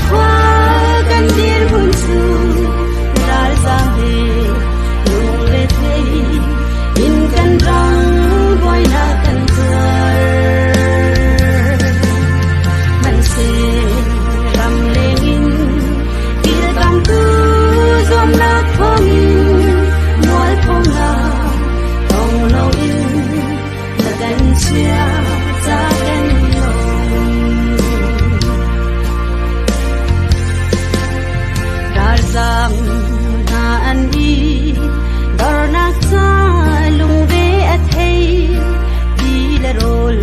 khua kan dirhmun cu ralzam he lungre thei in kan ram buainak kan tuar. Hmanhseh ramleng in kilkamtu zuamnak thawngin mualphonak tong loin na kan chia ca kan lawm. Ralzam hna an i dornak ca lungre a thei ti le rawl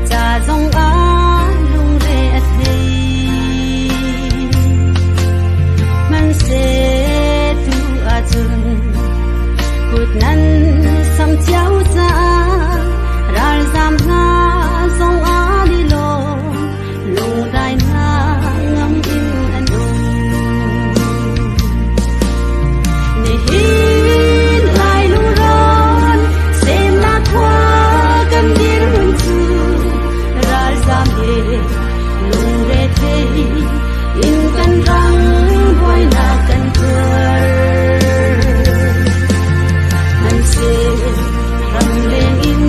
ca zong ah lungre a thei. Hmanhseh tu ahcun kut nan sam cio caah ralzam hna zong an i lawm lungdai hna ngam in an um. Nihin Lai lungrawn semnak khua kan dirhmun cu ralzam he lungre thei in kan ram buainak kan tuar. Hmanhseh ramleng in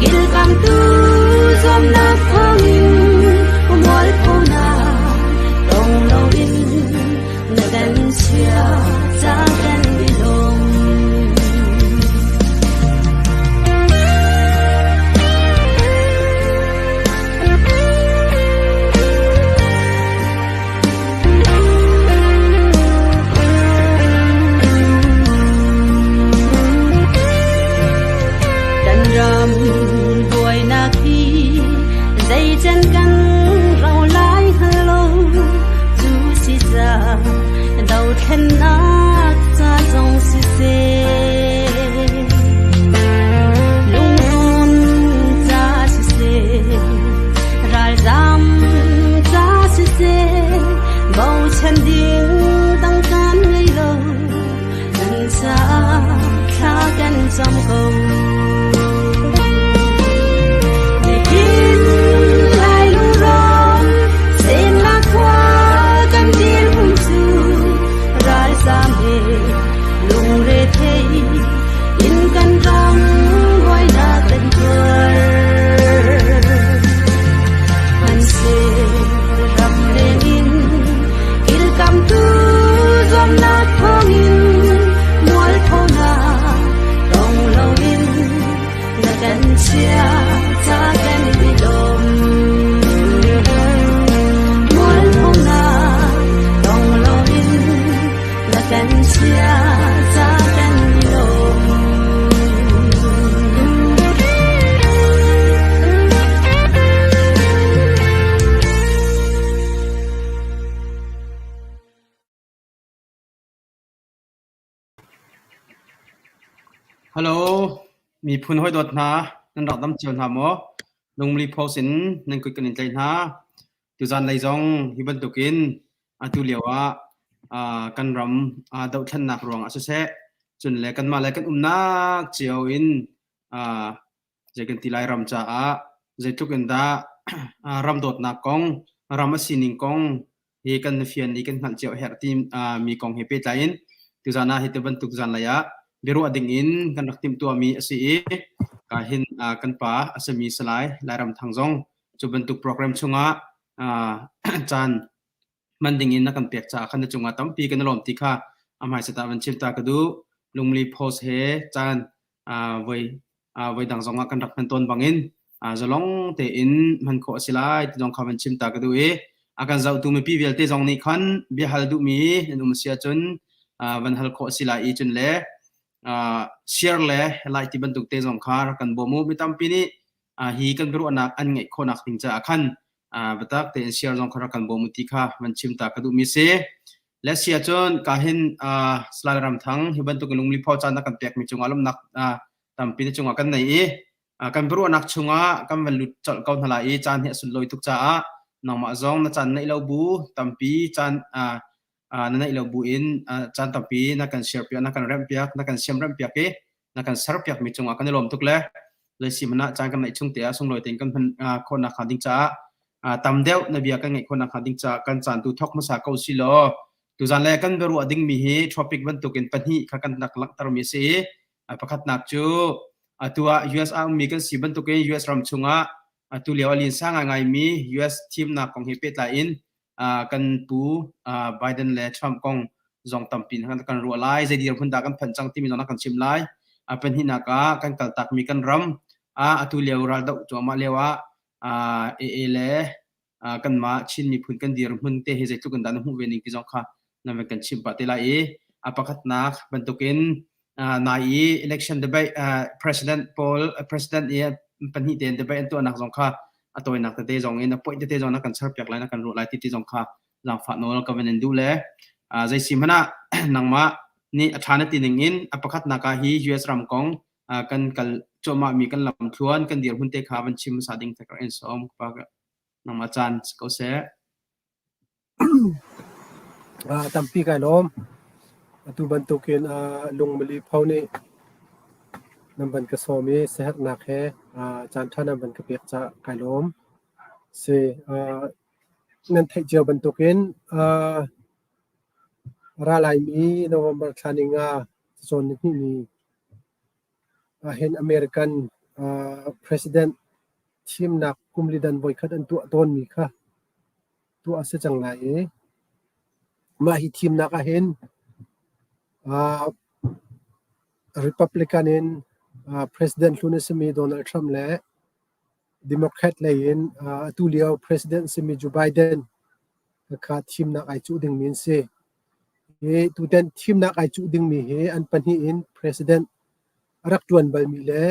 kilkamtu zuamnak thawngin mualphonak tong loin na kan chia ca kan i lawm. Kan ram buainak hi zeican kan rau lai hngal lo cu si ca dothlennak ca zong siseh lungrawn ca siseh ralzam ca siseh bochan ding dang kan ngei lo nan caah thla kan cam ko. Nihin Lai lungrawn semnak khua kan dirhmun cu ralzam he lungre thei in kan ram buainak kan tuar. Hmanhseh ramleng in kilkamtu zuamnak thawngin mualphonak tong loin na kan chia ca kan i lawm. Mualphonak tong loin na kan chia ca kan i lawm. Hello, miphun hawidawt hna, nan rak dam cio hna maw? Lungmli Post in nan kut kan in tlaih hna. Tuzan lei zong hi bantukin atu lio ah kan ram dohthlennak ruang ah siseh, cun le kanmah le kan umnak cio in zei kan ti lai ram caah zeitluk in dah ram dawtnak kong, ram a sining kong hi kan fian i kan hngalh cio a herh ti mi kong he pehtlai in tuzan ah hi ti bantuk zanlei ah biaruah ding in kan rak timhtuahmi a si i ka hin kan pa a simi Salai Lairam Thang zong cu bantuk program chungah caan hman ding in na kan pek caah khan na cungah tampi kan i lawm ti kha a hmaisat ah van chim ta ka duh. Lungli post he caan voi voi dang zongah kan rak hman tawn bangin zalong tein hman khawh a si lai ti zong kha van chim ta ka duh i a kan zohtu mipi vialte zong nih khan bia hal duhmi nan um si ahcun van hal khawh a si lai i cun le share le like ti bantuk te zong kha rak kan bawm u mi tampi nih hi kan biaruahnak an ngeih khawhnak ding caah khan biatak tein share zong kha rak kan bawm u ti kha van chim ta ka duhmi si. Le si ahcun ka hin Salai Ram Thang hi bantuk in lungli phaw caan na kan pekmi cungah lawmhnak tampi na cungah kan nei i kan biaruahnak chungah kan van lut colh ko hna lai i caan hi a sunlawi tuk caah nangmah zong na caan neih lo bu tampi caan na neih lo bu in caan tampi na kan share piak na kan remh piak na kan siam remh piak i na kan ser piak mi cungah kan i lawm tuk le leisi man ah caan kan neih chung te ah sunglawi tein kan hman khawhnak hnga ding caah Tam deuh na bia kan ngeih khawh nakhnga ding caah kan caan tu thawk hmasa ko si law tuzan le kan biaruah dingmi hi topic bantukin pahnih kha kan rak langhtermi a si i pakhatnak cu atu ah US ah ummi kan si bantukin US ram chungah atu lio a linsa ngaingaimi US thimnak kong he pehtlai in kan pu Biden le Trump kong zong tampi kan ruah lai. Zei dirhmun dah kan phanh cang timi zong kan chim lai. Pahnihnak ah kan kaltakmi kan ram atu lio raldoh cuahmah lio ah AA le kanmah Chin miphun kan dirhmun te hi zeitluk in dah na hmuh ve ning ti zong kha na van kan chimh pah te lai i a pakhatnak bantukin nai i election debate president pawl president i pahnih tein debate an tuahnak zong kha a tawinak tete zong in a point tete zong na kan charpiak lai na kan ruah lai ti ti zong kha zaangfah nawl ka van in duh le zei si hmanh ah nangmah nih a ṭha na ti ning in a pakhatnak ah hi US ram kong kan kal cuahmah mi kan lamthluan kan dirhmun te kha van chim hmasa ding te ka in sawm pa nangmah caan si ko seh. Tampi kai lawm. Atu bantukin lungmali pho nih nan van ka sawm i siaherhnak he caanṭha nan van ka pek caah kai lawm. Si, nan theih cio bantukin ra laimi November thla ni nga cacawn nihnih ni ahhin American President thimnak kum li dan voikhat an tuah tawnmi kha tuah a si cang lai i mah hi thimnak ahhin Republican in President hlun a simi Donald Trump le Democrat lei in atu lio President a simi Joe Biden kha thimnak ai cuh dingmi an si. Hi tutan thimnak ai cuh dingmi hi an pahnih in President a rak ṭuan balmi le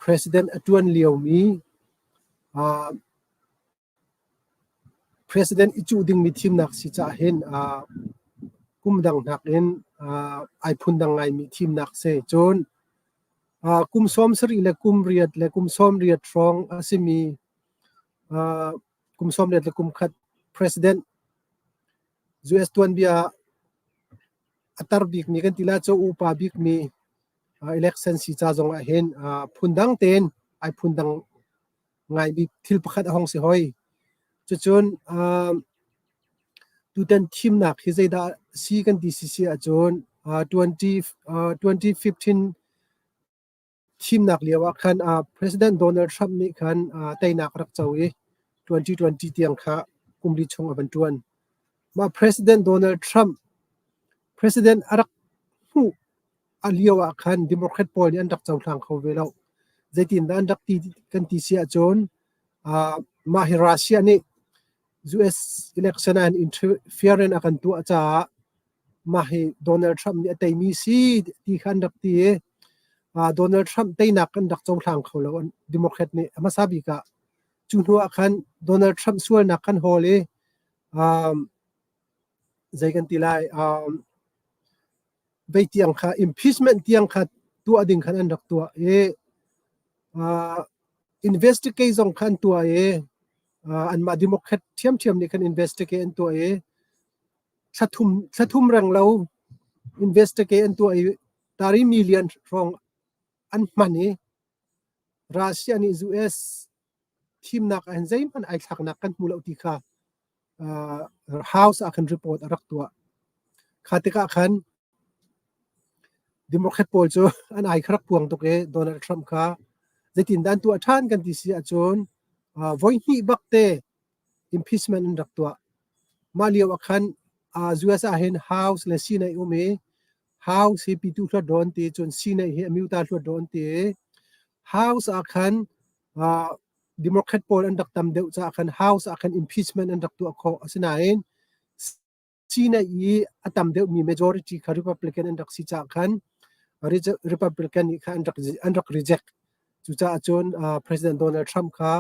President a ṭuan liomi President i cuh dingmi thimnak si caah hin kum dang nakin ai phundang ngaimi thimnak si. Cun kum 70 le kum riat le kum 80 hrawng a simi kum 81 president US tuanbia ah a tar bikmi kan ti lai cu upa bikmi election si ca zong ah hin phundang tein ai phundang ngaimi thil pakhat a hong si hoi. Cucun tutan thimnak hi zeidah si kan ti si si ahcun 2015 Thimnak lio ah khan President Donald Trump nih khan teinak a rak co i 2020 tiang kha kum li chung a van ṭuan. Mah President Donald Trump President a rak hmuh a lio ah khan Democrat pawl nih an rak cohlang kho ve lo. Zeitindah an rak ti kan ti si ahcun mah hi Russia nih US election ah interference a kan tuah caah mah hi Donald Trump nih a teimi si ti kha an rak ti i Donald Trump teinak kan rak cohlang kho lo Democrat nih a hmasa bik ah. Cu hnu ah khan Donald Trump sualnak kan hawl i zei kan ti lai vei tiang kha impeachment tiang kha tuah ding khan an rak tuah i investigate zong khan tuah i anmah Democrat ṭhiamṭhiam nih khan investigate an tuah i Thla thum renglo investigate an tuah i tari million hrawng an hman i Russia nih US thimnak ah hin zeihmanh ai thlaknak kan hmu lo ti kha House ah khan report a rak tuah. Kha tikah khan Democrat pawl cu an ai kha rak puang tuk i Donald Trump kha zeitindah an tuah ṭhan kan ti si ahcun voihnih bak te impeachment an rak tuah. Mah lio ah khan US ah hin House le Senate um i House hi pitu hluat dawn ti cun Senate hi amyota hluat dawn ti House ah khan Democrat pawl an rak tam deuh caah khan House ah khan impeachment an rak tuah khawh. Asinain Senate i a tam deuhmi majority kha Republican an rak si caah khan Republican nih khan an rak reject. Cucaah cun President Donald Trump kha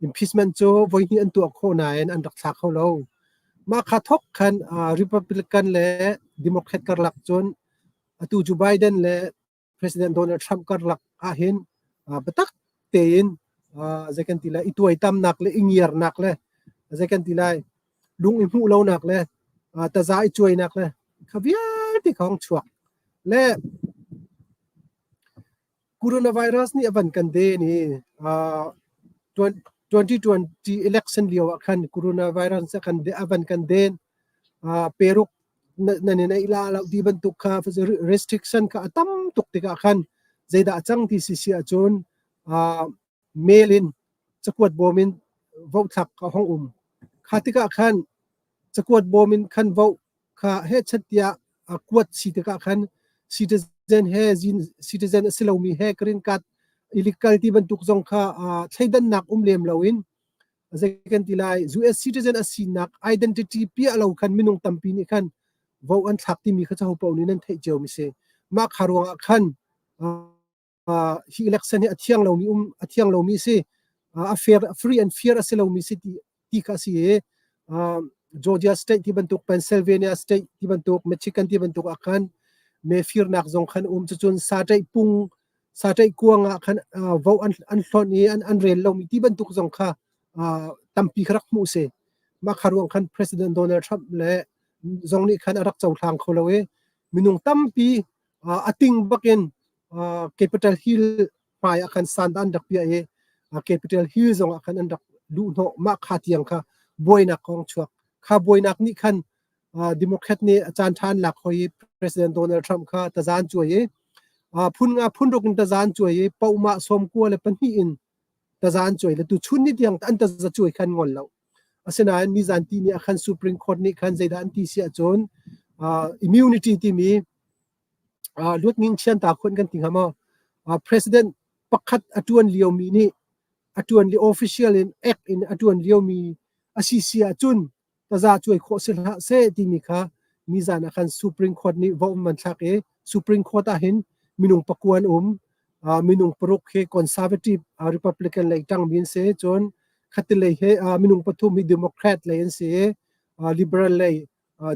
impeachment cu voihnih an tuah khawh nain an rak thla kho lo. Mah kha thok khan Republican le Democrat karlak cun atu cu Biden le President Donald Trump karlak ahhin biatak tein zei kan ti lai i tuaitamnak le i ngiarnak le zei kan ti lai lung i hmuh lonak le taza i cuainak le kha vialte kha hong chuak le coronavirus nih a van kan den i. 2020 election lio ah khan coronavirus a kan a van kan den. Peruk nan in ei la lo ti bantuk kha restriction kha a tam tuk tikah khan zeidah a cang ti si si ahcun mail in cakuat bawm in vote thlak a hong um. Kha tikah khan cakuat bawm in khan vote kha hehchat tiah a kuat si tikah khan citizen he citizen a si lomi he green card illegal ti bantuk zong kha thleidannak um lem loin zei kan ti lai US citizen a sinak identity piah lo khan minung tampi nih khan vote an thlak timi kha caho paoh nih nan theih cio mi si. Mah kha ruangah khan hi election hi a thiang lomi um a thiang lomi si a fair free and fair a si lomi si ti ti kha a si i Georgia state ti bantuk Pennsylvania state ti bantuk Michigan ti bantuk ah khan me firnak zong khan um cucun saṭaih pung saṭaih kuang ah khan vote an an hlonh i an an rel lomi ti bantuk zong kha tampi kha rak hmuh si mah kha ruang khan President Donald Trump le zong nih khan a rak cohlang kho lo i minung tampi a ting bakin Capitol Hill hmai ah khan sand an rak piah i Capitol Hill zong ah khan an rak luh hnawh. Mah kha tiang kha buainak kong chuak. Kha buainak nih khan Democrat nih a caan ṭha an lak hoi i President Donald Trump kha tazan cuai i phun nga phun ruk in tazan cuai i pohmah 92 in tazan cuai le tu chun ni tiang an taza cuai khan ngol lo. Asinain nizan ti ni ah khan Supreme Court nih khan zeidah an ti si ahcun immunity timi luatning chianta khun kan ti hnga maw? President pakhat a ṭuan liomi nih a ṭuan li official in act in a ṭuan liomi a si si ahcun taza cuai khawh si hlah seh timi kha nizan ah khan Supreme Court nih vote an thlak i Supreme Court ah hin minung pakua an um. Minung paruk hi conservative Republican lei ṭangmi an si. Cun khatilei hi minung pathum hi Democrat lei an si i liberal lei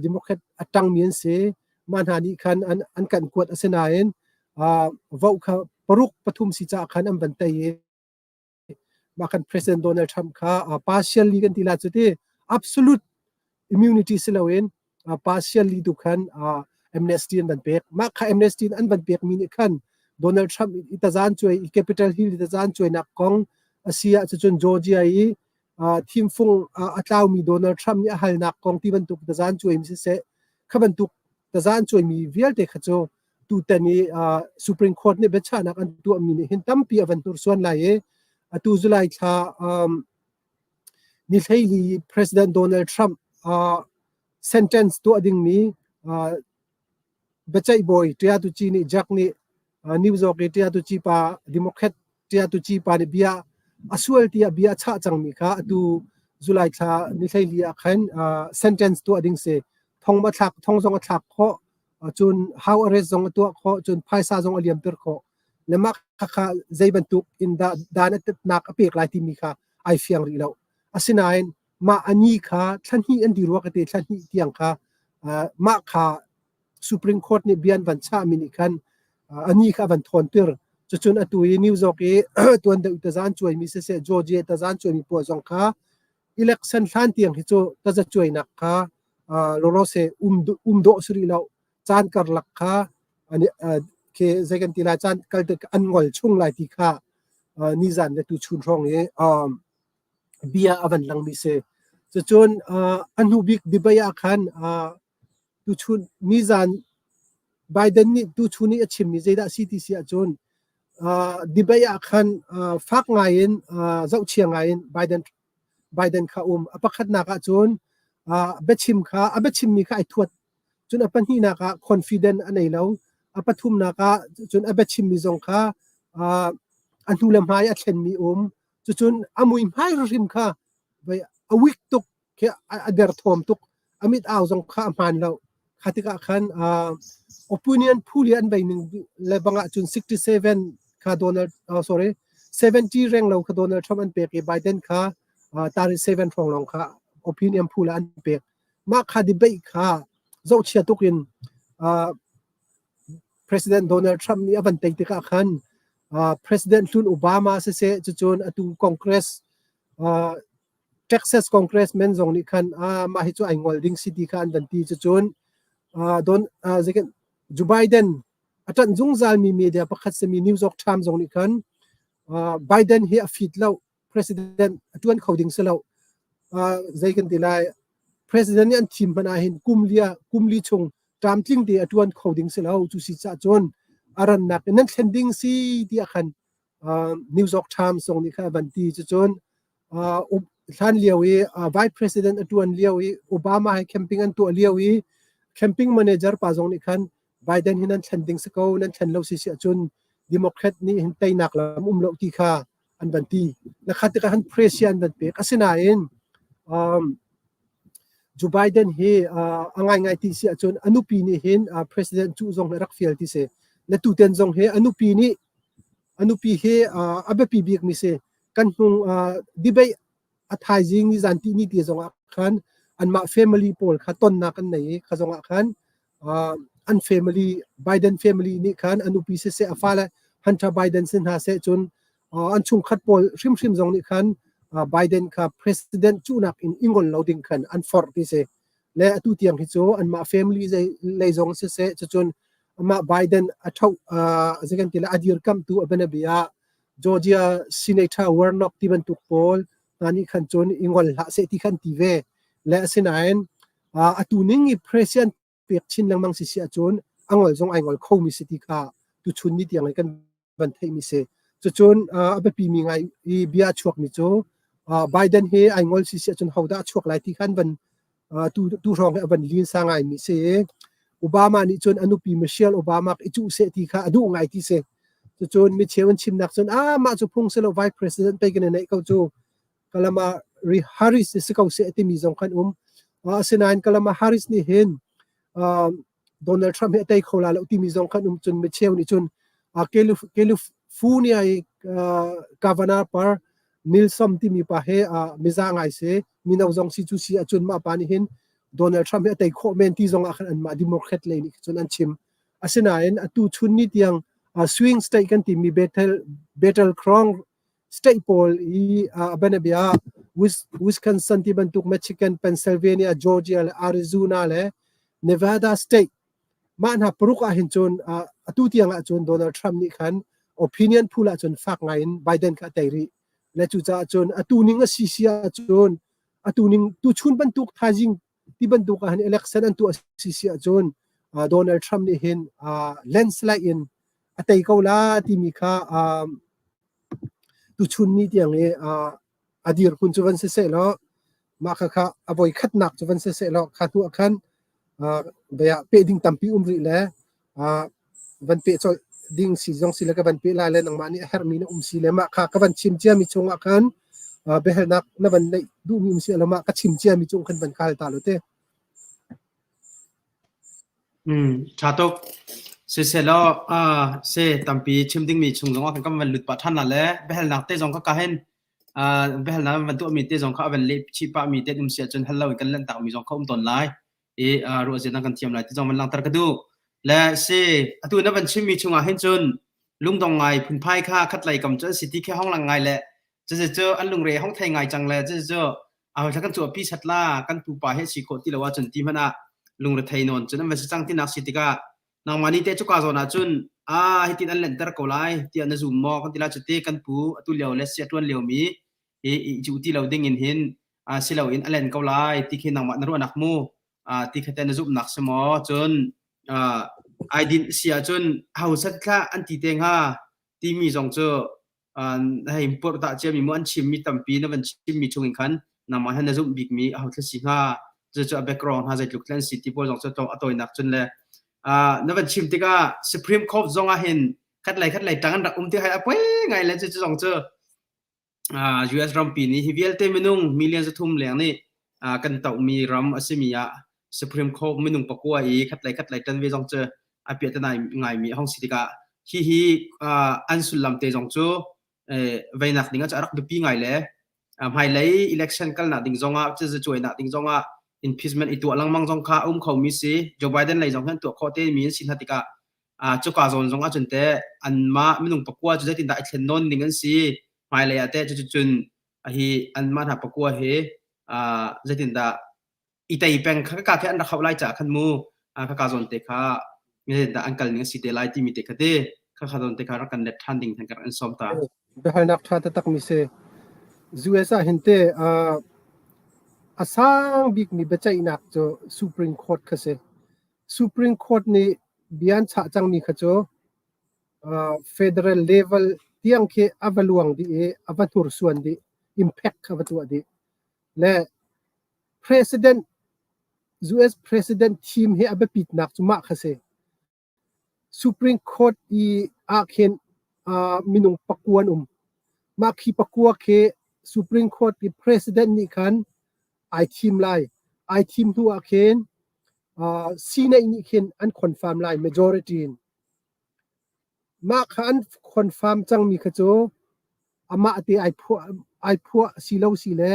Democrat a ṭangmi an si. Mah hna nih khan an, an kan kuat asinain vote kha paruk pathum si caah khan an van tei i mah kan President Donald Trump kha partially kan ti la cu ti absolute immunity si loin partially tu khan amnesty an van pek. Mah kha amnesty an van pek mi nih khan Donald Trump i tazan cuai i Capitol Hill i tazan cuainak kong a si ah cucun Georgia i thimfung a tlaumi Donald Trump nih a halnak kong ti bantuk tazan cuaimi siseh kha bantuk tazan cuaimi vialte kha cu tutan i Supreme Court nih biachahnak an tuahmi nih hin tampi a van hnursuan lai i atu July thla ni 14 President Donald Trump sentence tuah dingmi biaceih bawi Ṭiatuci nih Jack nih New York i Ṭiatuci pa Democrat Ṭiatuci pa nih bia a sual tiah bia a chah cangmi kha atu July thla ni 14 ah khan sentence tuah ding si. Thong a thlak thong zong a thlak khawh cun house arrest zong a tuah khawh cun phaisa zong a liamter khawh le mah khakha zei bantuk in dah dan a tetnak a pek lai timi kha ai fiang rih lo. Asinain mah a ni kha thla hnih an ti rua ka te thla hnih tiang kha mah kha Supreme Court nih bia an van chahmi nih khan a ni kha a van thawnter. Cucun atu i New York i tuan deuh tazan cuaimi siseh Georgia tazan cuaimi pawl zong kha election hlan tiang hi cu taza cuainak kha lawlawse um um dawh si rih lo. Caan karlak kha khi zei kan ti lai caan kal an ngol chung lai ti kha nizan le tuchun hrawng i bia a van langmi si. Cucun a hnu bik debate ah khan tuchun nizan Biden nih tuchun i a chimmi zeidah a si ti si ahcun debate ah khan fak ngai in zohchia ngai in Biden Biden kha um. A pakhatnak ahcun biachim kha a biachimmi kha ai thuat. Cun a pahnihnak ah confident a nei lo. A pathumnak ah cun a biachimmi zong kha a hnu le hmai a thlenmi um. Cucun a muihmai hrim kha a weak tuk khi a derthawm tuk. A mit au zong kha a hmaan lo. Kha tikah khan opinion poll i an bei ning le bang ahcun 67 kha Donald sorry 70 reng lo kha Donald Trump an pek i Biden kha 37 hrawng lawng kha opinion poll ah an pek. Mah kha debate kha zohchia tuk in President Donald Trump nih a van tei tikah khan President hlun Obama siseh cucun atu Congress Texas Congressman zong nih khan mah hi cu ai ngol ding si ti kha an van ti cucun Don Joe Biden a ṭanh zungzalmi media pakhat simi New York Times zong nih khan Biden hi a fit lo. president a ṭuan kho ding si lo. Zei kan ti lai, president nih an thim hmanh ahhin kum lia kum li chung tlamtling te a ṭuan kho ding si lo. Cu si caah cun a rannak in nan thlen ding si tiah khan New York Times zong nih khan a van ti. Cucun hlan lio i vice president a ṭuan lio i Obama he camping an tuah lio i camping manager pa zong nih khan Biden hi nan thlen ding si ko, nan thlen lo si si ahcun Democrat nih hin teinak lam um lo ti kha an van ti. Na khat tikah han pressure an van pek. Asinain Joe Biden hi a ngaingai ti si ahcun a nupi nih hin president cuh zong hi a rak fial ti si. Le tuten zong hi a nupi nih a nupi hi a biapi bikmi si. Kan hnung debate a thaizing nizan ti ni ti zong ah khan anmah family pawl kha tonnak an nei i kha zong ah khan an family Biden family nih khan an nupi siseh a fale Hunter Biden si hna seh cun an chungkhat pawl hrimhrim zong nih khan Biden kha president cuhnak in i ngol lo ding khan an forh ti si le atu tiang hi cu anmah family lei zong siseh cucun amah Biden a tho zei kan ti le a dirkamhtu a bianabia Georgia Senator Warnock ti bantuk pawl hna nih khan cun i ngol hlah seh ti khan ti ve le asinain atu ning i president pek chin lengmang si si ahcun a ngol zong ai ngol khomi si ti kha tuchun ni tiang kan van theihmi si. Cucun a biapi mi ngai i bia a chuakmi cu Biden hi ai ngol si si ahcun hodah a chuak lai ti khan van tu tu hrawng hi a van linsa ngaimi si. Obama nih cun a nupi Michelle Obama i cuh seh ti kha a duh ngai ti si. Cucun micheu an chimnak cun ah mah cu phung si lo vice president pei kan i neih ko cu Kalama Harris si ko seh timi zong khan um. Asinain Kalama Harris nih hin Donald Trump hi a tei kho la lo timi zong khan um cun micheu nih cun California i governor par Newsom timi pa he miza ngai si mino zong si cu si ahcun mah pa nih hin Donald Trump hi a tei khawh men ti zong ah khan anmah Democrat lei nih cun an chim. Asinain atu chun ni tiang swing state kan timi Battleground state pawl i a bianabia Wisconsin ti bantuk Michigan, Pennsylvania, Georgia le Arizona le Nevada state mah hna paruk ah hin cun atu tiang ah cun Donald Trump nih khan opinion poll ah cun fak ngai in Biden kha a tei rih. Le cucaah cun atu ning a si si ahcun atu ning tuchun bantuk thaizing ti bantuk ah hin election an tuah si si ahcun Donald Trump nih hin landslide in a tei ko la timi kha tuchun ni tiang i a dirhmun cu van si seh law mah khakha a voi khatnak cu van si seh law kha hnu ah khan bia peh ding tampi um rih le van peh colh ding si zong si le ka van peh lai le nangmah nih a herhmi na um si le mah kha ka van chim ciami chungah khan biahalnak na van neih duhmi um si lo mah ka chim ciami cung khan van ka hal ta lo te. Ṭha tuk. Siselaw, se tampi chim dingmi chung zongah kan kan van lut pah ṭhan la le biahalnak te zong kha ka hin biahalnak van tuahmi te zong kha a van leh chih pahmi te um si ahcun hal loin kan lanhtakmi zong kha um tawn lai i ruahzia na kan thiam lai ti zong van langhter ka duh. Le si atu na van chimmi chungah hin cun lungdong ngai phunphai kha khatlei kam cu an si ti khi hong lang ngai le cucu cu an lungre hong thei ngai cang le cucu cu aho thla kan cuahpi sat la kan pupa he si khawh ti lo ahcun ti hmanh ah lungrethei nawn cun an va si cang tinak si tikah nangmah nih teh cuka zawn ah cun a hitin an lenhter ko lai tiah na zum maw kan ti la cuti kan pu atu lio le sia ṭuan liomi hi i cu ti lo ding in hin si loin a len ko lai ti khi nangmah na ruahnak mu ti kha te na zumhnak si maw cun ai din si ahcun ho sat thla an ti te hnga timi zong cu hei purh dah ciami mu an chimmi tampi na van chimmi chung in khan nangmah he na zumh bikmi aho thla si hnga cucu a background hna zeitluk tlan si ti pawl zong cu a tawinak cun le na van chim tikah Supreme Court zong ah hin khat lei khat lei tang an rak um ti hai a poi ngai le cu zong cu US rampi nih hi vialte minung million 300 leng nih kan tohmi ram a simi ah Supreme Court minung pakua i khatlei khatlei ṭan ve zong cu a piahtana ngaimi a hong si tikah hihi an sullam te zong cu veinak ding ah a rak biapi ngai le hmailei election kalnak ding zongah cuainak ding zongah impeachment i tuah lengmang zong kha a um khomi si Joe Biden lei zong hin tuah khawh te mi an si hna tikah cuka zawn zong ahcun teh anmah minung pakua cu zeitindah i thlen nawn ning an si hmailei ah teh cucun hi anmah hna pakua hi zeitindah i tei peng kha ka khi an rak hauh lai caah khan mu ka ka zawn te kha zeitindah an kal ning a si te lai timi te kha te kha kha zawn te kha rak kan let ṭhan ding khan ka rak in sawm ta. Biahalnak ṭha taktak mi si. US ah hin te a sang bikmi biaceihnak cu Supreme Court kha si. Supreme Court nih bia an chah cangmi kha cu federal level tiang khi a va luang dih i a va hnursuan dih, impact kha va tuah dih. Le President US President thim hi a biapitnak cu mah kha si. Supreme Court i ah khin minung pakua an um. Mah khi pakua khi Supreme Court i President nih khan ai thim lai. Ai thim hnu ah khin Senate nih khin an confirm lai majority in. Mah kha an confirm cangmi kha cu amah te ai phuah si lo si le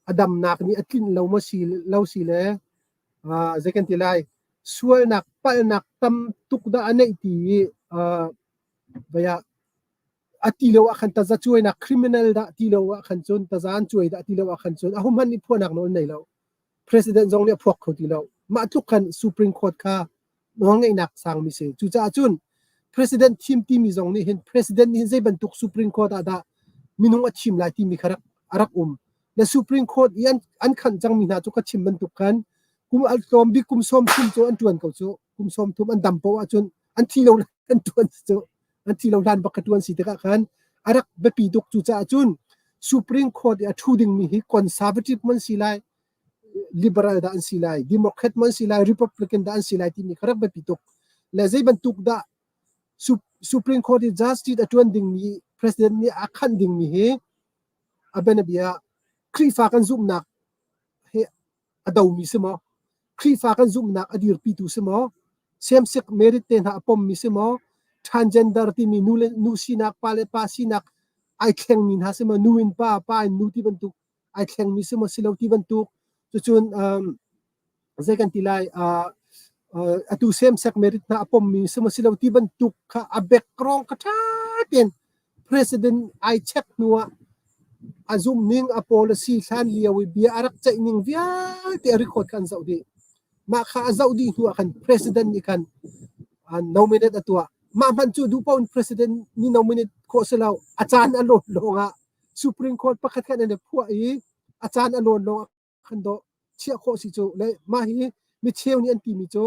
a damnak nih a tlinh lo maw si lo si le zei kan ti lai sualnak palhnak tam tuk dah a neih ti i vei ah a ti lo ah khan taza cuainak criminal dah ti lo ah khan cun taza an cuai dah ti lo ah khan cun a humhan nih phuahnak nawl nei lo. President zong nih a phuak kho ti lo. Mah tluk khan Supreme Court kha nawlngeihnak sangmi si. Cucaah cun President thim timi zong nih hin President nih hin zei bantuk Supreme Court ah dah minung a thim lai timi kha rak a rak um. Le Supreme Court i an an khanh cangmi hna cu ka chim bantuk khan kum al tlawm bik kum 30 cu an ṭuan ko cu. Kum 30 an dam poah ahcun an thi lo an ṭuan cu an thi lo hlan bak ka ṭuan si tikah khan a rak biapi tuk. Cucaah cun Supreme Court i a ṭhu dingmi hi conservative man si lai liberal dah an si lai, Democrat maw an si lai, Republican dah an si lai timi kha rak biapi tuk. Le zei bantuk dah Supreme Court i justice a ṭuan dingmi president nih a khanh dingmi hi a bianabia Khrihfa kan zumhnak he a domi si maw? Khrihfa kan zumhnak a dirpitu si maw? Same-sex marriage te hna a pommi si maw? Transgender timi nu le nu sinak, pa le pa sinak ai thlengmi hna si maw? Nu in pa, pa in nu ti bantuk ai thlengmi si maw si lo ti bantuk cucun um, zei kan ti lai uh, uh, atu same sex marriage hna a pommi si maw si lo ti bantuk kha a background kha ṭha tein president ai check hnu ah a zum ning a policy hlan lio i bia a rak ceih ning vialte a record kha an zoh dih mah kha a zoh dih hnu ah khan president nih khan nominate a tuah mah hmanh cu duh paoh in president nih nominate khawh si lo a caan a lawn lawng ah Supreme Court pakhat khat an i phuah i a caan a lawn lawng khan dawh chiah khawh si cu le mah hi micheu nih an timi cu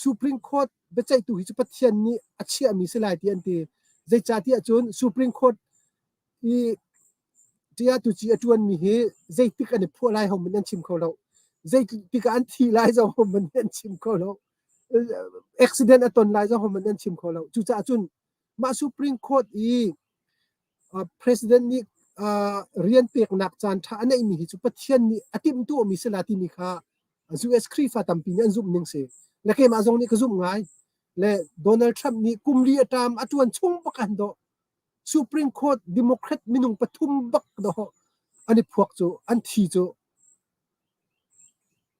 Supreme Court biaceihtu hi cu Pathian nih a chiahmi si lai ti an ti. Zeicahtiah cun Supreme Court i ṭiatu ci a ṭuanmi hi zeitik an i phuah lai hohmanh an chim kho lo. Zeitik ah an thi lai zong hohmanh an chim kho lo. Accident a ton lai zong hohmanh an chim kho lo. Cucaah cun mah Supreme Court i President nih rian peknak caan ṭha a neihmi hi cu Pathian nih a timhtuahmi si la timi kha US Khrihfa tampi nih an zumh ning si. Le keimah zong nih ka zumh ngai. Le Donald Trump nih kum li a ṭam a ṭuan chung bak an dawh. Supreme Court Democrat minung pathum bak dawh an i phuak cu an thi cu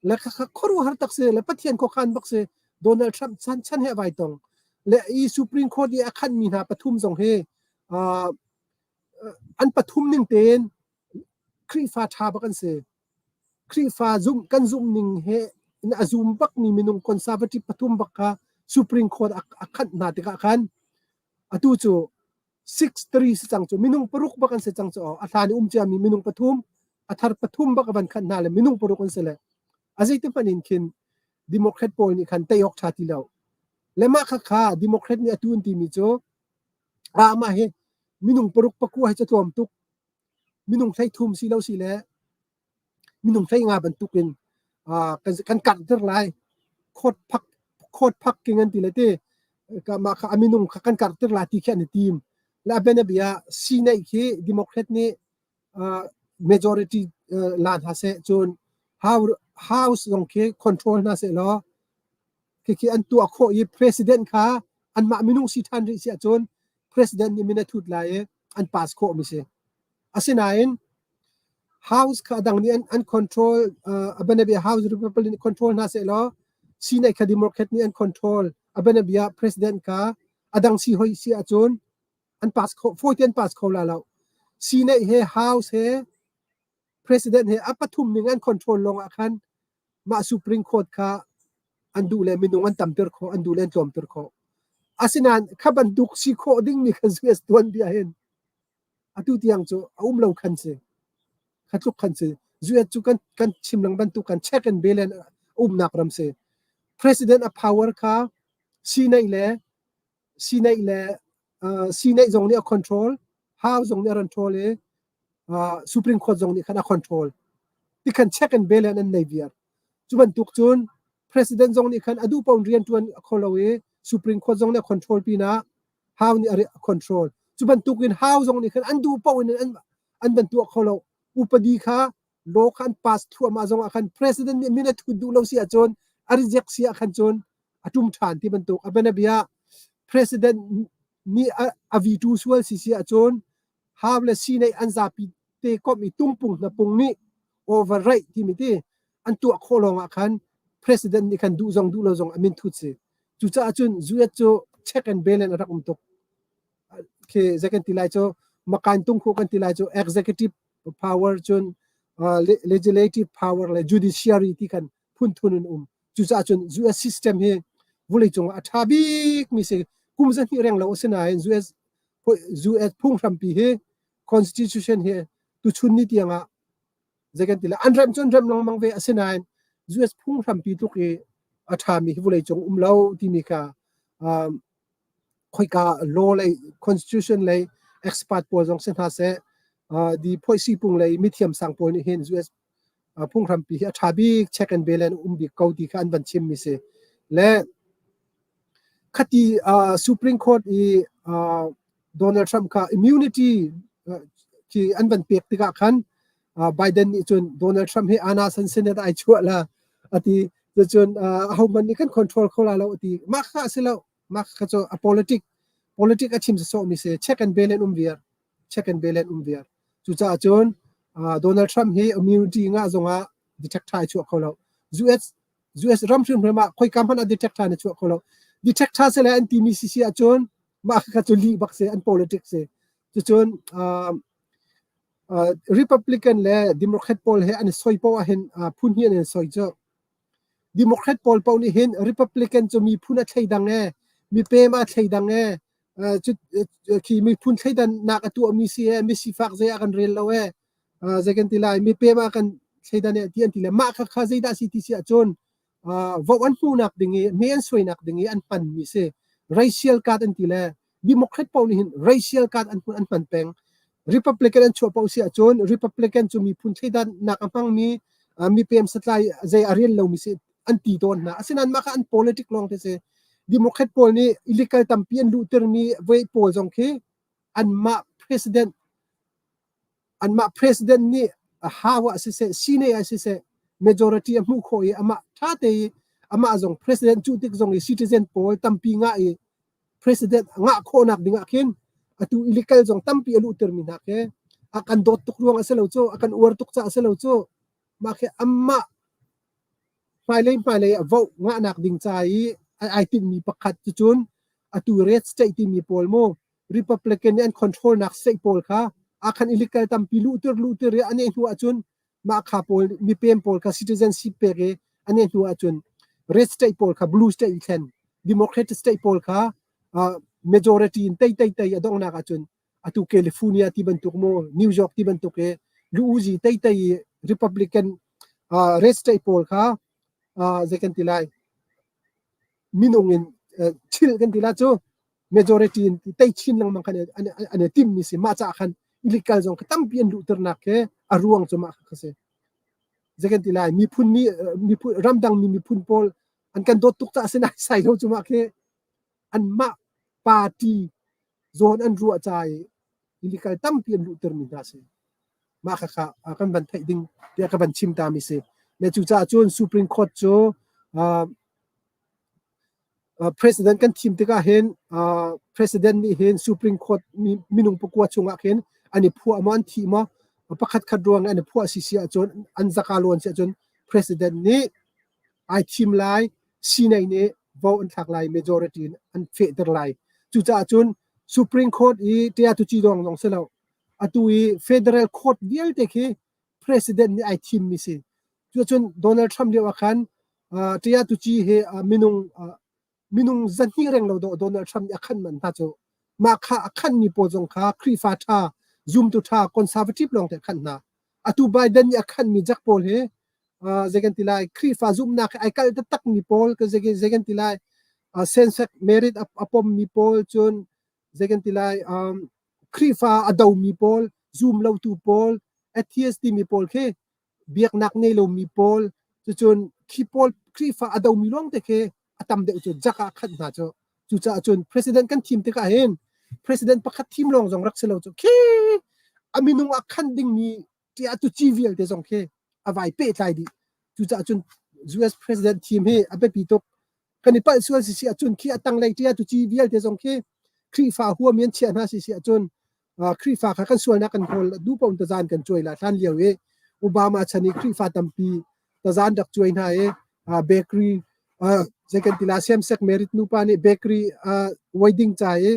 Le khakha khuaruahhar tak si le Pathian khuakhan bak si Donald Trump chan chan he vai tong le i Supreme Court i a khanmi hna pathum zong hi uh, an pathum ning tein Khrihfa ṭha bak an si. Khrihfa zum kan zum ning he in a zum bakmi minung conservative pathum bak kha Supreme Court a, a khanh hna tikah khan atu cu 6-3 si cang cu minung paruk bak an si cang cu a hlan i um ciami minung pathum a thar pathum bak a van khanh hna le minung paruk an si le a zeiti hmanh in khin Democrat pawl nih khan tei awk ṭha ti lo le mah kha kha Democrat nih atu an timi cu a mah hi minung paruk pakua hi cu tlawm tuk minung 13 si lo si le minung 15 bantukin kan kan karhter lai court phak court phak king an ti le ti ka mah kha a minung kha kan karhter lai ti khi an i tim le a bianabia Senate khi Democrat nih majority la hna seh cun House zong khi control hna seh law khikhi an tuah khawh i president kha anmah minung si ṭhan rih si ahcun president nih min a thut lai i an pass khawh mi si. Asinain House kha dang nih an, an control uh, a bianabia House Republican nih control hna seh law Senate kha Democrat nih an control a bianabia president kha a dang si hoi si ahcun an pass kho fawi te an pass kho la lo. Senate he House he president he a pathum ning an control lawng ah khan mah Supreme Court kha an duh le minung an tamter khawh, an duh le an tlawmter khawh. Asinain kha bantuk si khawh dingmi kha US tuanbia hin atu tiang cu a um lo khan si. Kha tluk khan si. US cu kan kan chim lang bantuk kan check and balance umnak ram si. President a power kha Senate le Senate le uh, Senate zong nih a control, House zong nih a control i uh, Supreme Court zong nih khan a control. Ti khan check and balance an nei viar. Cu bantuk cun President zong nih khan a duh paoh in rian ṭuan kho lo i Supreme Court zong nih a control pinah House nih a control. Cu bantuk in House zong nih khan an duh paoh in an an van tuah kho lo. Upadi kha law kha an pass thluahmah zong ah khan President nih min a thut duh lo si ahcun a reject si ah khan cun a ṭum ṭhan ti bantuk. A bianabia President nih a, a veto sual si si ahcun House le Senate an zapi te komh i tungpung hnapung nih override timi ti an tuah khawh lawng ah khan president nih khan duh zong duh lo zong a min thut si. Cucaah cun US cu check and balance a rak um tuk. Khi zei kan ti lai cu makan tung khu kan ti lai cu executive power cun uh, legislative power le judiciary ti kan phunthun in um. Cucaah cun US system hi vawleicung ah a ṭha bik mi si. Kum zahnih reng lo a si nain US US phunghrampi hi constitution hi tuchun ni tiang ah zei kan ti lai an remh cu an remh lengmang ve asinain US phunghrampi tluk i a ṭhami hi vawleicung um lo timi kha um, khoika law lei constitution lei expert pawl zong si hna seh uh, di phoisi pung lei mithiam sang pawl nih hin US uh, phunghrampi hi a ṭha bik check and balance um bik ko ti kha an van chim mi si le Khati uh, Supreme Court i uh, Donald Trump kha immunity uh, khi an van pek tikah khan uh, Biden nih cun Donald Trump hi ana san Senate ai chuah la ati cun uh, ahohmanh nih kan control kho la lo ati mah kha a si lo mah kha cu a politic politic a chim sawsawh mi si check and balance um viar check and balance um viar cucaah cun uh, Donald Trump hi immunity ngah zongah detect tha ai chuah kho lo US US ram hrimhrim ah khoika hmanh ah detect ṭha na chuah kho lo. Detect ṭha sile an timi sisi ahcun mah kha cu lih bak si an politics si. Cucun uh, uh, Republican le Democrat pawl he an i soi poah ahhin uh, phun hi an i soi cu. Democrat pawl paoh nih hin Republican cu miphun a thleidang e, mipem a thleidang e, uh, cu khi miphun thleidannak a tuahmi si e, misifak zei ah kan rel lo e, uh, zei kan ti lai mipem ah kan thleidan e ti an ti le mah kha kha zeidah si ti si ahcun uh, vote an hmuhnak ding i me an suainak ding i an hman mi si racial card an ti le Democrat paoh nih hin racial card an an hman peng Republican an chuah paoh si ahcun Republican cu miphun thleidannak a hmangmi uh, mipem satlai zei a rian lomi si an ti tawn hna asinain mah kha an politic lawng te si Democrat pawl nih illegal tampi an luhtermi voi pawl zong khi anmah president Anmah president nih a hau ah siseh, sine ah siseh, majority a hmuh khawh i amah ṭha te i amah zong president cuh tik zong i citizen pawl tampi ngah i president ngah khawhnak ding ah khin atu illegal zong tampi a luhtermi hna khi a kan dawt tuk ruang a si lo cu, a kan uar tuk caah a si lo cu. Mah khi amah hmailei hmailei ah vote ngahnak ding ca i ai tinhmi pakhat cucun atu red state timi pawl mu Republican nih an control nak state pawl kha akhan illegal tampi luhtir luhtir i ane hnu ahcun mah kha pawl mipem pawl kha citizenship pek i ane hnu ahcun red state pawl kha blue state i thlen Democrat state pawl kha uh, majority in tei tei tei a donghnak ahcun atu California ti bantuk mu New York ti bantuk i luuzi tei tei i Republican uh, red state pawl kha uh, zei kan ti lai minung in uh, chil kan ti la cu majority in tei chin lengmang khan an an i timmi si mah caah khan illegal zong kha tampi an luhternak khi a ruang cu mah kha si zei kan ti lai miphun mi miphun ramdang mi miphun pawl an kan dawt tuk caah si nai sai lo cu mah khi anmah party zawn an ruah ca i illegal tampi an luhtermi hna si mah kha kha kan van theih ding tiah ka van chim ta mi si le cucaah cun Supreme Court cu uh, President kan thim tikah hin President nih hin Supreme Court minung pakua chungah khin an i phuah maw an thih maw pakhat khat ruang an i phuah si si ahcun an zaka lawn si ahcun President nih ai thim lai Senate nih vote an thlak lai majority in an fehter lai cucaah cun Supreme Court i tia tu ci dong zong si lo atu i federal court vialte khi President nih ai thim mi si cucun Donald Trump lio ah khan Ṭia tuci hi minung minung zahnih reng lo dawh Donald Trump nih a khan man hna cu mah kha a khanmi pawl zong kha Khrihfa ṭha zumtu ṭha conservative lawng te a khanh hna. Atu Biden nih a khanmi jak pawl hi zei kan ti lai Khrihfa zumhnak he ai kalh taktakmi pawl ka zei zei kan ti lai same-sex marriage a pommi pawl cun zei kan ti lai Khrihfa a domi pawl zum lotu pawl atheist timi pawl khi biaknak ngei lomi pawl cucun khi pawl Khrihfa a domi lawng te khi a tam deuh cu jak ah khat hna cu cucaah cun president kan thim tikah hin president pakhat thim lawng zong rak si lo cu khi a minung ah khan dingmi tia tu ci vialte zong khi a vai pehtlai dih cucaah cun US president thim hi a biapi tuk kan i palh sual si si ahcun khi a tanglei tia tu ci vialte zong khi Khrihfa huam in chiah hna si si ahcun Khrihfa kha kan sualnak kan hawl duh paoh tazan kan cuai la hlan lio i Obama chan i Khrihfa tampi tazan rak cuai hna i bakery zei kan ti la same sex married nupa nih bakery wedding ca i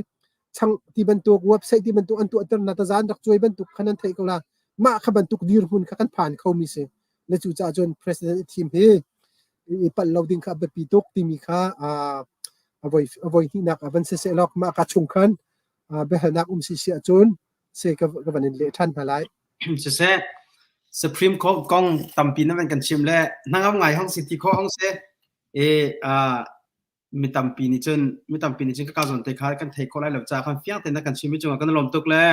chang ti bantuk website ti bantuk an tuahter na tazan rak cuai bantuk khan an theih ko la mah kha bantuk dirhmun kha kan phan kho mi si le cu caah cun president i thim hi i palh lo ding kha a biapi tuk timi kha a voi a voi hnihnak a van siseh lok mah ka chung khan biahalnak um si si ahcun se ka ka van in leh ṭhan hna lai. Siseh Supreme Court kong tampi na van kan chim le hnangam ngai hong si ti kho hong si e mi tampi nih cun mi tampi nih cun ka ka zawn te kha kan thei khawh lai lo ca khan fiang tein na kan chim mi cungah kan lawm tuk le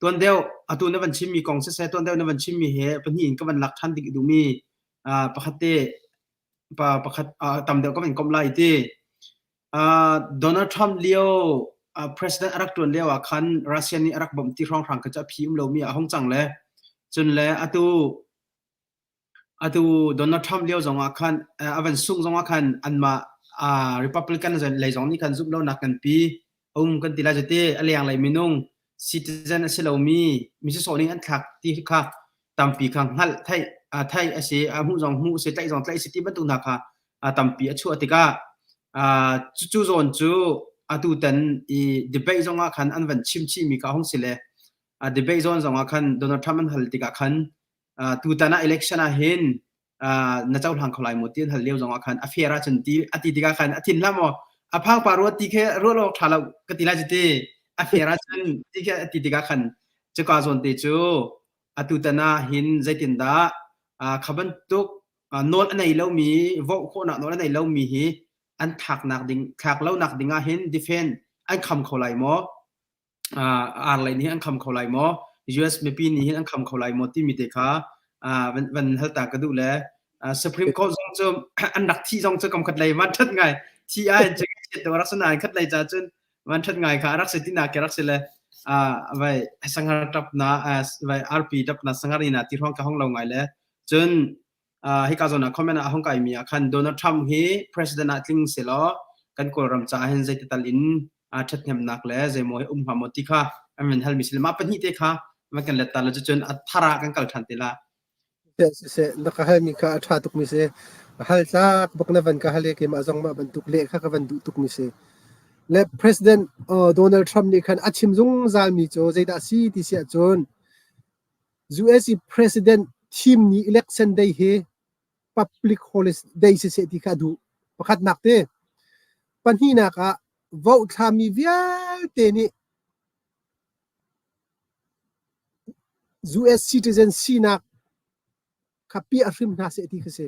tuan deuh atu na van chim mi kong siseh tuan deuh na van chim mi he pahnih in ka van lak ṭhan ding duh mi pakhat te pa pakhat tam deuh ka van komh lai ti Donald Trump lio president a rak ṭuan lio ah khan Russia nih a rak bawmh ti hrawnghrang kha cu a phi um lomi a hung cang le cun le atu atu Donald Trump lio zongah khan a van sungh zongah khan anmah Republican lei zong nih khan zumh lonak nganpi a um kan ti lai cu ti a lenglei minung citizen a si lomi mi sawsawh ning an thlak ti kha tampi kha hngalh theih theih a si a hmuh zong hmuh a si tlaih zong tlaih a si ti bantuk hna kha tampi a chuah tikah cucu zawn cu atu tan i debate zongah khan an van chim chihmi kha hung si le debate zawn zongah khan Donald Trump an hal tikah khan tutan ah election ah hin na cohlang kho lai maw ti an hal lio zongah khan a fair ahcun ti a ti tikah khan a thin hlah maw a phang pa ruat ti khi ruah lo ṭha lo ka ti lai cu ti a fair ahcun ti khi a ti tikah khan cuka zawn te cu atutan ah hin zeitindah kha bantuk nawl a nei lomi vote khawhnak nawl a nei lomi hi an thlaknak ding thlak lonak ding ah hin defend an kham kho lai maw ar lei nih an kham kho lai maw US mipi nih hin an kham kho lai maw timi te kha van van hal ta ka duh le Supreme Court zong cu an rak thi zong cu kam khat lei man that ngai thi ai cu chiat rak sanain khat lei cha cun man that ngai kha rak si tina ke rak si le vai sangar tap na vai RP tap na sangar ina ti hrawng ka hong lo ngai le cun hika zawn ah comment ah a hung kaimi ah khan Donald Trump hi president ah tling selaw kan Kawlram caah hin zeiti tal in ṭhathnemnak le zeimaw hi um hnga maw ti kha an van halmi si le mah pahnih te kha van kan let ta le cucun a thar ah kan kal ṭhan te la. Siseh, na ka halmi kha a ṭha tukmi si. Hal tlak bak na van ka hal i keimah zong mah bantuk leh kha ka van duh tukmi si. Le President Donald Trump nih khan a chim zungzalmi cu zeidah si ti si ahcun US i President thimni election day hi public holiday siseh ti kha a duh. Pakhatnak te. Pahnihnak ah vote thlami vialte nih US citizen sinak kha piah hrim hna seh ti kha si.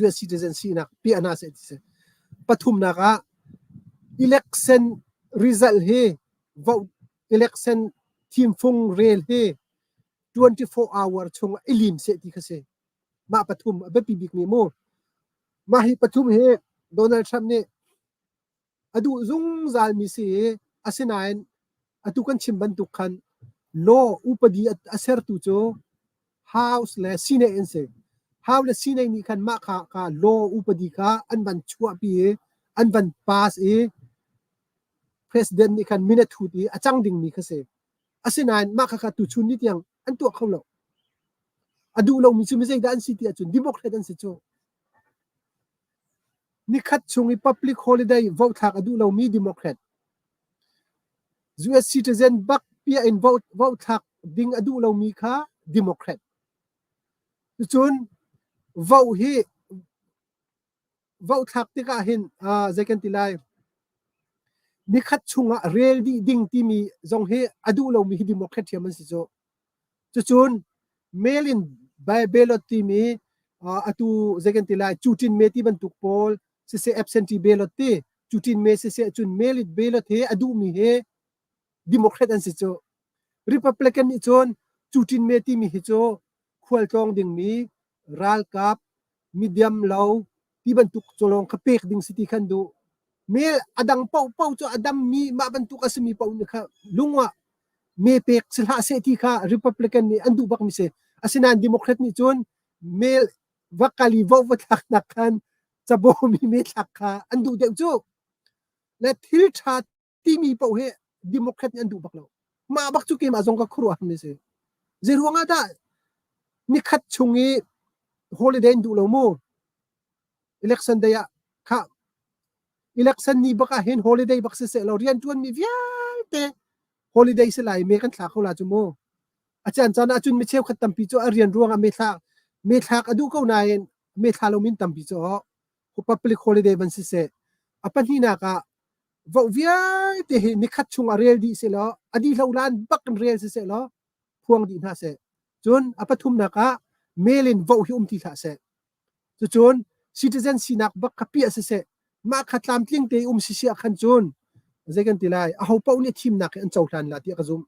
US citizen sinak piah hna seh ti si. Pathumnak ah election result hi vote election thimfung rel hi 24 hour chung ah i lim seh ti kha si. Mah pathum a biapi bikmi mu. Mah hi pathum hi Donald Trump nih a duh zungzalmi si i asinain atu kan chim bantuk khan law upadi a sertu cu House le Senate an si. House le Senate nih khan mah kha kha law upadi kha an van chuahpi i an van pass i president nih khan min a thut i a cang dingmi kha si. Asinain mah kha kha tuchun ni tiang an tuah kho lo. A duh lomi cu mi zeidah an si ti ahcun Democrat an si cu. Nikhat chung i public holiday vote thlak a duh lomi Democrat. US citizen bak piah in vote, vote thlak ding a duh lomi kha Democrat. Cun vote hi vote thlak tikah hin uh, zei kan ti lai nikhat chungah rel dih ding timi zong hi a duh lomi hi Democrat thiam an si cu. Cucun. Mail in ballot timi atu zei kan ti lai cutin me ti bantuk pawl siseh absentee ballot ti cutin me siseh cun mail in ballot he a duhmi he Democrat an si cu. Republican nih cun cutin me timi hi cu khualtlawng dingmi ralkap midiam lo ti bantuk cu lawng kha pek ding si ti khan duh. Mail a dang paohpaoh cu a dammi mah bantuk a simi paoh nih kha lung ah me pek si hlah seh ti kha Republican nih an duh bakmi si. Asinain Democrat nih cun mail va kal i vote va thlaknak khan cabawm i me thlak kha an duh deuh cu. Le thil ṭha timi paoh hi Democrat nih an duh bak lo. Mah bak cu keimah zong ka khuaruah mi si. Zei ruang ah dah nikhat chung i holiday an duh lo mu? Election day ah kha election ni bak ah hin holiday bak si seh lo rian ṭuan mi vialte holiday si lai me kan thla kho la cu mu. A caan caan ah cun mi cheukhat tampi cu a rian ruang ah me thlak me thlak a duh ko nain me thla lo min tampi cu public holiday van si seh. A pahnihnak ah voh vialte hi nikhat chung ah rel dih sehlaw a dihlo lan bak in rel si sehlaw phuang dih hna seh. Cun a pathumnak ah mail in voh hi um ti hlah seh. Cucun citizen sinak bak kha piah siseh mah kha tlamtling te um si siah khan cun zei kan ti lai aho paoh nih thimnak hi an cohlan la tiah ka zumh.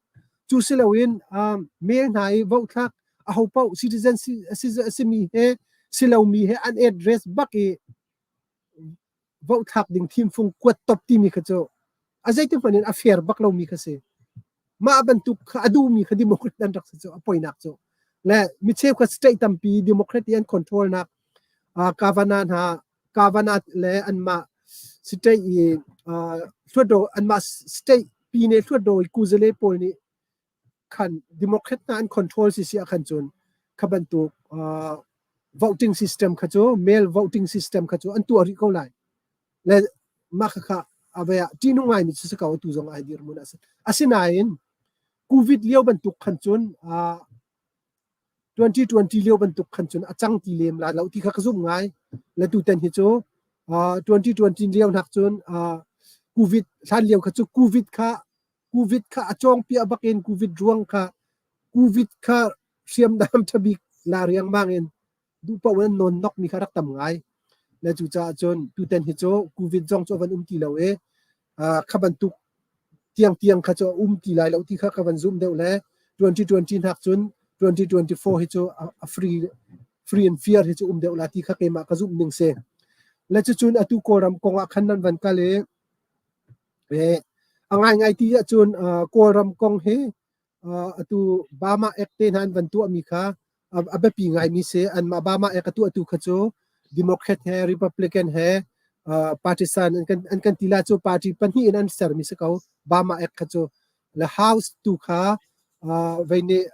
Cu si loin um, mail hna i vote thlak aho paoh citizen si, a simi he si lomi he an address bak i vote thlak ding thimfung kuat top timi kha cu a zeitik hmanh in a fair bak lomi kha si. Mah bantuk kha a duhmi kha Democrat an rak si cu a poinak cu. Le mi cheukhat state tampi Democrat i an control nak uh, Kavanaugh hna Kavanaugh le anmah state i uh, hluatdaw anmah state pine hluatdaw i kuzale pawl nih khan Democrat hna an control si si ah khan cun kha bantuk uh, voting system kha cu mail voting system kha cu an tuah rih ko lai. Le mah kha kha ave ah ṭihnung ngaimi cu si ko atu zong ai dirhmun a si. Asinain COVID lio bantuk khan cun uh, 2020 lio bantuk khan cun a cang ti lem lai lo ti kha ka zumh ngai. Le tutan hi cu uh, 2020 lio hnak cun uh, COVID hlan lio kha cu COVID kha COVID kha a cawngpiah bakin COVID ruang kha COVID kha hriamnam ṭhabik la riangmang in duh paoh in nawn nok mi kha rak tam ngai. Le cucaah cun tutan hi cu COVID zong cu a van um ti lo i kha bantuk tiangtiang kha cu a um ti lai lo ti kha ka van zumh deuh le 2020 hnak cun 2024 hi cu a free free and fair hi cu um deuh la ti kha keimah ka zumh ning si. Le cucun atu Kawlram kong ah khan nan van kal i A ngaingai ti ahcun Kawlram kong hi atu Bama Act te hna an van tuahmi kha a biapi ngaimi si. Anmah Bama Act a tuahtu kha cu Democrat he Republican he partisan an kan, an kan ti la cu party pahnih in an sermi si ko. Bama Act kha cu. Le House tu kha vei nih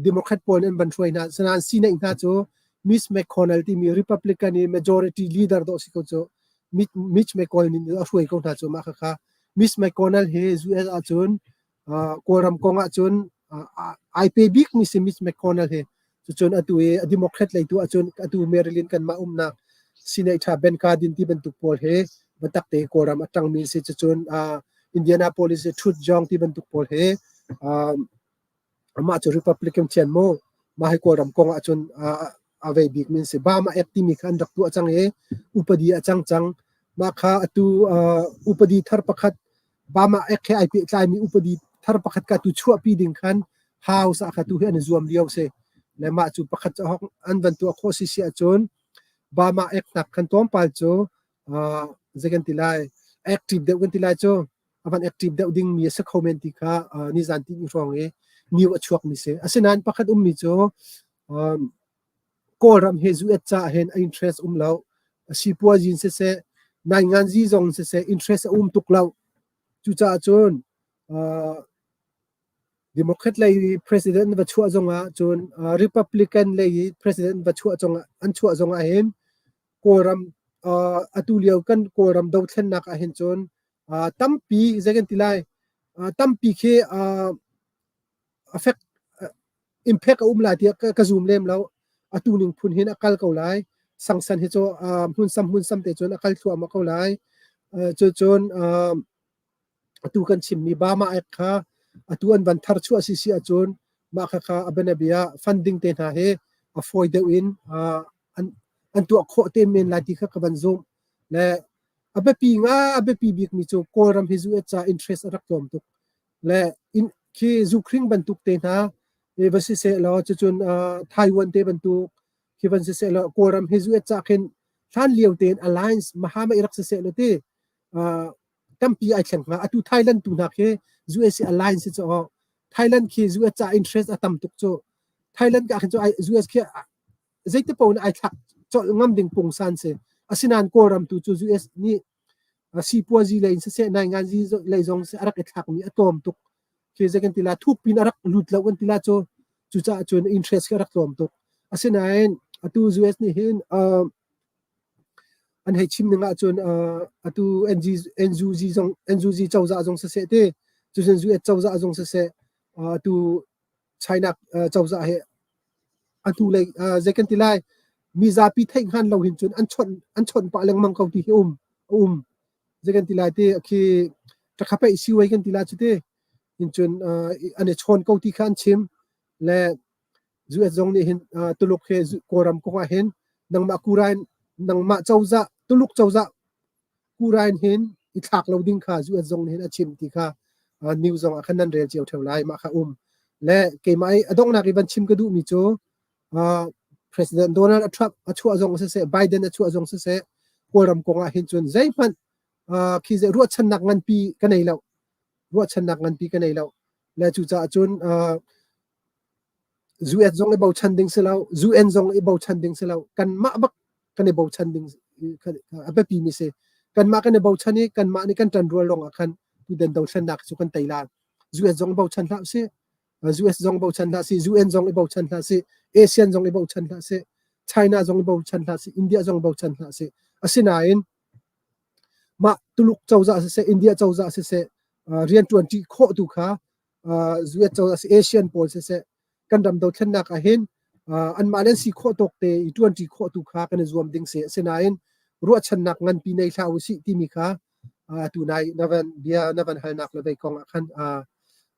Democrat pawl nih an van hruai hna. Sinain Senate hna cu Mitch McConnell timi Republican i majority leader dawh si ko cu. Mitch McConnell nih a hruai ko hna cu mah khakha. Mitch McConnell hi US ahcun uh, Kawlram kong ahcun uh, ai pe bikmi si Mitch McConnell hi. Cucun atu i a Democrat lei tu ahcun atu Maryland kanmah umnak Senator Ben Cardin ti bantuk pawl he biatak te Kawlram a ṭangmi si. Cucun uh, Indianapolis i Thut Jong ti bantuk pawl he um, Amah cu Republican thian mu. Mah hi Kawlram kong ahcun a vei bikmi an si. Bama Act timi kha an rak tuah cang i upadi a cang cang. Mah kha atu upadi thar pakhat Bama Act he ai pehtlaimi upadi thar pakhat ka tu chuahpi ding khan House ah kha tu hi an i zuam lio si. Le mah cu pakhat an van tuah khawh si si ahcun Bama Act nak khan tlawmpal cu zei kan ti lai active deuh kan ti lai cu a van active deuh dingmi a si kho men ti kha nizan ti ni hrawng i new a chuakmi si. Asinain pakhat ummi cu Kawlram he US caah hin a interest um lo. Sipuazi in siseh, nainganzi zong in siseh interest a um tuk lo. Cucaah cun Democrat lei president va chuah zongah cun Republican lei president va chuah zongah an chuah zongah hin Kawlram atu lio kan Kawlram dothlennak ah hin cun tampi zei kan ti lai tampi khi affect impact a um lai tiah ka zum lem lo. Atu ning phun hin a kal ko lai. Sangsan hi cu hmunsam hmunsam te cun a kal thluahmah ko lai. Cucun atu kan chimmi Bama Act kha atu an van thar chuah si si ahcun. Mah khakha a bianabia funding te hna hi a fawi deuh in an an tuah khawh te men lai ti kha ka van zumh. Le a biapi nga a biapi bikmi cu Kawlram hi US ca interest a rak tlawm tuk. Le in khi Zukhring bantuk te hna e va si seh law cucun Taiwan te bantuk khi van si seh law Kawlram hi US ca khin hlan lio tein alliance Mahama i rak si seh law ti tampi ai thleng hnga. Atu Thailand tu hna khi US alliance cu Thailand khi US ca interest a tam tuk cu. Thailand ka khin cu US khi zeiti paoh in ai thlak colh ngam ding pungsan si. Asinain Kawlram tu cu US nih sipuazi lei in siseh nainganzi lei zong a rak i thlakmi a tlawm tuk. Khi zei kan ti la thuk pin a rak lut lo kan ti la cu cucaah cun interest khi a rak tlawm tuk. Asinain atu US nih hin uh, an hei chim ning ahcun uh, atu NG, NUG zong NUG cozah zong siseh ti cucun US cozah zong siseh uh, atu China uh, cozah he a hnulei uh, zei kan ti lai mizapi theih hngan lo hin cun an chawnh an chawnh pah lengmang ko ti hi um um zei kan ti lai ti khi ṭakhapeih siwei kan ti la cu ti hin cun uh, an i chawn ko ti kha an chim le US zong nih hin uh, Tuluk he Kawlram kong ah hin nangmah kurain nangmah cozah Tuluk cozah kurain hin i thlak lo ding kha US zong nih hin a chim ti kha uh, news zong ah khan nan rel cio theu lai mah kha um le keimah i a donghnak i van chim ka duhmi cu uh, President Donald Trump a chuah zong siseh Biden a chuah zong siseh Kawlram kong ah hin cun zeihmanh uh, khi ze ruahchannak nganpi ka nei lo ruahchannak nganpi ka nei lo le cucaah cun uh, US zong i bochan ding si lo, UN zong i bochan ding si lo. Kanmah bak kan i bochan ding a biapi mi si. Kanmah kan i bochan i kanmah nih kan ṭanrual lawng ah khan tutan dothlennak cu kan tei lai. US zong i bochan hlah usih. US zong bochan hlah sih, UN zong i bochan hlah sih, ASEAN zong i bochan hlah sih, China zong i bochan hlah sih, India zong bochan hlah sih. Asinain mah Tuluk cozah siseh, India cozah siseh, rianṭuan ṭi khawh tu kha US cozah si ASEAN pawl siseh kan ram dothlennak ah hin anmah le an si khawh tawk te i ṭuanṭi khawh tu kha kan i zuam ding si. Asinain ruahchannak nganpi nei hlah usih timi kha atu nai na van bia na van halnak le vei kong ah khan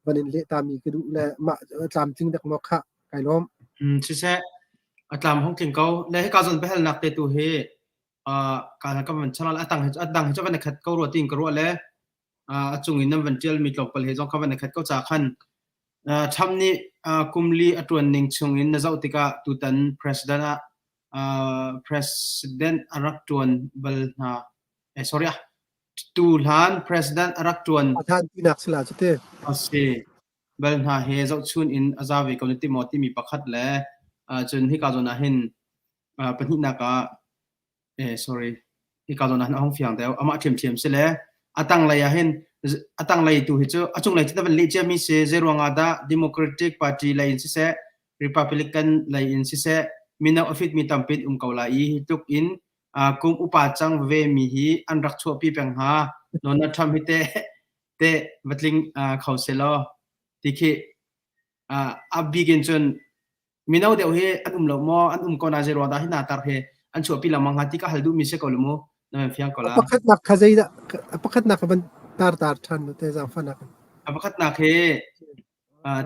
van in leh tami ka duh le mah tlamtling dek maw khah kai lawm. Siseh a tlam hong tling ko le hika zawn biahalnak te tu hi ka ka van chanal atang hi atang hi chu van khat ko ruah tin ka ruah le a cung in nan van ṭialmi tlawmpal he zong kha van i khat ko ca khan Trump nih kum li a ṭuan ning chung in na zoh tikah tutan president ah president a rak ṭuan bal hna eh sorry ah tu hlan president a rak ṭuan A than tinak sila cu te. A si bal hna he zohchun in a za ve ko na ti maw timi pakhat le cun hika zawn ah hin pahnihnak ah Eh sorry. Hika zawn ah hin a hung fiang deuh. Amah ṭhiamṭhiam si le a tanglei ah hin a tanglei tu hi cu a cunglei cu na van leh ciami si zei ruangah dah Democratic Party lei in siseh Republican lei in siseh mino a fitmi tampi an um ko lai i hi tluk in uh, kum upa cang veve mi hi an rak chuahpi peng hnga. Donald Trump hi teh teh va tling uh, kho selaw ti khi uh, a bik in cun mino deuh hi an um lo maw an um ko na zei ruang dah hi na tar he an chuahpi lengmang hnga ti ka hal duhmi si ko le mu na van fiang ko la pakhatnak kha zeidah pakhatnak ka van tar tar than te zaangfahnak a pakhatnak hi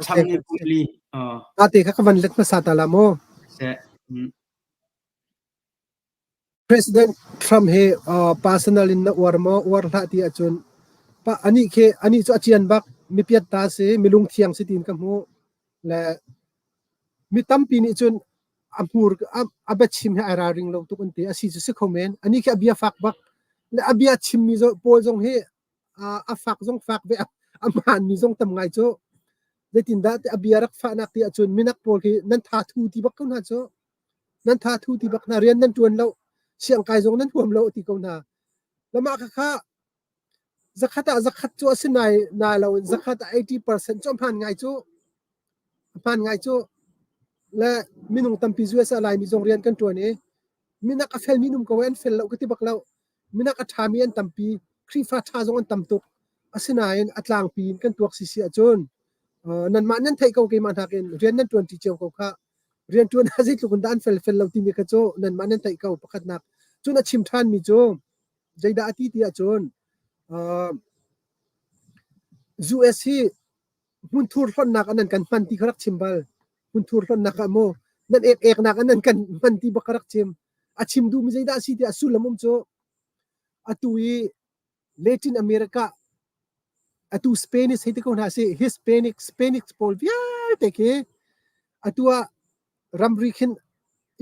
cham ni puli ta te kha ka van let hmasa ta la mu se President Trump hi personal in na uar maw uar hlah ti ahcun pa anih khi anih cu a cian bak mi piatta si mi lungthiang si tiin ka hmuh le mi tampi nih cun a hmur a biachim hi ai ralring lo tuk an ti a si cu si kho men anih khi a bia fak bak le a bia chimmi pawl zong hi a fak zong fak ve a hmaanmi zong tam ngai cu zeitindah a bia rak fahnak ti ahcun minak pawl khi nan tha thu ti bak ko hna cu Nan tha thu ti bak hna rian nan ṭuan lo siangkai zong nan huam lo a ti ko hna. Lamah khakha zakhat ah zakhat cu a si nai na lo in zakhat ah 80% cu a hmaan ngai cu a hmaan ngai cu le minung tampi US ah Laimi zong rian kan ṭuan i minak a felmi um ko an fel lo ka ti bak lo. Minak a ṭhami an tampi Khrihfa ṭha zong an tam tuk. Asinain a tlangpi in kan tuak sisi ahcun nanmah nan theih ko keimah nakin rian nan ṭuanṭi cio ko khah. Rianṭuan ah zeitluk in dah an fel fel lo timi kha cu nanmah nan theih ko pakhatnak. Cun a chim ṭhanmi cu zeidah a ti ti ahcun uh, US hi Hmunthur hlonhnak ah nan kan hman ti kha rak chim bal. Hmunthur hlonhnak ah maw nan ek eknak ah nan kan hman ti bak ka rak chim. A chim duhmi zeidah a si tiah sullam um cu atu i Latin America atu Spanish hei ti ko hna sih Hispanic Spanish pawl vialte khi atu ah ramri khin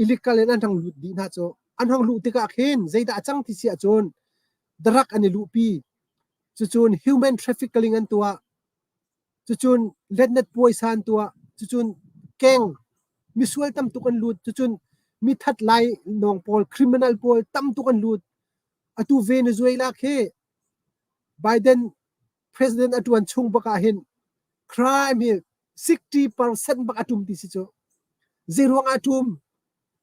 illegal in an hung lut dih hna cu. An hung luh tikah khin zeidah a cang ti si ahcun drug an i luhpi. Cucun human trafficking an tuah. Cucun letnet puaisa an tuah. Cucun keng misual tam tuk an lut. Cucun mithat lai nawng pawl criminal pawl tam tuk an lut. Atu Venezuela khi Biden president a tuan chung bak ah hin crime hi 60% bak a tum ti si cu. Zeiruang ah tum?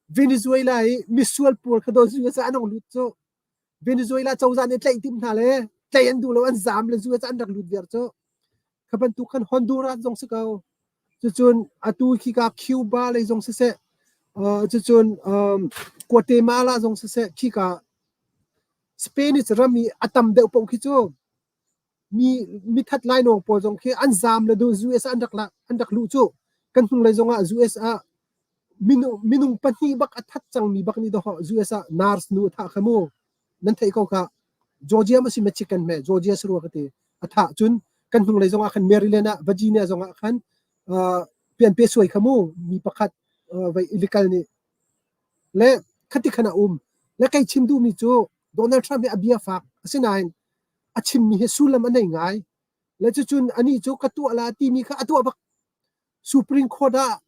Venezuela i misual pawl kha dawn US ah an hong lut cu. Venezuela cozah nih tlaih tim hna le tlaih an duh lo an zaam le US an rak lut viar cu. Kha bantuk khan Honduras zong si ko. Cucun atu khika Cuba lei zong siseh, uh, cucun um, Guatemala zong siseh, khika Spanish ram i a tam deuh paoh khi cu mi mithat lainawng pawl zong khi an zaam le US an rak an rak luh cu kan hnunglei zong ah US ah minung minung pahnih bak a that cangmi bak nih dawh US ah nurse nu a thah kha mu nan theih ko kha Georgia ma si Michigan me Georgia sarua ka ti a thah cun kan hnunglei zong ah khan Maryland ah Virginia zong ah khan pian pe suai kha mu mi pakhat vai illegal nih le khati khan a um le kei chim duhmi cu Donald Trump hi a bia fak asinain a chimmi hi sullam a nei ngai. Le cucun anih cu ka tuah la timi kha a tuah bak. Supreme Court ah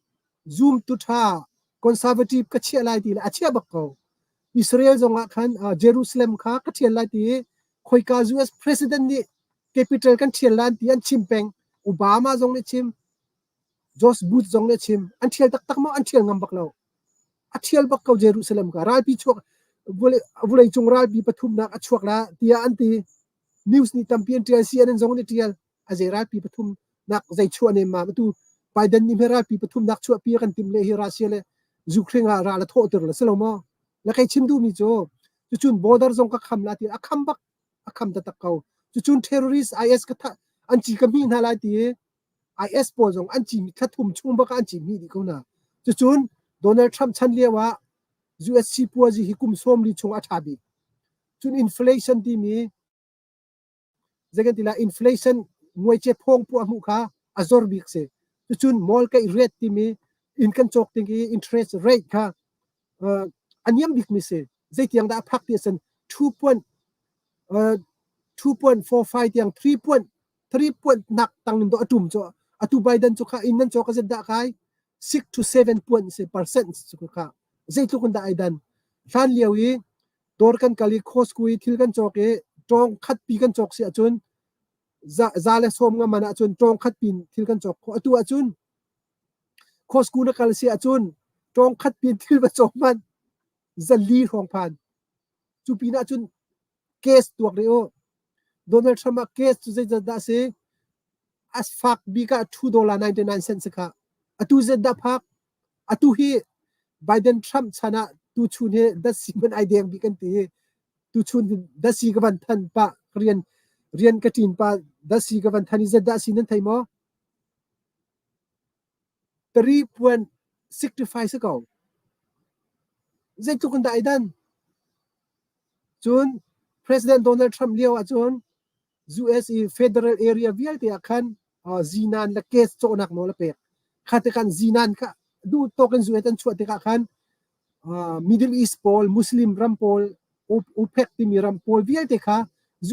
zoom tu tha conservative ka chiah lai ti le a chiah bak ko. Israel zong ah khan uh, Jerusalem kha ka thial lai ti khoika US president nih capital kan thial lan ti an chim peng. Obama zong nih chim. George Bush zong nih chim. An thial taktak maw? An thial ngam bak lo. A thial bak ko Jerusalem ka ralpi chuak vulei cung ralpi pathumnak a chuak la tiah an ti. News nih tampi an tial, CNN zong nih tial. A zei ralpi pathumnak zei chuah nem ma atu Biden nih hme ralpi pathumnak chuahpi a kan tim le hi Russia le Ukraine ah ral a thawhter le si lo maw? Le kei chim duhmi cu cucun border zong ka kham la ti a kham bak a kham taktak ko. Cucun terrorist IS ka thah an ci ka hmi hna lai ti IS pawl zong an ci thla thum chung bak ah an ci hmi dih ko hna. Cucun Donald Trump chan lio ah US sipuazi hi kum 40 chung a ṭha bik. Cun inflation timi zei kan ti lai inflation muaice phawng puah hmuh kha a zor bik si. Cucun mortgage rate timi inn kan cawk ding i interest rate kha uh, a niam bikmi si. Zeitiang dah a phak ti a sin 2. Uh, 2.45 tiang 3. 3 point nak tang in do a tum cu atu Biden cu kha inn nan cawk a zet dah kai 6 to 7 point si percent cu kha zeitluk in dah ai dan hlan lio i dawr kan kal i Costco i thil kan cawk i tawng khat pi kan cawk si ahcun za, za le sawm nga man ahcun tawng khat pin thil kan cawk kho atu ahcun Costco na kal si ahcun tawng khat pin thil va cawk man zali hrawng phan cu pin ahcun case tuak rih u Donald Trump ah case cu zeizat dah a si? A fak bik ah $2.99 si kha. Atu zet dah phak? Atu hi Biden Trump chan ah tuchun hi datsi man ai deng bik an ti. Tuchun hi datsi ka van than pa rian rian ka ṭin pa datsi ka van than i zet dah si nan thei maw? 3.65 si ko. Zeitluk in dah ai dan? Cun President Donald Trump lio ahcun US i federal area vialte ah khan uh, zinan le case cawhnak nawl a pek. Kha tikhan zinan kha duh tawk in US an chuah tikah khan uh, Middle East pawl, Muslim ram pawl, OPEC timi ram pawl vialte kha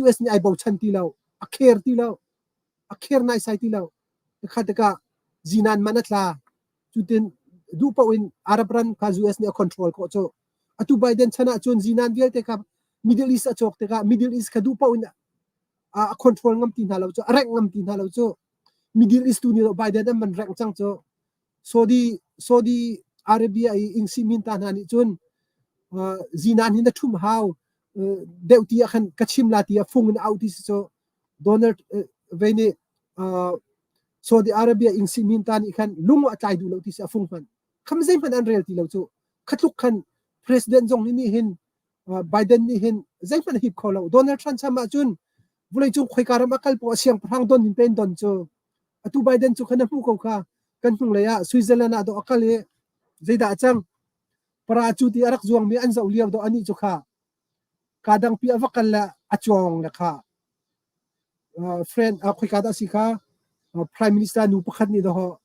US nih ai bochan ti lo, a care ti lo, a care naisai ti lo. Kha tikah zinan man a tla. Cutin duh paoh in Arab ram kha US nih a control khawh cu. Atu Biden chan ahcun zinan vialte kha Middle East a cawk tikah Middle East kha duh paoh in a control ngam ti hna lo cu, a rengh ngam ti hna lo cu. Middle East tu nih Biden an van rengh cang cu. Saudi Saudi Arabia i ingsi min ta hna nih cun uh, zinan hi na ṭhum hau uh, deuh ti ah khan ka chim la ti ah fung in au ti si cu Donald uh, vei nih uh, Saudi Arabia ingsi min ta nih khan lung a tlai duh lo ti si a fung hman kham zeihmanh an rel ti lo cu khatluk khan president zong nih hin Biden nih hin zeihmanh a hip kho lo Donald Trump cham ahcun vawleicung khoika ram a kal poah siangpahrang don in pen don cu. Atu Biden cu khan a hmuh ko kha. Kan hnunglei ah Switzerland ah dawh a kal i zeidah a cang? Para cu ti a rak zuangmi an zoh lio dawh anih cu kha. Kaa dangpi a va kal le a cawng le kha. Friend khoika dah a si kha Prime Minister nu pakhat nih dawh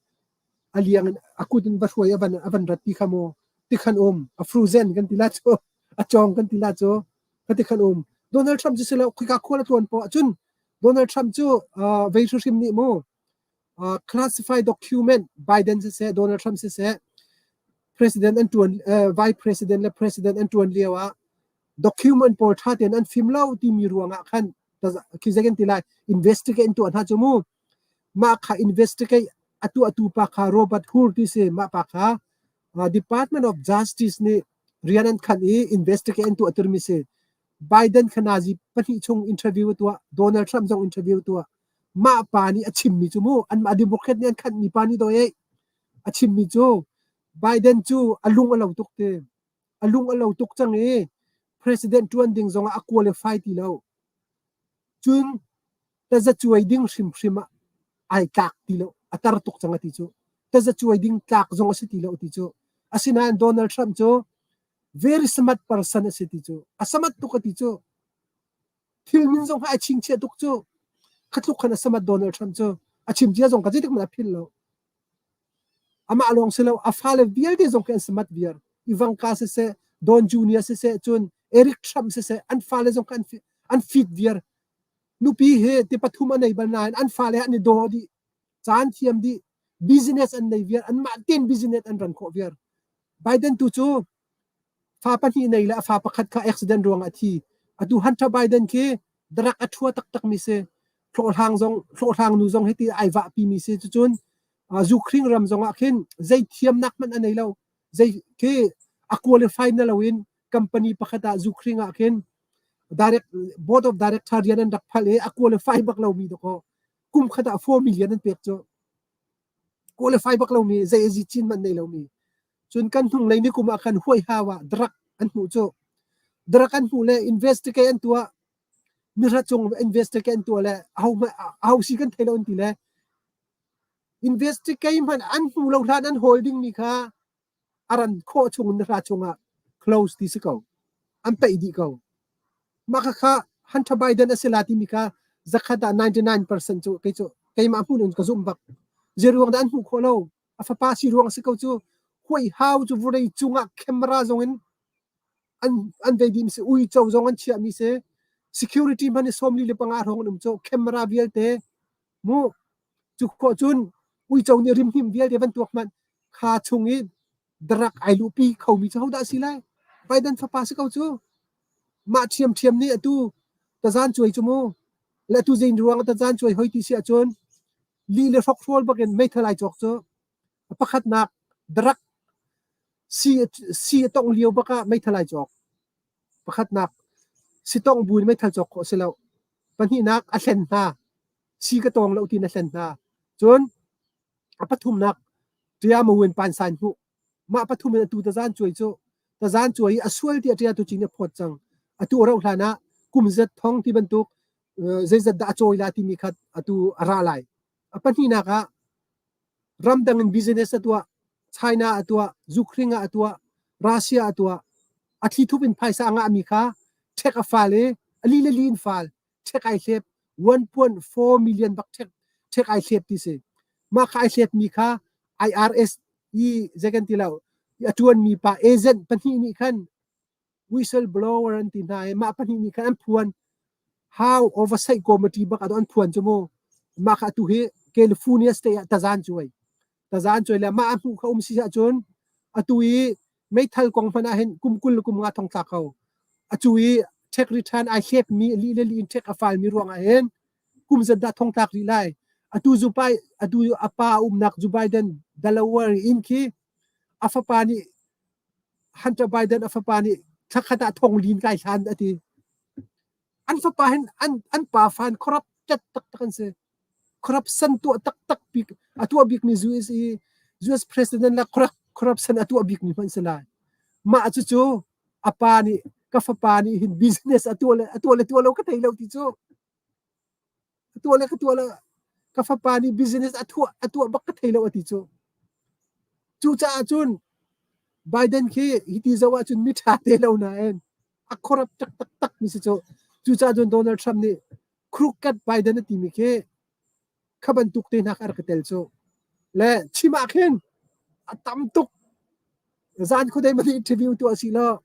a liang in a kut in va hruai a van a van rat ti kha mu tikhan um a frozen kan ti la cu a cawng kan ti la cu kha tikhan um Donald Trump cu si lo khoika khual a tluan poah cun Donald Trump cu vei hrim nih mu classified document Biden siseh Donald Trump siseh president an tuan vice president le president an tuan lio ah document pawl ṭha tein an fim lo timi ruangah khan khi zei kan ti lai investigate an tuah hna cu mu mah kha investigate a tuahtu pa kha Robert Hur ti si mah pa kha Department of Justice nih rian an khanh i investigate an tuah tirmi si Biden kha nazi pahnih chung interview a tuah Donald Trump zong interview a tuah mah pa nih a chimmi cu mu anmah Democrat nih an khanhmi pa nih daw ei a chimmi cu Biden cu a lung a lo tuk ti A lung a lo tuk cang i president ṭuan ding zongah a qualify ti lo. Cun tazacuai ding hrimhrim ah ai tlak ti lo. A tar tuk cang a ti cu. Tazacuai ding tlak zong a si ti lo ti cu. Asinain Donald Trump cu very smart person a si ti cu. A smart tuk a ti cu. Thil min zong kha ai chingchiah tuk cu. Kha tluk khan a smart Donald Trump cu. A chim cia zong ka zeitik hmanh a philh lo. Amah lawng si lo, a fale vialte zong khi an smart viar. Ivanka siseh, Don Jr. siseh, cun Eric Trump siseh, an fale zong kha an, an fit viar. Nupi he ti pathum a nei bal nain an fale an i daw dih. Caan thiam dih. Business an nei viar. Anmah tein business an ran khawh viar. Biden tu cu fa pahnih nei le a fa pakhat kha accident ruangah a thi. Atu Hunter Biden khi drug a ṭhua taktakmi si. Hlawhhlang zong hlawhhlang nu zong hiti ai vahpi mi si. Cucun Zukhring ram zongah khin zei thiamnak hmanh a nei lo. Zei khi a qualify na loin company pakhat ah Zukhring ah khin direct board of director rian an rak phal i a qualify bak lomi dakaw kum khat ah 4 million an pek cu. Qualify bak lomi zei a zi chin hmanh nei lomi. Cun kan hnunglei nikum ah khan huaihau ah drug an hmuh cu. Drug an hmuh le investigate an tuah. Mihra cung investigate an tuah le aho aho si kan thei lo an ti le investigate hmanh an hmu lo hlan an hawl dingmi kha a ran khawh chung in hra chungah close ti si ko. An peih dih ko. Mah kha kha Hunter Biden a si la timi kha zakhat ah 99% cu kei cu keimah hmun in ka zumh bak. Zeiruang dah an hmuh khawh lo? A fapa si ruang a si ko cu. Huaihau cu vawlei cungah camera zong in an an vei dih mi si uico zong an chiah mi si. Security hmanh hi 45 hrawng an um cu camera vialte mu cu khawh cun uico nih rimhnim vialte van tuak hmanh kha chung i drug ai luhpi khomi cu hodah si lai? Biden fapa si ko cu. Mah ṭhiamṭhiam nih atu tazan cuai cu mu. Le atu zein ruang tazan cuai hoi ti si ahcun li le hrokhrawl bakin meithal ai cawk cu. A pakhatnak drug si si a tongh lio bak ah meithal ai cawk. Pakhatnak si tongh bu in meithal cawk khawh si lo. Pahnihnak a hlen hna. Si ka tawng lo tiin a hlen hna. Cun A pathumnak Ṭiamawin pansan hmuh. Mah pathum in atu tazan cuai cu tazan cuai i a sual tiah ṭia tu cing nih a phawt cang. Atu a rauh hlan ah kum zat thong ti bantuk zeizat dah a cawi la timi kha atu a ra lai. A pahnihnak ah ramdang in business a tuah, China a tuah, Zukhring ah a tuah, Russia a tuah. A thlithup in phaisa a ngahmi kha ṭhek a fal i a li le li in fal. Ṭhek ai hlep 1.4 million bak ṭhek ṭhek ai hlep ti si. Mah kha ai hlepmi kha IRS i zei kan ti lo a ṭuanmi pa agent pahnih nih khan whistleblower an ti hna i mah pahnih nih khan an phuan how oversight committee bak ah an phuan cu mu mah kha atu hi California state ah tazan cuai tazan cuai le mah a hmuh kha um si ahcun atu i meithal kong hmanh ah hin kum 20 le kum nga thong tla kho atu i tax return ai hlep mi li le li in tax a file mi ruang ah hin kum zat dah thong tlak rih lai atu zupai atu a pa umnak Joe Biden Delaware in khi a fapa nih Hunter Biden a fapa nih thlakhat ah thong lin kai hlan ati an fapa hin an an pa fan corrupt tet taktak an si corruption tuah taktak bik a tuah bikmi US i US president le corruption a tuah bikmi hmanh si lai. Mah cucu a pa nih ka fapa nih hin business a tuah le a tuah le tuah lo ka thei lo ti cu a tuah le ka tuah le ka Ka fapa nih business a thuah a tuah bak ka thei lo a ti cu. Cucaah cun Biden khi hiti zoh ahcun mi ṭha te lo nain a corrupt taktak tak mi si cu. Cucaah cun Donald Trump nih crooked Biden a timi khi kha bantuk te hna kha a rak i tel cu. Le chim ah khin a tam tuk. Zan khuadei mah interview tuah si law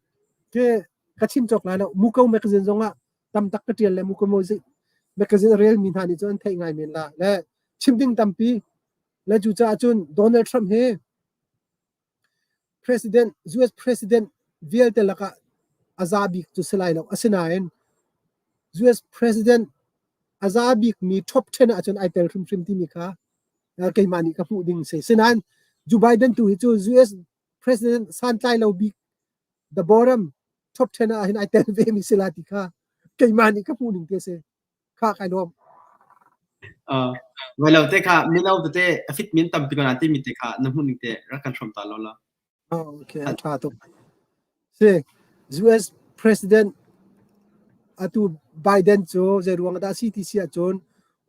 khi ka chim cawk lai lo. Muko magazine zong ah tam tak ka ṭial le Muko magazine a relmi hna nih cun an theih ngai men la. Le chim ding tampi. Le cucaah cun Donald Trump hi President, US President vialte lakah a za bik cu si lai lo. Asinain US President a za bikmi top 10 ahcun ai tel hrimhrim timi kha keimah nih ka hmuh ding si. Sinain Joe Biden tu hi cu US President santlai lo bik the bottom top 10 ah hin ai tel ve mi si la ti kha keimah nih ka hmuh ning te si. Kha kai lawm. Uh, lo te kha mino tete a fit min tampi ko na timi te kha na hmuh ning te rak kan hrom ta lo la. Oh, okay, a tha tuk. Si, US President atu Biden cu zei ruang dah si ti si ahcun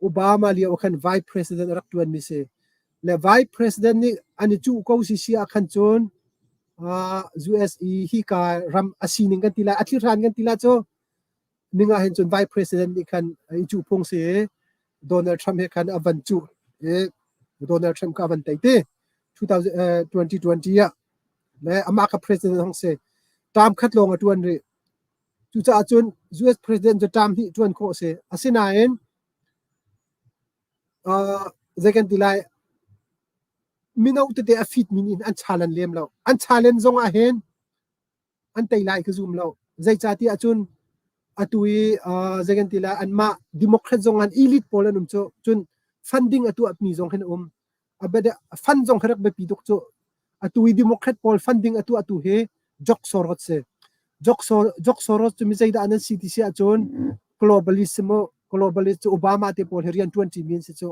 Obama lio khan Vice President a rak tuan mi si. Le Vice President nih an i cuh ko si si ah khan cun uh, US i hi ka ram a sining kan ti lai, a thilhran kan ti lai cu ning ah hin cun Vice President nih khan i cuh phung si i Donald Trump he khan a van cuh i Donald Trump kha a van tei te 2020 ah le amah kha president hong si term khat lawng a tuan rih cucaah cun US president cu term hnih tuan khawh si asinain uh, zei kan ti lai mino tete a fit min in an challenge lem lo an challenge zong ah hin an tei lai ka zum lo. Zeicahtiah cun atu i uh, zei kan ti lai anmah Democrat zong an elite pawl an um cu cun funding a tuahmi zong hin a um. A fund zong hi rak biapi tuk cu. Atu i Democrat pawl funding a tuahtu hi George Soros si. George Soros cu mi zeidah nan si ti si ahcun globalist mu globalist cu Obama te pawl hi rian ṭuan ṭimi an si cu.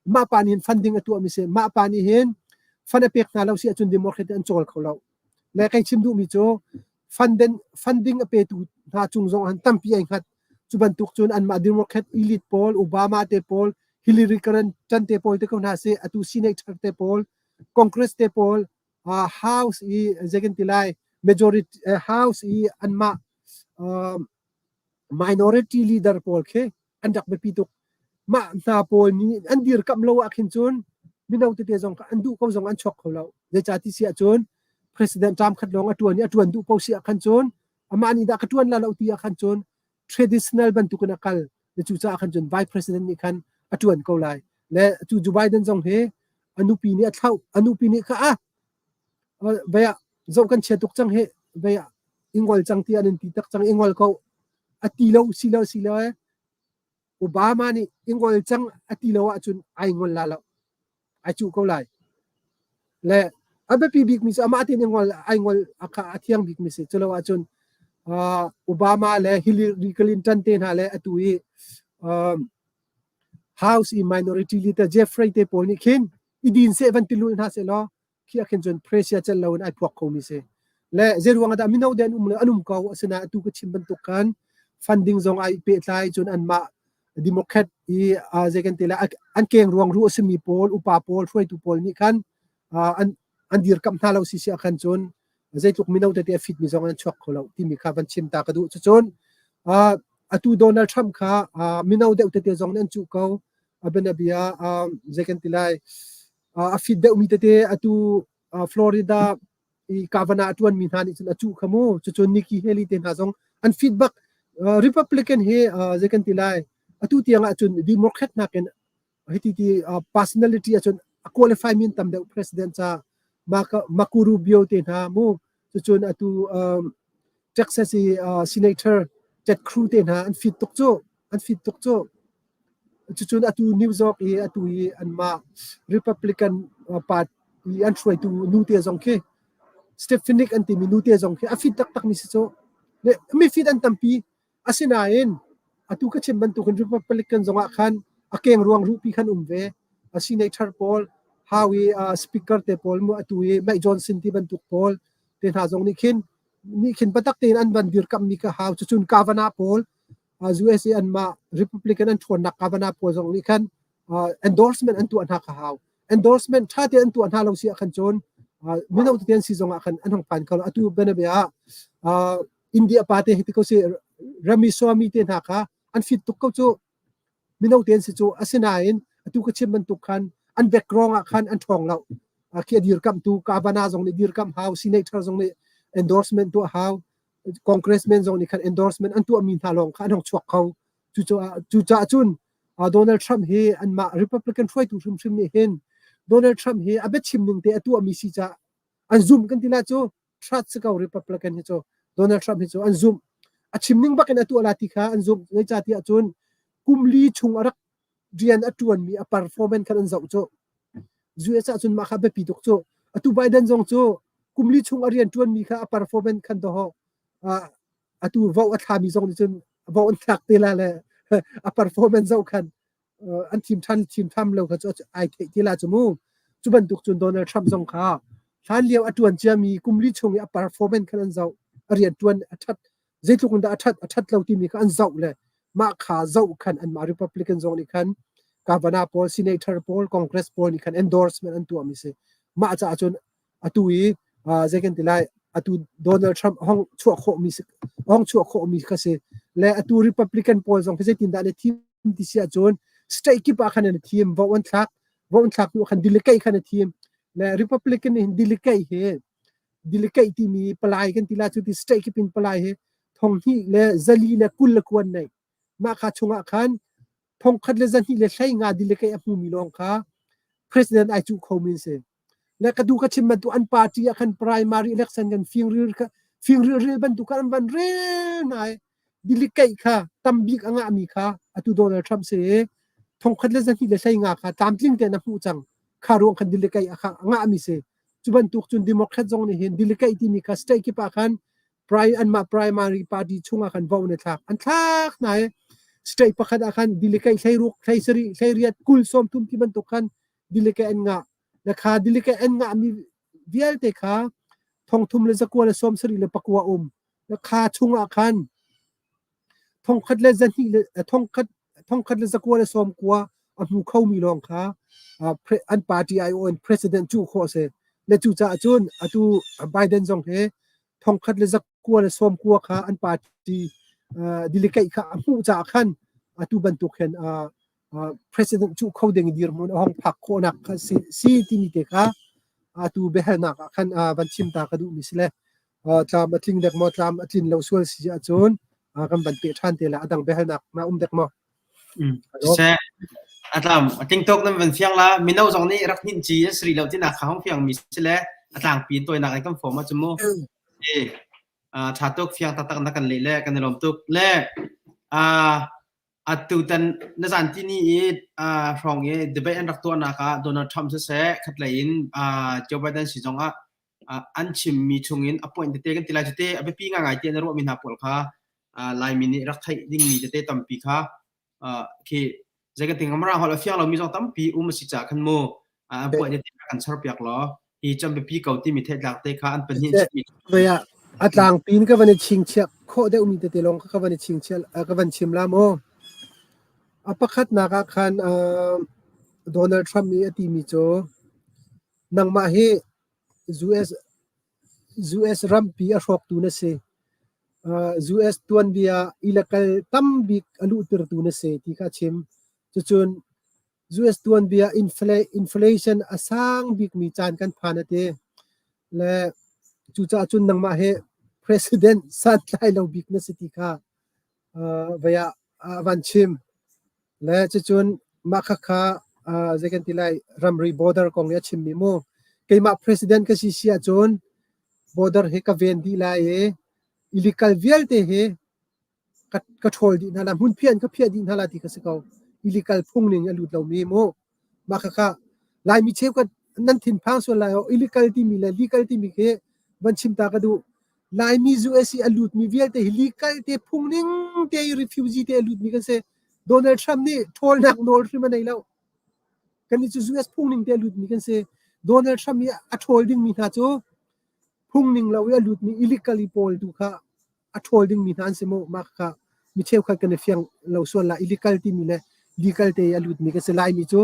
Mah pa nih hin funding a tuahmi si. Mah pa nih hin fund a pek hna lo si ahcun Democrat an cawl kho lo. Le kai chim duhmi cu funding, funding a petu hna cung zong han tampi ai hngat. Cu bantuk cun anmah Democrat elite pawl, Obama te pawl, Hillary Clinton te pawl te ko hna si, atu senator te pawl, Congress te pawl, uh, House i zei kan ti lai, majority uh, House i anmah uh, minority leader pawl khi an rak biapi tuk. Mah hna pawl nih an dirkamh lo ah khin cun mino tete zong kha an duh ko zong an chuak kho lo. Zeicah ti si ahcun President term khat lawng a ṭuan i a ṭuan duh ko si ah khan cun amah nih dah ka ṭuan la lo ti ah khan cun traditional bantukin a kal. Cucaah khan cun Vice President nih khan a ṭuan ko lai. Le cu Joe Biden zong hi a nupi nih a thlauh. A nupi nih kha ah vei ah zoh kan chia tuk cang hi vei ah i ngol cang ti an in ti tak cang i ngol ko a ti lo si lo si lo eh Obama nih i ngol cang a ti lo ahcun ai ngol la lo ai cuh ko lai le a biapi bik mi cu amah tein i ngol ai ngol a kha a thiang bik mi si culo ahcun uh, Obama le Hillary Clinton te hna le atu i um, House i minority leader Jeffrey te pawl nih khin i din seh van ti lul hna seh law khi ah khin cun pressure celh lo in ai phuak khomi si. Le zei ruang ah dah mino de an um le an um ko asinain atu ka chim bantuk khan funding zong ai pehtlai cun anmah Democrat i uh, zei kan ti lai an keng ruang ru a simi pawl upa pawl hruaitu pawl nih khan uh, an an dirkamh hna lo si si ah khan cun zeitluk mino tete a fit mi zong an chuak kho lo timi kha van chim ta ka duh cucun uh, atu Donald Trump kha uh, mino deuh tete zong nih an cuh ko a bianabia uh, zei kan ti lai uh, a fit deuhmi tete atu uh, Florida i governor a ṭuanmi hna nih cun a cuh kha mu cucun Nikki Haley te hna zong an fit bak uh, Republican hi uh, zei kan ti lai atu tiang ah cun Democrat nakin hiti ti uh, personality ahcun a qualify min tam deuh president ca Marco Rubio te hna mu cucun atu um, Texas i uh, senator Ted Cruz te hna an fit tuk cu an fit tuk cu cucun atu New York i atu i anmah Republican party i an hruaitu nu te zong khi Stefanik an timi nu te zong khi a fit taktak mi si cu mi fit an tampi asinain atu ka chim bantukin Republican zong ah khan a keng ruang rupi khan um ve a senator pawl how i uh, speaker te pawl mu atu i Mike Johnson ti bantuk pawl te hna zong nih khin nih khin patak tein an van dirkamh mi ka hau cucun Kavanaugh pawl USA anmah Republican an ṭhawnnak Kavanaugh pawl zong nih khan Endorsement an tuah hna kha hau. Endorsement ṭha te an tuah hna lo si ah khan cun mino tete an si zong ah khan an hong phan kho lo. Atu bianabia ah India pa te hi ti ko si Ramaswamy te hna kha an fit tuk ko cu. Mino te an si cu. Asinain atu ka chim bantuk khan an background ah khan an ṭhawng lo. Khi a dirkamhtu Kavanaugh zong nih dirkamh hau, senator zong nih endorsement tuah hau, congressman zong nih khan endorsement an tuahmi hna lawng kha an hong chuak kho. Cucaah cun Donald Trump hi anmah Republican hruaitu hrimhrim nih hin Donald Trump hi a biachim ning te a tuahmi si caah an zumh kan ti lai cu. Trust si ko Republican hi cu Donald Trump hi cu an zumh. A chim ning bak in a tuah la ti kha an zumh. Zeicahtiah cun kum li chung a rak rian a ṭuanmi a performance khan an zoh cu. US ahcun mah kha biapi tuk cu. Atu Biden zong cu kum li chung a rian ṭuanmi kha a performance khan dawh atu vote a thlami zong nih cun vote an thlak te la le a performance zoh khan an thim ṭhan thim tham lo kha cu ai theih te la cu mu. Cu bantuk cun Donald Trump zong kha hlan lio a ṭuan ciami kum li chung i a performance khan an zoh a rian ṭuan a ṭhat zeitluk in dah a ṭhat a ṭhat lo timi kha an zoh le mah kha zoh khan anmah Republican zong nih khan Kavanaugh pawl senator pawl Congress pawl nih khan endorsement an tuahmi si. Mah caah cun atu i zei kan ti lai atu Donald Trump hong chuah khawhmi hong chuah khawhmi kha si le atu Republican pawl zong hi zeitin dah an i thim ti si ahcun state kip ah khan an i thim vote an thlak vote an thlak hnu khan delegate khan a thim le Republican nih delegate hi delegate timi palai kan ti la cu ti state kip in palai hi thong hnih le zali le kul le kuan nei mah kha chungah khan thong khat le zahnih le hlei nga delegate a hmumi lawng kha president ai cuh khomi an si. Le ka du ka chim bantuk an party ah khan primary election kan fingril kha fingril ril bantuk kha an van rel hna i delegate kha tambik a ngahmi kha atu Donald Trump si i thongkhat le zahnih le hlei nga kha tlamtling tein a hmuh cang kha ruang khan delegate a kha a ngahmi si cu bantuk cun Democrat zong nih hin delegate timi kha state kip ah khan anmah primary party chungah khan vote an i thlak an thlak hna i state pakhat ah khan delegate hleiruk hleisarih hleiriat kul sawmthum ti bantuk khan delegate an ngah le kha delegate an ngahmi vialte kha thongthum le zakua le sawmsarih le pakua um le kha chungah khan thongkhat le zahnih le thongkhat thongkhat le zakua le sawmkua a hmu khomi lawng kha an party aiawh in president cuh khawh a si le cucaah cun atu Biden zong hi thongkhat le zakua le sawmkua kha an party delegate kha a hmuh caah khan atu bantuk hin president cuh kho ding dirhmun a hong phak khawhnak kha si, si timi te kha atu biahalnak ah khan van chim ta ka duhmi si le tlam a tling dek maw tlam a tlin lo sual si ahcun kan van peh ṭhan te la a dang biahalnak na um dek maw? Siseh, a tlam a tling tuk nan van fiang la mino zong nih rak hnin ci an sri lo tinak kha hong fiang mi si le a tlangpi in tawinak in kan form ah cu mu. Tha tuk fiang taktak na kan leh le kan i lawm tuk le Atutan na zanti ni i hrawng i debate an rak tuahnak ah Donald Trump siseh khatlei in Joe Biden si zongah an chimmi chungin a point tete kan ti lai tete a biapi ngaingai ti an ruahmi hna pawl kha Laimi nih rak theih dingmi tete tampi kha khi zei kan ti hnga Mirang holh a fiang lomi zong tampi um a si caah khan mu an point tete kan charpiak law hi cu an biapi ko timi theihtlak te kha an pahnih chimmi Vei ah a tlangpi in ka van i chingchiah khawh deuhmi tete lawng kha ka van i chingchiah ka van chim la mu. A pakhatnak ah khan Donald Trump nih a timi cu nangmah hi US US rampi a hrawktu na si. US tuanbia illegal tambik a luhtertu na si ti kha a chim. Cucun US tuanbia inflation a sang bikmi caan kan phan a ti. Le cucaah cun nangmah hi president santlai lo bik na si ti kha vei ah a van chim. Le cucun mah khakha zei kan ti lai ramri border kong i a chimmi mu. Keimah president ka si si ahcun border hi ka ven dih lai i illegal vialte hi ka ṭhawl dih hna la hmunphiah in ka phiah dih hna la ti kha si ko. Illegal phung ning a lut lomi mu. Mah khakha Laimi cheukhat nan thinphang sual lai o illegal timi le legal timi khi van chim ta ka duh. Laimi US i a lutmi vialte hi legal te phung ning te i refugee te a lutmi kan si. Donald Trump nih ṭhawlnak nawl hrim a nei lo. Kannih cu US phung ning te a lutmi kan si. Donald Trump i a ṭhawl dingmi hna cu phung ning lo i a lutmi illegally pawl tu kha a ṭhawl dingmi hna an si mu. Mah kha mi cheukhat kan i fiang lo sual la illegal timi le Legal te i a lutmi kan si. Laimi cu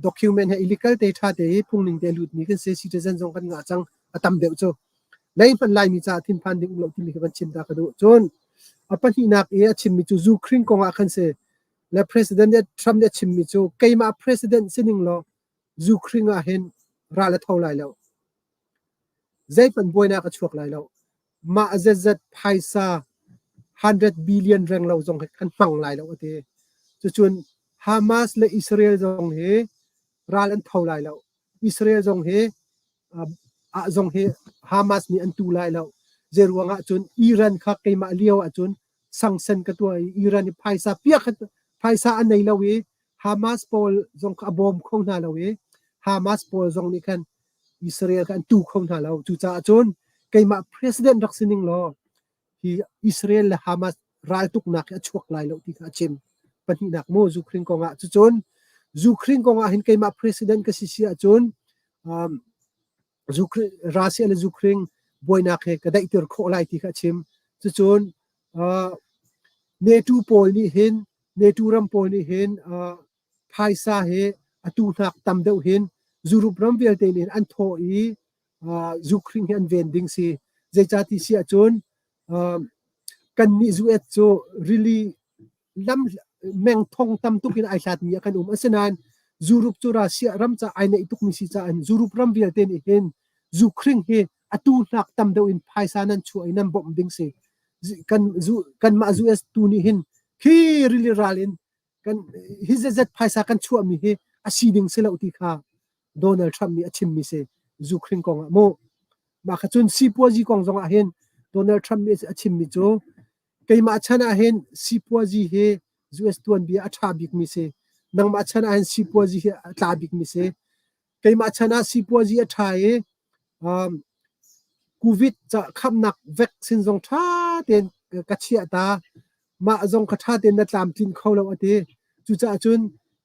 document he illegal te ṭha te i phungning te a lutmi kan si. Citizen zong kan ngah cang a tam deuh cu. Leihmanh Laimi caah thinphan ding um lo timi kha van chim ta ka duh. Cun a pahnihnak i a chimmi cu Ukraine kong ah khan si. Le President Trump nih a chimmi cu keimah president sining law Ukraine ah hin ral a tho lai lo. Zeihmanh buainak a chuak lai lo. Mah zetzat phaisa 100 billion reng lo zong hi kan hmang lai lo a ti. Cucun Hamas le Israel zong hi ral an tho lai lo. Israel zong hi ah zong hi Hamas nih an tu lai lo. Zeiruang ah cun Iran kha keimah lio ahcun sangsen ka tuah i Iran i phaisa piak phaisa a nei lo i Hamas pawl zong kha a bawm kho hna lo i Hamas pawl zong nih khan Israel kha an tu kho hna lo. Cucaah cun keimah president rak si ning law hi Israel le Hamas raltuknak hi a chuak lai lo ti kha a chim. Pahnihnak mu Ukraine kong ah cucun Ukraine kong ah hin keimah president ka si si ahcun um, Russia le Ukraine buainak he ka daihter khawh lai ti kha a chim. Cucun uh, NATO pawl nih hin NATO ram pawl nih hin uh, phaisa he atu hnak tam deuh hin Europe ram vialte nih an thawh i uh, Ukraine hi an ven ding si. Zeicati si ahcun uh, kannih US cu rili lam meng thong tam tuk in ai hlatmi ah kan um. Asinain Europe cu Russia ram ca ai neih tukmi si caah Europe ram vialte nih hin Ukraine hi atu hnak tam deuh in phaisa nan chuah i nan bawmh ding si. Kan kanmah US tu nih hin khi rili ral in kan hi zetzet phaisa kan chuahmi hi a si ding si lo ti kha Donald Trump nih a chimmi si Ukraine kong ah mu. Mah kha cun sipuazi kong zong ah hin Donald Trump nih a chimmi cu keimah chan ah hin sipuazi hi US tuanbia a ṭha bikmi si. Nangmah chan ah hin sipuazi hi a tla bikmi si. Keimah chan ah sipuazi a ṭha i um, COVID ca khamnak vaccine zong ṭha tein ka chiah ta. Mah zong kha ṭha tein na tlamtlinh kho lo a ti. Cucaah cun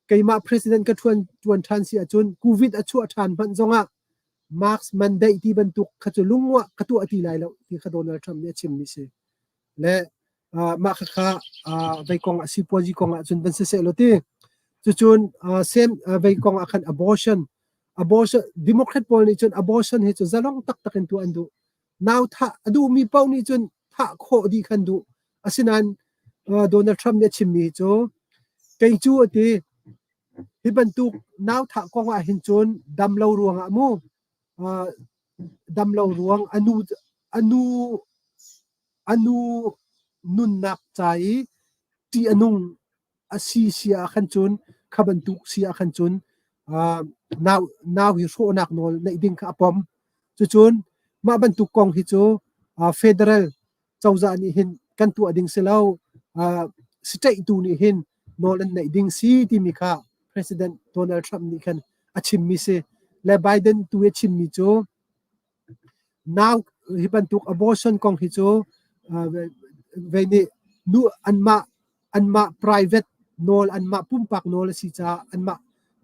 keimah president ka ṭuan ṭuan ṭhan si ahcun COVID a chuah ṭhan hmanh zongah mask man daih ti bantuk kha cu lungwah ka tuah ti lai lo ti kha Donald Trump nih a chimmi si. Le uh, mah khakha uh, vei kong ah sipuazi kong ah cun van siseh law ti. Cucun uh, same uh, vei kong ah khan abortion abortion Democrat pawl nih cun abortion hi cu zalong taktak in tuah an duh. Nau thah a duhmi paoh nih cun thah khawh dih khan duh. Asinain uh, Donald Trump nih a chimmi cu kei cu a ti hi bantuk nau thah kong ah hin cun dam lo ruangah mu uh, dam lo ruang anu anu anu nunnak ca i ṭih a nung a si si ah khan cun kha bantuk si ah khan cun uh, nau nau hi hrawhnak nawl neih ding kha a pom. Cucun mah bantuk kong hi cu uh, federal cozah nih hin kan tuah ding si lo uh, state tu nih hin nawl an neih ding si timi kha President Donald Trump nih khan a chimmi si. Le Biden tu i a chimmi cu Nau hi bantuk abortion kong hi cu vei nih nu anmah anmah private nawl anmah pumpak nawl a si caah anmah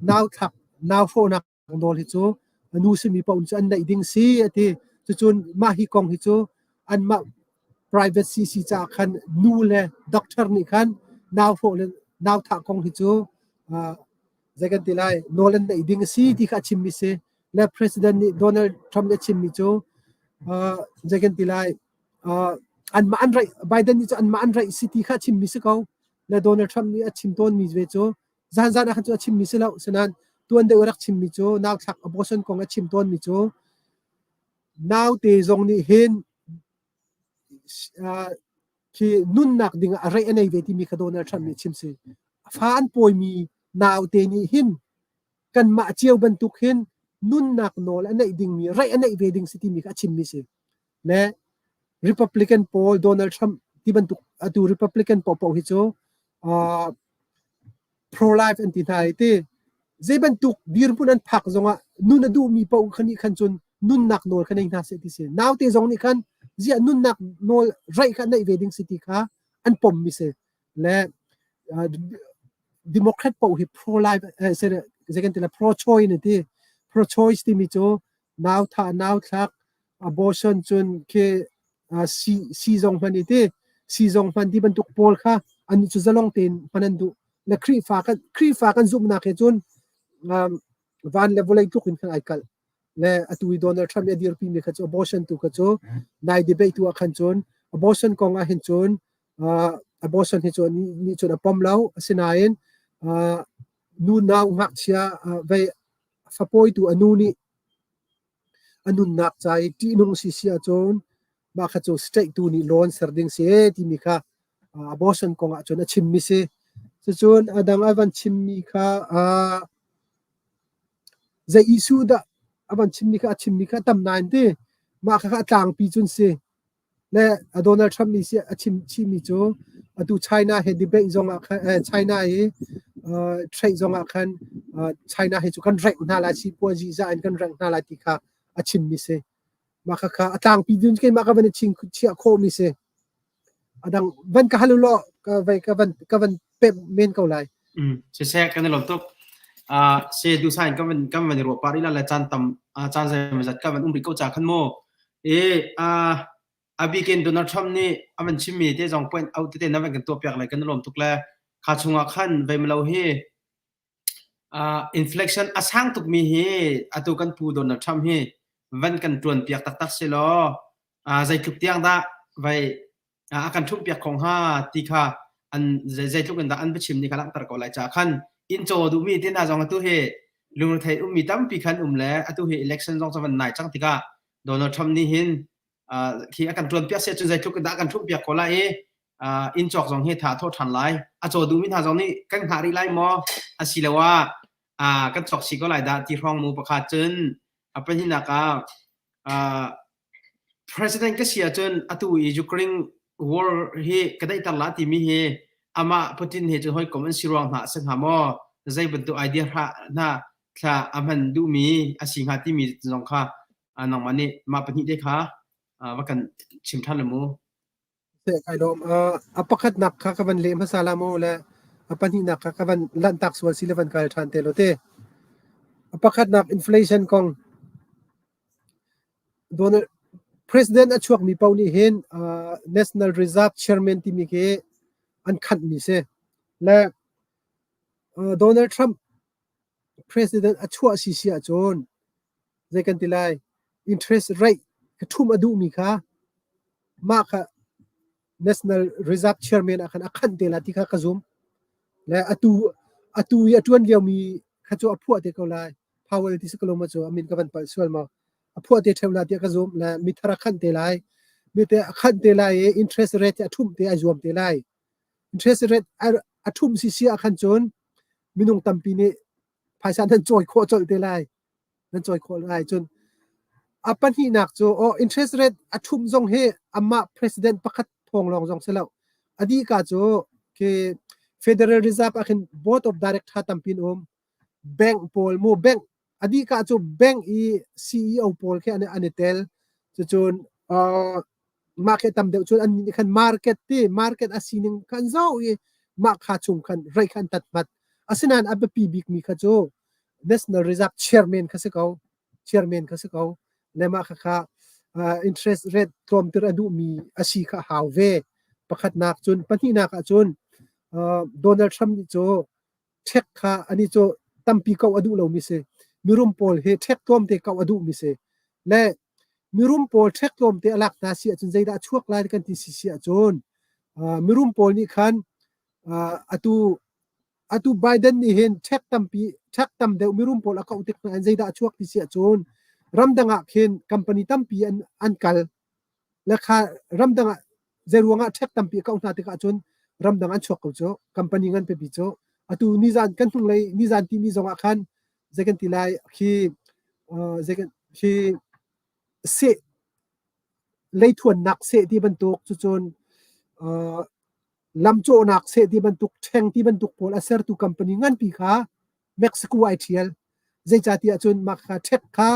nau thlak nau hrawhnak nawl hi cu nu simi paoh nih cun an neih ding si a ti. Cucun mah hi kong hi cu anmah privacy si caah khan nu le doctor nih khan nau hrawh le nau thah kong hi cu zei kan ti lai nawl an neih ding a si ti kha a chimmi si. Le President nih Donald Trump nih a chimmi cu uh, zei kan ti lai uh, anmah an raih Biden nih cu anmah an raih si ti kha a chimmi si ko. Le Donald Trump nih a chim tawnmi ve cu zanzan ah khan cu a chimmi si lo. Sinain tuan deuh a rak chimmi cu nauthlak abortion kong a chim tawnmi cu naute zong nih hin uh, khi nunnak ding ah a reih a nei ve timi kha Donald Trump nih chim si. Fa an pawimi naute nih hin kanmah cio bantuk hin nunnak nawl a neih dingmi reih a neih ve ding si timi kha a chimmi si. Le Republican pawl Donald Trump ti bantuk atu Republican paohpaoh hi cu uh, pro-life an ti hna i ti zei bantuk dirhmun an phak zongah nun a duhmi paoh kha nih khan cun nunnak nawl kha nei hna seh ti si. Naute zong nih khan ziah nunnak nawl raih kha neih ve ding si ti kha an pommi si. Le uh, Democrat paoh hi pro-life eh, zei kan ti la pro-choice an ti. Pro-choice timi cu nau thah, nau thlak, abortion cun khi uh, si, si zong hman i ti si zong hman ti bantuk pawl kha an cu zalong tein hman an duh. Le Khrihfa kan Khrihfa kan zumhnak he cun um, van le vawlei tluk in khan ai kalh. Le atu i Donald Trump i a dirpi mi kha cu abortion tu kha cu nai debate tu ah khan cun abortion kong ah hin cun uh, abortion hi cu nih cun a pom lo. Asinain uh, nu nau ngakchia uh, vei fapawitu a nu nih a nunnak ca i ṭihnung si si ahcun mah kha cu state tu nih law an ser ding si ee timi kha abortion kong ahcun a chimmi si. Cucun a dang a van chimmi kha uh, zei issue dah a van chimmi kha a chimmi kha a tam nain ti mah kha a tlangpi cun si. Le Donald Trump nih a chim chihmi cu atu China he debate zong ah khan eh, China hi uh, trade zong ah khan uh, China he cu kan rank hna lai sipuazi za in kan rank hna lai ti kha a chimmi si. Mah kha kha a tlangpi dun keimah ka van i ching chiah khawhmi si. A dang van ka hal u law ka vai ka van ka van pemh men ko lai. Mm, siseh kan i lawm tuk. Uh, se du sain kan van kan van i ruah par ila le caan tam uh, caan zeimawzat kan van um rih ko ca khan mu. E uh, a bikin Donald Trump nih a van chimmi te zong point out tete na van kan tuah piak le kan i lawm tuk le kha chungah khan veimalo hi uh, inflation a sang tukmi hi atu kan pu Donald Trump hi van kan tuan piak taktak si law uh, zeitluk tiang dah vai a kan ṭhumhpiak kho hnga ti kha an zeitluk in dah an biachim ni kha langhter ko lai caah khan inn caw duhmi te hna zong atu hi lungrethei ummi tampi khan um le atu hi election zong cu van nai cang tikah Donald Trump nih hin khi a kan ṭuanpiak si ahcun zeitluk in dah a kan ṭhumhpiak ko lai i inn cawk zong hi tha a thawh ṭhan lai a caw duhmi hna zong nih kan hngah rih lai maw asiloah kan cawk si ko lai dah ti hrawng mu pakhat cun a pahnihnak ah President ka si ahcun atu i Ukraine war hi ka daihter la timi hi amah Putin he cun hawikom an si ruang hna a si hnga maw? Zei bantuk idea hna thla a hman duhmi a si hnga timi zong kha nangmah nih mah pahnih te kha va kan chim ṭhan le mu. Kai lawm. A pakhatnak kha ka van leh hmasa la maw le a pahnihnak kha ka van lanhtak sual si le van kal ṭhan te law te. A pakhatnak inflation kong Donald President a chuakmi paoh nih hin uh, National Reserve Chairman timi khi an khanhmi si. Le uh, Donald Trump President a chuah si si ahcun zei kan ti lai interest rate ka ṭhumh a duhmi kha mah kha National Reserve Chairman ah khan a khanh te la ti kha ka zum. Le atu atu i a ṭuan liomi kha cu a phuah te ko lai. Powell ti si ko lo maw cu a min ka van palh sual maw? A phuah te ṭheu la tiah ka zum. Le mithar a khanh te lai. Mite a khanh te lai i interest rate a ṭhumh te ai zuam te lai. Interest rate a, a ṭhumh si si ah khan cun minung tampi nih phaisa nan cawi khawh colh te lai. Nan cawi khawh lai cun a pahnihnak cu oh interest rate a ṭhumh zong hi amah president pakhat thawng lawng zong si lo. A dihka cu khi Federal Reserve ah khin board of director tampi an um. Bank pawl mu bank a dihka cu bank i CEO pawl khi an, an i tel. Cucun uh, mah khi tam deuh cun an nih khan market ti market a sining kha an zoh i mah kha chung khan rate kha an tat hmat. Asinain a biapi bikmi kha cu National Reserve Chairman kha si ko. Chairman kha si ko. Le mah kha kha uh, interest rate tlawmter a duhmi a si kha hau ve. Pakhatnak cun pahnihnak ah cun uh, Donald Trump nih cu ṭhek kha anih cu tampi koh a duh lomi si. Mirum pawl hi ṭhek tlawmte koh a duhmi si. Le mirum pawl ṭhek tlawmte a lak hna si ahcun zeidah a chuak lai kan ti si si ahcun uh, mirum pawl nih khan uh, atu atu Biden nih hin ṭhek tampi ṭhek tam deuh mirum pawl a koh tik hna in zeidah a chuak ti si ahcun ramdang ah khin company tampi an an kal le kha ramdang ah zeiruang ah ṭhek tampi a kauh hna tikah cun ramdang an chuak ko cu company ngan pipi cu atu nizan kan hnunglei nizan timi zong ah khan zei kan ti lai khi zei kan khi seh leithuannak seh ti bantuk cucun lamcawhnak seh ti bantuk ṭheng ti bantuk pawl a sertu company nganpi kha Mexico ai ṭhial. Zeicahtiah cun mah kha ṭhek kha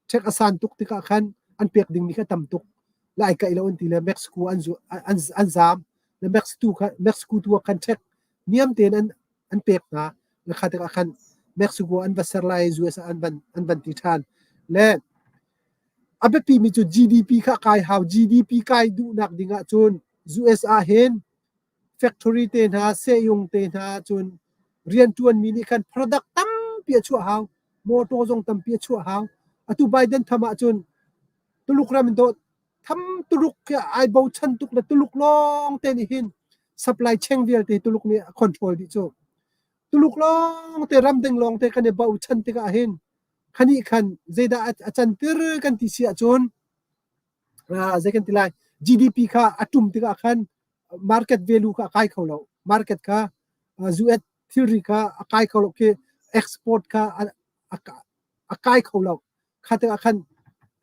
ṭhek a san tuk tikah khan an pek dingmi kha tam tuk. Le ai kaih lo an ti le Mexico an zu an an zaam. Le Mexico kha Mexico tu ah khan ṭhek niam tein an an pek hna. Le kha tikah khan Mexico an va ser lai US ah an van an van ti ṭhan. Le a biapimi cu GDP kha kai hau. GDP kai duhnak ding ahcun US ah hin factory te hna, sehung te hna cun. Rianṭuanmi nih khan product tampi a chuah hau. Motor zong tampi a chuah hau. Atu Biden tham ahcun Tuluk ram in dawh tham Tuluk khi ai bochan tuk le Tuluk lawng te nih hin supply chain vialte Tuluk nih a control dih cu. Tuluk lawng te ramdang lawng te kan i bochan tikah hin khanih khan zeidah a cantir kan ti si ahcun zei kan ti lai GDP kha a ṭum tikah khan market value kha a kai kho lo. Market kha US thilri kha a kai kho lo khi export kha a kai kho lo. Kha tikah khan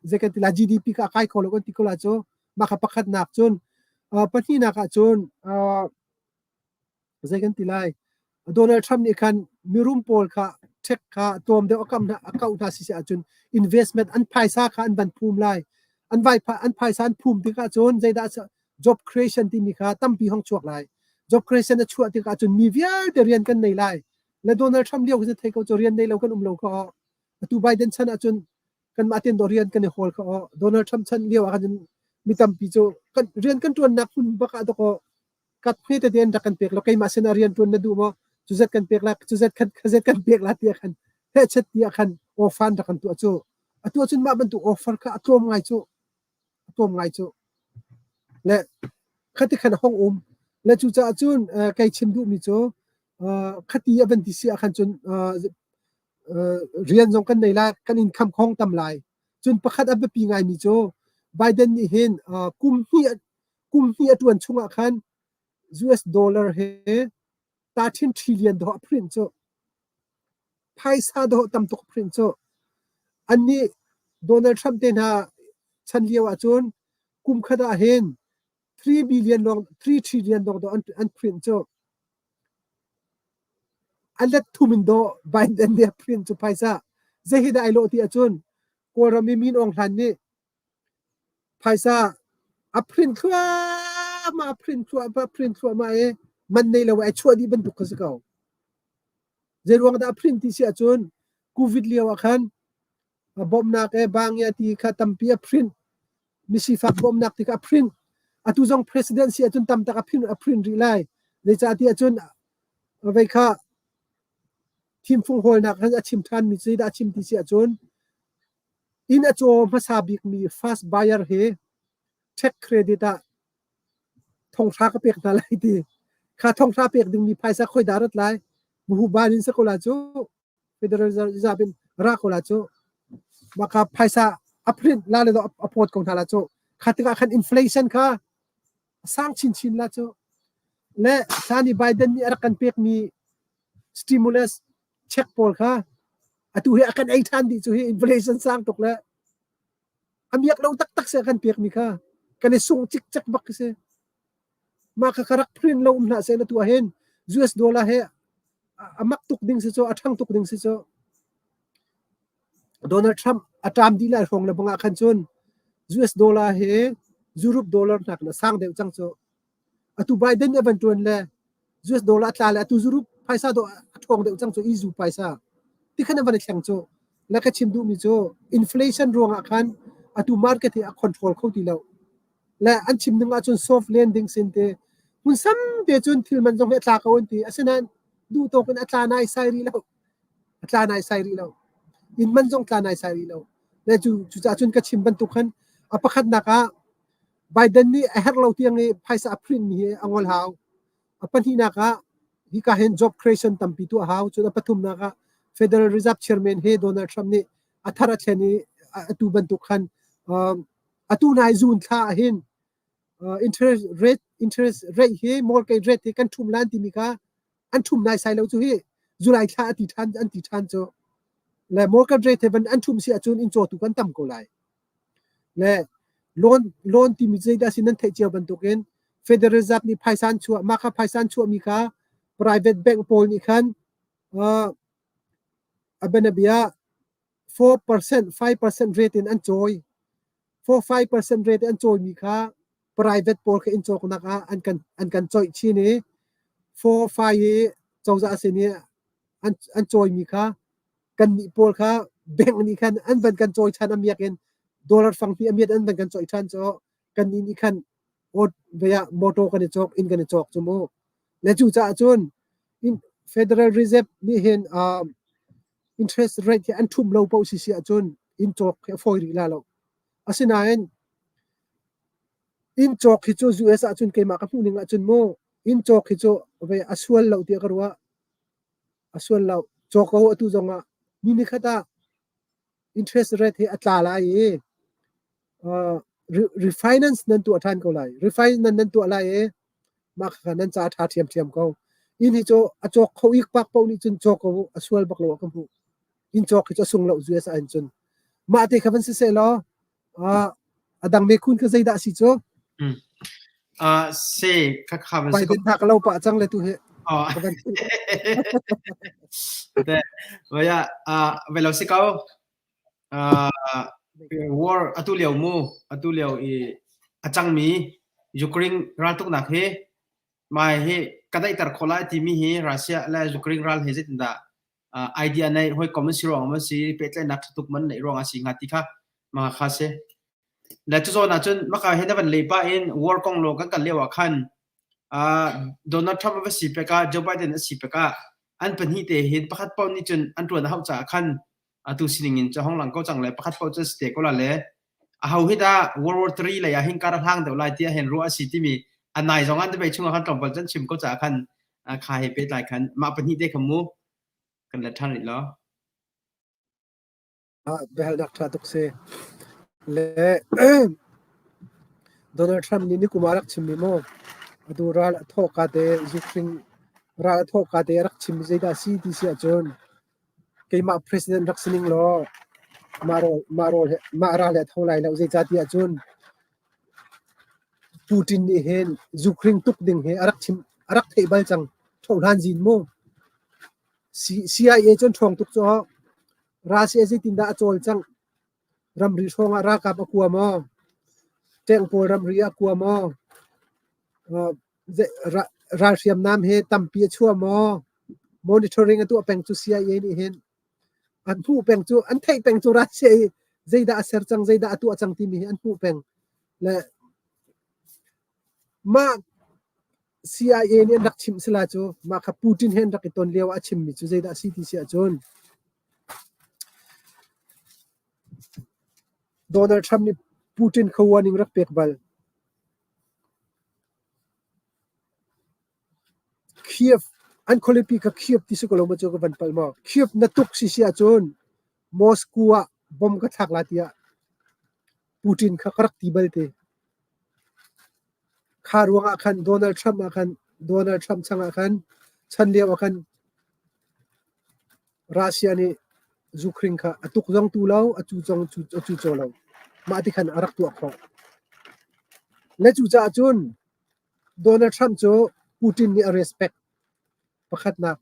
zei kan ti lai GDP kha a kai kho lo kan ti ko lai cu. Mah kha pakhatnak cun pahnihnak ah cun zei kan ti lai Donald Trump nih khan mirum pawl kha tax kha tlawm deuh a kam hna a kauh hna si ahcun investment an phaisa kha an van phum lai. An vai an phaisa an phum tikah cun zeidah job creation timi kha tampi hong chuak lai. Job creation a chuah tikah cun mi vialte rian kan nei lai. Le Donald Trump lio khi thei ko cu rian nei lo kan um lo kha atu Biden chan ahcun kanmah ten dawh rian kan i hawl kha aw Donald Trump chan lio ah khan mi tampi cu kan rian kan ṭuannak hmun bak ah dawkaw kat hme tete an rak kan pek lo keimah sinah rian ṭuan na duh maw cu zat kan pek la cu zat khan kha zat kan pek la tiah khan hehchet tiah khan offer an rak kan tuah cu atu ahcun mah bantuk offer kha a tlawm ngai cu a tlawm ngai cu le khati khan a hong um le cucaah cun kei chim duhmi cu khati a van ti si ah khan cun rian zong kan nei lai kan income khong tam lai cun pakhat a biapi ngaimi cu Biden nih hin kum hnih kum hnih a ṭuan chungah khan US dollar he 13 trillion dawh a print cu. Phaisa dawh tam tuk a print cu. Annih Donald Trump te hna chan lio ahcun kum khat ah hin 3 billion lawng 3 trillion dawh dawh an, an print cu. A let thum in dawh Biden nih a print cu phaisa. Zei hi dah ai lawh ti ahcun Kawlram i Min Aung Hlaing nih Phaisa a print thluahmah, a print thluahmah, a print thluahmah i man nei lo ai chuah dih bantuk kha si ko. Zeiruang dah a print ti si ahcun COVID lio ah khan bawmhnak e bangya ti kha tampi a print. Misifak bawmhnak ti kha a print. Atu zong president si ahcun tam tak a print, a print rih lai. Zeicah ti ahcun vei kha thimfung hawlnak khan a chim ṭhanmi cu zeidah a chim ti si ahcun Inn a caw hmasa bikmi first buyer hi tax credit ah thonghra ka pek hna lai ti. Kha thonghra pek dingmi phaisa khoi dah rat lai? Buhuban in si ko la cu. Federal Reserve in ra ko la cu. Mah kha phaisa a print la le a phawt ko hna la cu. Kha tikah khan inflation kha a sang chinchin la cu. Le hlan i Biden nih a rak kan pekmi stimulus check pawl kha atu hi a kan ei ṭhan dih cu hi inflation sang tuk le a miak lo taktak se a kan pekmi kha kan i sung cikcek bak khi si. Mah kha ka rak print lo um hlah seh na tu ahhin US dollar he a mak tuk ding si cu a ṭhang tuk ding si cu Donald Trump a ṭam dih lai hrawng le bang ah khan cun US dollar he Europe dollar hnak in a sang deuh cang cu. Atu Biden nih a van ṭuan le US dollar a tla le atu Europe phaisa dawh a ṭhawng deuh cang cu EU phaisa. Tikhan a van i thleng cu. Le ka chim duhmi cu inflation ruangah khan atu market hi a control kho ti lo. Le an chim ning ahcun soft landing sin te hmun sam te cun thil man zong hi a tla ko an ti. Asinain duh tawk in a tla nai sai rih lo. A tla nai sai rih lo. Inn man zong tla nai sai rih lo. Le cu cucaah cun ka chim bantuk khan a pakhatnak ah Biden nih a herh lo tiang i phaisa a print mi hi a ngol hau. A pahnihnak ah hika hin job creation tampi tuah hau. Cun a pathumnak ah Federal Reserve Chairman he Donald Trump nih a thar a thlen i atu bantuk khan atu nai June thla ah hin interest rate interest rate hi mortgage rate hi kan ṭhum lan timi kha an ṭhum naisai lo cu hi July thla a ti ṭhan an ti ṭhan cu le mortgage rate he van an ṭhum si ahcun inn cawtu kan tam ko lai. Le loan loan timi zeidah si nan theih cio bantukin Federal Reserve nih phaisa an chuah mah kha phaisa an chuahmi kha private bank pawl nih khan uh, a bianabia 4% 5% rate in an cawi 4 5% rate an cawimi kha private pawl kha inn cawknak ah an kan an kan coih chin i 4 5 i cozah sin i an an cawimi kha kannih pawl kha bank nih khan an van kan cawi ṭhan a miak in dollar fangpi a miat an van kan cawi ṭhan cu kannih nih khan vei ah motor kan i cawk inn kan i cawk cu mu le cu caah cun in. Federal Reserve nih hin interest rate hi an ṭhumh lo paoh si si ahcun inn cawk hi a fawi rih la lo. Asinain inn cawk hi cu US ahcun keimah ka hmuh ning ahcun mu inn cawk hi cu ve a sual lo tiah ka ruah. A sual lo. Cawk ko atu zong ah ni nikhat ah interest rate hi a tla lai i refinance nan tuah ṭhan ko lai. Refinance nan tuah lai i mah kha nan ca ṭha ṭhiamṭhiam ko. Inn hi cu a cawk kho ik pak paoh nih cun cawk ko a sual bak lo ah ka hmuh. Inn cawk hi cu a sung lo US ah hin cun. Mah te kha van si seh law a dang mekhun kha zeidah si cu? Se kha kha van si ko. Biden hna ka lo pah cang le tu hi. Oh. Te, vaya, ve lo si ko. War atu lio mu, atu lio i a cangmi Ukraine raltuknak hi mai hi ka daihter khawh lai timi hi Russia le Ukraine ral hi zeitindah idea nei hawikom an si ruang an si pehtlaihnak ṭha tuk man neih ruang a si hnga ti kha ma kha si. Le cu zawn ahcun maka hi na van lei pah in war kong lo kan kal lio ah khan Donald Trump a va si pek ah Joe Biden a si pek ah an pahnih te hin pakhat paoh nih cun an ṭuan a hauh caah khan atu sining in cu hong lang ko cang le pakhat paoh cu si te ko la le aho hi dah World War III lei ah hin kar a hlang deuh lai tiah hin ruah a si timi a nai zong an debate chungah khan tlawmpal cun chim ko caah khan kha he pehtlai khan mah pahnih te kha mu kan let ṭhan rih law. Biahalnak ṭha tuk si. Le Donald Trump nih nikum ah a rak chimmi maw atu ral a thawhka te zukhring ral a thawhka te a rak chimmi zeidah a si ti si ahcun keimah president rak si ning law mah rawl mah rawl he mah ral he a tho lai lo zeicahtiah cun Putin nih hin zukhring tuk ding hi a rak chim a rak theih bal cang ṭhohlan zin mu. CIA cu an ṭhawng tuk caw. Russia zeitindah a cawlcangh? Ramri hrawngah ralkap a kua maw? Ṭeng pawl ramri ah a kua maw? Ral hriamnam he tampi a chuah maw? Monitoring a tuah peng cu CIA nih hin an hmuh peng cu an theih peng cu Russia i zeidah a ser cang, zeidah a tuah cang timi hi an hmuh peng. Le mah CIA nih an rak chimh sila cu mah kha Putin he an rak i ton lio ah a chimmi cu zeidah a si ti si ahcun Donald Trump nih Putin kha warning rak pek bal. Kiev an khualipi kha Kiev ti si ko lo maw cu ka van palh maw? Kiev na tuk si si ahcun Moscow ah bom ka thlak la tiah Putin kha ka rak ti bal te. Kha ruangah khan Donald Trump ah khan Donald Trump changah khan chan lio ah khan Russia nih zukhring kha a tuk zong tu lo, a cu zong a cu caw lo. Mah ti khan a rak tuah khawh. Le cucaah cun Donald Trump cu Putin nih a respect. Pakhatnak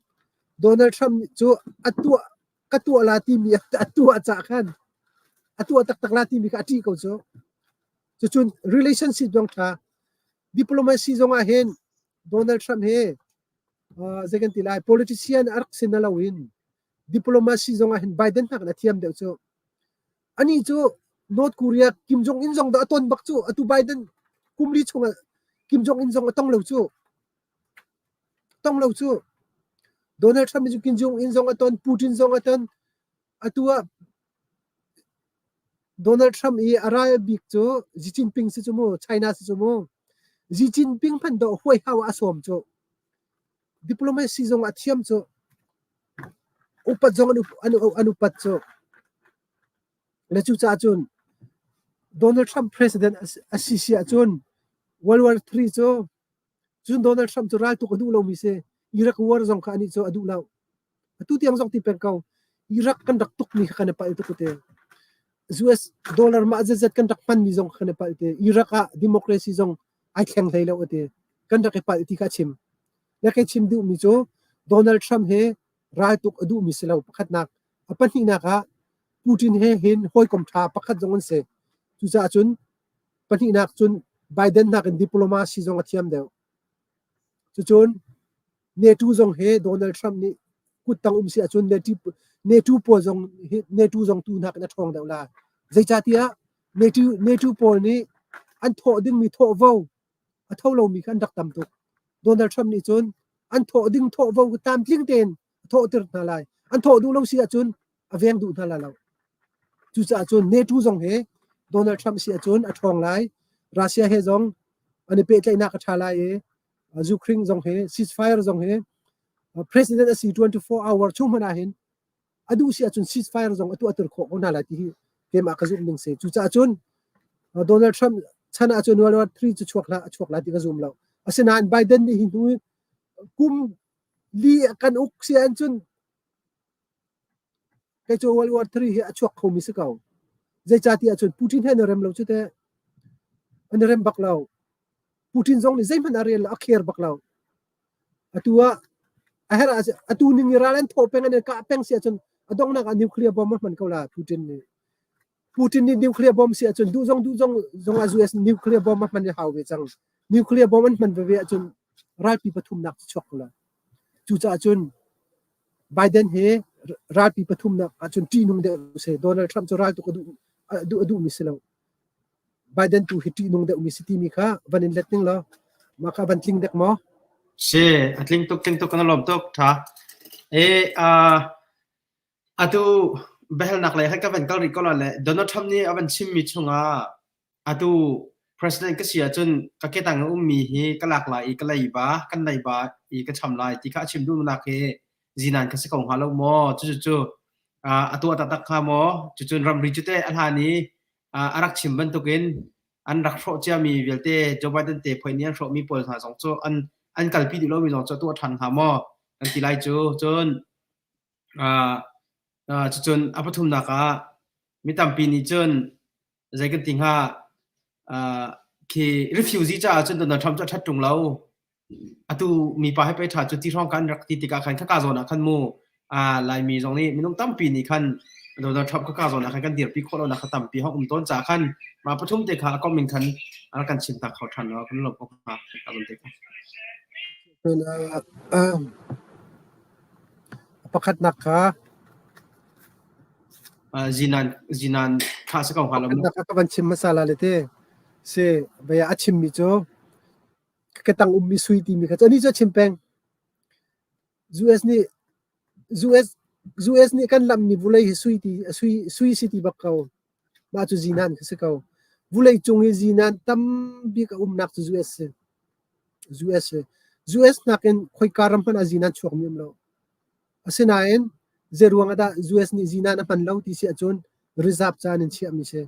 Donald Trump cu a tuah ka tuah la timi a tuah cah khan a tuah taktak la timi kha a ṭih ko cu. Cucun relationship zong ṭha. Diplomacy zong ah hin Donald Trump hi uh, zei kan ti lai politician a rak si na loin diplomacy zong ah hin Biden hnak in a thiam deuh cu. Ani cu North Korea Kim Jong Un zong dah a ton bak cu atu Biden kumli chungah Kim Jong Un zong a tong lo cu. Tong lo cu. Donald Trump cu Kim Jong Un zong a ton, Putin zong a ton. Atu ah Donald Trump i a ral bik cu Xi Jinping si cu mu, China si cu mu. Xi Jinping hmanh dawh huai hau ah a sawm cu. Diplomacy zong a thiam cu. Upat zong an, an, an upat cu. Le cucaah cun Donald Trump president a si si ahcun World War III cu cun Donald Trump cu raltuk a duh lomi si. Iraq war zong kha anih cu a duh lo. Atu tiang zong ti peng ko. Iraq kan rak tukmi kha kan i palh tuk te. US dollar mah zetzet kan rak hmanmi zong kha kan i palh te. Iraq ah democracy zong ai thleng hlei lo ati. Kan rak i palh ti kha a chim. Na kai chim duhmi cu Donald Trump he raltuk a duhmi si lo pakhatnak. A pahnihnak ah Putin he hin hawikom ṭha pakhat zong an si. Cucaah cun pahnihnak cun Biden nakin diplomacy zong a thiam deuh. Cucun NATO zong he Donald Trump nih kuttang um si ahcun NATO pawl zong hi NATO zong tu nakin a ṭhawng deuh la. Zeicahtiah NATO, NATO pawl nih an thawh dingmi thawhvo a tho lomi kha an rak tam tuk. Donald Trump nih cun An thawh ding thawh vo tlamtling tein a thawhter hna lai. An thawh duh lo si ahcun a veng duh hna lai lo. Cucaah cun NATO zong hi Donald Trump si ahcun a ṭhawng lai. Russia he zong an i pehtlaihnak a ṭha lai i Ukraine zong hi ceasefire zong hi president a si 24 hour chung hmanh ah hin a duh si ahcun ceasefire zong a tuahter khawh ko hna lai ti hi keimah ka zumh ning si. Cucaah cun Donald Trump chan ahcun World War III cu chuak hlah a chuak lai ti ka zum lo. Asinain Biden nih hi hnu kum li kan uk si ahcun kei cu World War III hi a chuak khomi si ko. Zeicahtiah cun Putin he an i rem lo cu teh. An i rem bak lo. Putin zong nih zeihmanh a rel lo, a care bak lo. Atu ah a herh ah atu ning i ral an thawh peng an i kah peng si ahcun a donghnak ah nuclear bomb a hman ko la Putin nih. Putin nih nuclear bomb si ahcun duh zong duh zong zong ah US nuclear bomb a hman i hau ve cang. Nuclear bomb an hman veve ahcun ralpi pathumnak cu chuak ko la. Cucaah cun Biden hi ralpi pathumnak ahcun ṭihnung deuh si. Donald Trump cu ral tuk a duh a duhmi si lo. Biden tu hi ṭihnung deuhmi si timi kha van in let ning law mah kha van tling dek maw? Si, a tling tuk, tling tuk, kan lawm tuk. Ṭha. E, uh, atu biahalnak lei khan ka van kal rih ko la le Donald Trump nih a van chimmi chungah atu president ka si ahcun ka ketang a ummi hi ka lak lai i ka leiba kan leiba i ka cham lai ti kha a chim duhnak hi zinan ka si ko hnga lo maw? Cucu cu a tuah taktak hnga maw? Cucun ramri cu teh a hlan i a rak chim bantukin an rak hrawh ciami vialte Joe Biden te phoih nih an hrawhmi pawl hna zong cu an an kalpi duh lomi zong cu a tuah ṭhan hnga maw? Kan ti lai cu. Cun cucun a pathumnak ah mi tampi nih cun zei kan ti hnga khi refugee caah cun Donald Trump cu a ṭhat ṭung lo. Atu mipa he pei ṭha cu ti hrawng kan rak ti tikah khan khaka zawn ah khan mu Laimi zong nih minung tampi nih khan Donald Trump khaka zawn ah khan kan dirpi khawh lonak kha tampi hong um tawn caah khan mah pathum te kha a kom in khan a rak kan chim tak kho ṭhan lo kan lawm ko hnga khaka zawn te kha. Pakhatnak kha Zinan zinan kha si ko hnga lo mu. Pakhatnak ka van chim hmasa la le te. Si bia a chimmi cu ka tang ummi sui timi kha cu ani cu a chim peng. US nih US US nih kan lammi vulei hi sui ti sui sui si ti bak ko. Mah cu zinan kha si ko. Vulei cung i zinan tam bik a umnak cu US si. US si. US nakin khoika ram hmanh ah zinan chuakmi um lo. Asinain zeiruang ah dah US nih zinan a hman lo ti si ahcun reserve caan in chiahmi si.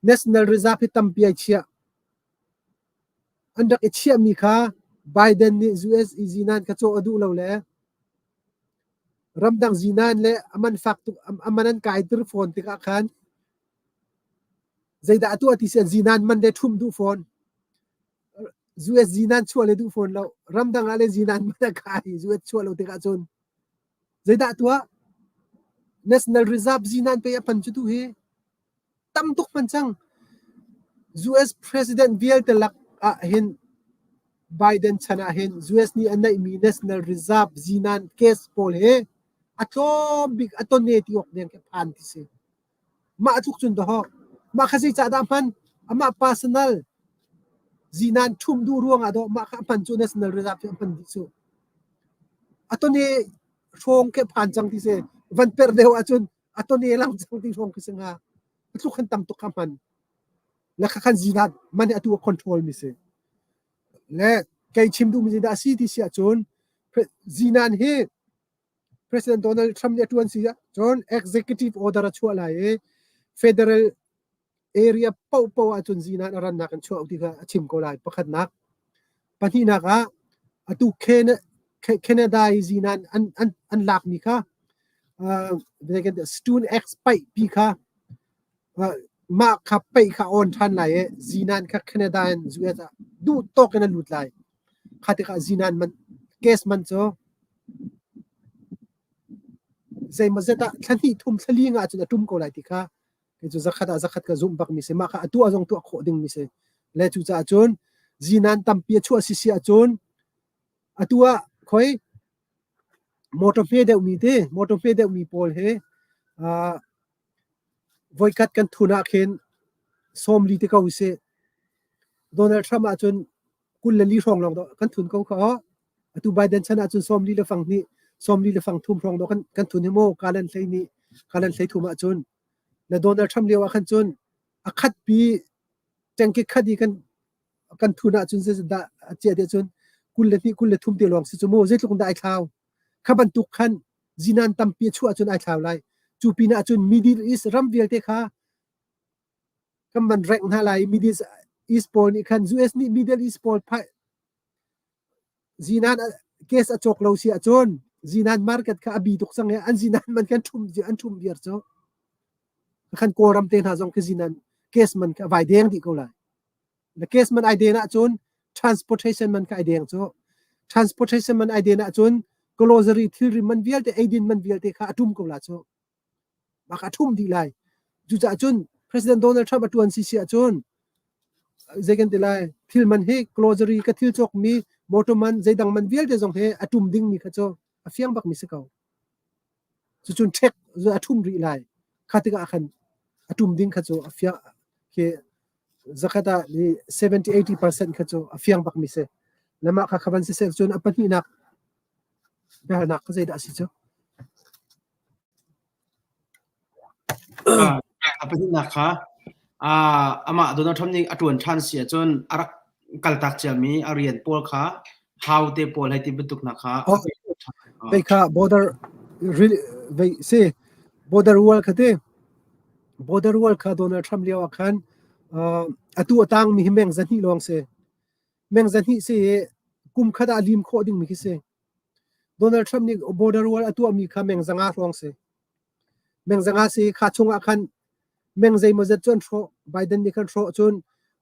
National Reserve hi tampi ai chiah. An rak i chiahmi kha Biden nih US i zinan kha cawh a duh lo le ramdang zinan le a man fak tuk a man an kaiter fawn tikah khan zeidah a tuah ti si zinan man le ṭhumh duh fawn. US zinan chuah le duh fawn lo. Ramdang ah le zinan man a kai US chuah lo tikah cun zeidah tuah? National Reserve zinan pe a hman cu tu hi tam tuk hman cang. US president vialte lak ah hin Biden chan ah hin US nih a neihmi National Reserve zinan case pawl hi a tlawm bik a ton e ti awk deng khi phan ti si. Mah tluk cun dawh. Mah kha zeicah dah hman? Amah personal zinan ṭhumh duh ruangah dawh mah kha a hman cu National Reserve cu a hman dih cu. A ton i hrawng khi phan cang ti si. Van perh deuh ahcun a ton i lang cang ti hrawng khi si hnga. A tluk khan tam tuk kha hman. Le kha khan zinan man hi atu a control mi si. Le kei chim duhmi zeidah a si ti si ahcun zinan hi President Donald Trump nih a ṭuan si ahcun executive order a chuah lai i federal area paohpaoh ahcun zinan a rannak in chuah ti kha a chim ko lai. Pakhatnak. Pahnihnak ah atu Canada i zinan an, an, an lakmi kha uh, Stone X paih pi kha uh, mah kha paih kha on ṭhan lai i zinan kha Canada in US ah duh tawk in a lut lai. Kha tikah zinan man case man cu zeimawzet ah thla hnih thum thla li nga ahcun a ṭum ko lai ti kha kei cu zakhat ah zakhat ka zumh bakmi si. Mah kha a tuah zong tuah khawh dingmi si. Le cucaah cun zinan tampi a chuah sisi ahcun atu ah khoi motor hme deuhmi ti motor hme deuhmi pawl hi uh, voikhat kan thun ah khin 40 te ko usih. Donald Trump ahcun 24 hrawng lawng kan thun ko kha. Atu Biden chan ahcun 40 le fang hnih, 40 le fang thum hrawng dawh kan, kan thun hi mu. Kalan hlei nih, kalan hlei thum ahcun. Na Donald Trump lio ah khan cun a khat pi tengki khat i kan kan thun ahcun zeidah a ciah deh cun 22 23 te lawng si cu mu zeitluk in dah ai thlau. Kha bantuk khan zinan tampi a chuah ahcun ai thlau lai. Cu pinah cun Middle East ram vialte kha kan van rank hna lai i Middle East pawl nih khan US nih Middle East pawl zinan case a cawk lo si ahcun zinan market kha a bi tuk cang i an zinan man khan ṭhum an ṭhum viar cu. Khan Kawlram te hna zong khi zinan case man kha a vai deng dih ko lai. Na case man ai den ahcun transportation man kha ai deng cu. Transportation man ai den ahcun grocery thilri man vialte eidin man vialte kha a ṭum ko la cu. Mah kha a ṭhum dih lai. Cucaah cun President Donald Trump a ṭuan si si ahcun zei kan ti lai thil man hi grocery ka thil cawkmi motor man zeidang man vialte zong hi a ṭum dingmi kha cu a fiang bakmi si ko. Cucun ṭhek a ṭhum rih lai. Kha tikah khan a ṭum ding kha cu a fiang khi zakhat ah 70 80% kha cu a fiang bakmi si. Le mah kha kha van siseh cun a pahnihnak biahalnak kha zeidah a si cu? A pahnihnak kha amah Donald Trump nih a ṭuan ṭhan si ahcun a rak kaltak ciami a rian pawl kha hau te pawl hei ti bantuk hna kha Oh, vei kha border vei si border wall kha ti border wall kha Donald Trump lio ah khan atu a tangmi hi meng zahnih lawng si meng zahnih si i kum khat ah lim khawh dingmi khi si Donald Trump nih border wall a tuahmi kha meng zanga hrawng si. Meng zanga si kha chungah khan meng zeimawzat cu an hrawh. Biden nih khan hrawh cun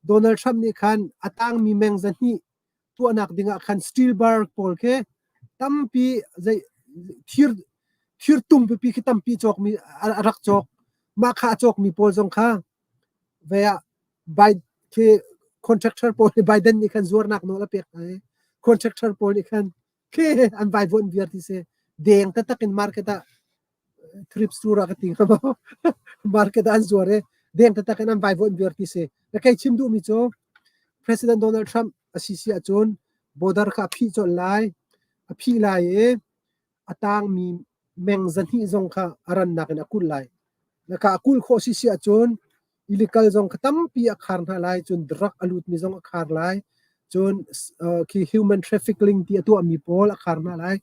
Donald Trump nih khan a tangmi meng zahnih tuahnak dingah khan steel bar pawl khi tampi zei thir thir tung pipi khi tampi cawkmi a rak cawk. Mah kha a cawkmi pawl zong kha ve ah Biden khi contractor pawl nih Biden nih khan zuarnak nawl a pek hna i contractor pawl nih khan khi an vaivuan viar ti si deng taktak in market ah thrift store ah ka ti hnga maw market ah an zuar i deng taktak in an vaivuan viar ti si na kei chim duhmi cu President Donald Trump a si si ahcun border kha a phih colh lai a phih lai i a tangmi meng zahnih zong kha a rannak in a kulh lai na ka a kulh khawh si si ahcun illegal zong kha tampi a khar hna lai cun drug a lutmi zong a khar lai cun khi human trafficking ti a tuahmi pawl a khar hna lai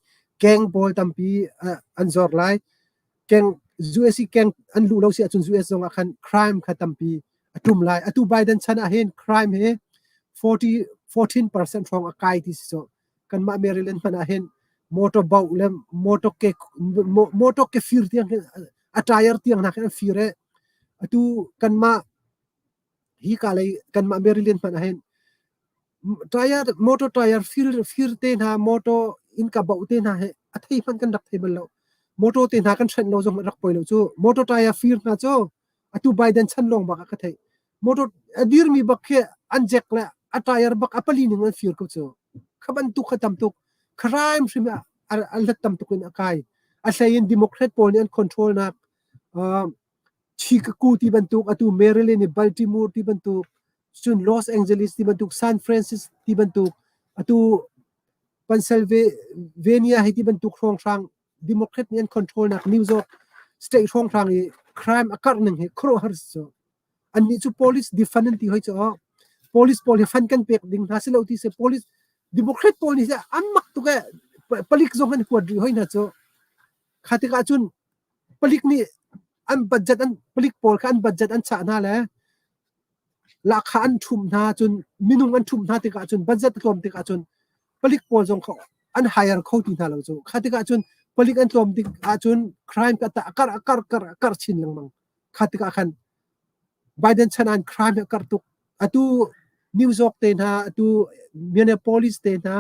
gang pawl tampi an zor lai gang US i gang an luh lo si ahcun US zong ah khan crime kha tampi a tum lai atu Biden chan ah hin crime hi 40 14% hrawng a kai ti si so kanmah Maryland hmanh ah hin motor bauh le motor ke motor ke fir tiang hin a tire tiang hna khin an fir e atu kanmah hi ka lei kanmah Maryland hmanh ah hin tire motor tire fir fir te hna motor innka bauh te hna he a thei hmanh kan rak thei bal lo motor te hna kan hrenh lo zong rak poi lo cu motor tire fir hna cu atu Biden chan lawng bak ah ka theih motor a dirmi bak khi an jack le a tire bak a pali ning an fir ko cu kha bantuk kha tam tuk crime hrim a a hlat tam tuk in a kai a hlei in democrat pawl nih an control nak Chicago ti bantuk atu Maryland i Baltimore ti bantuk cun Los Angeles ti bantuk San Francisco ti bantuk atu Pennsylvania hi ti bantuk hrawnghrang Democrat nih an control nak New York state hrawnghrang i crime a karh ning hi khuaruahhar cu annih cu police defund an ti hoi cu police pawl hi fund kan pek ding hna si lo ti se police Democrat pawl nih an mak tuk e palik zong an huat rih hoi hna cu kha tikah cun palik nih an budget an palik pawl kha an budget an chah hna le lahkhah an ṭhumh hna cun minung an ṭhumh hna tikah cun budget a tlawm tikah cun palik pawl zong kha an hire kho ti hna lo cu kha tikah cun palik an tlawm tik ahcun crime ka ta kar kar kar kar chin lengmang kha tikah khan Biden chan an crime a karh tuk atu New York te hna atu Minneapolis te hna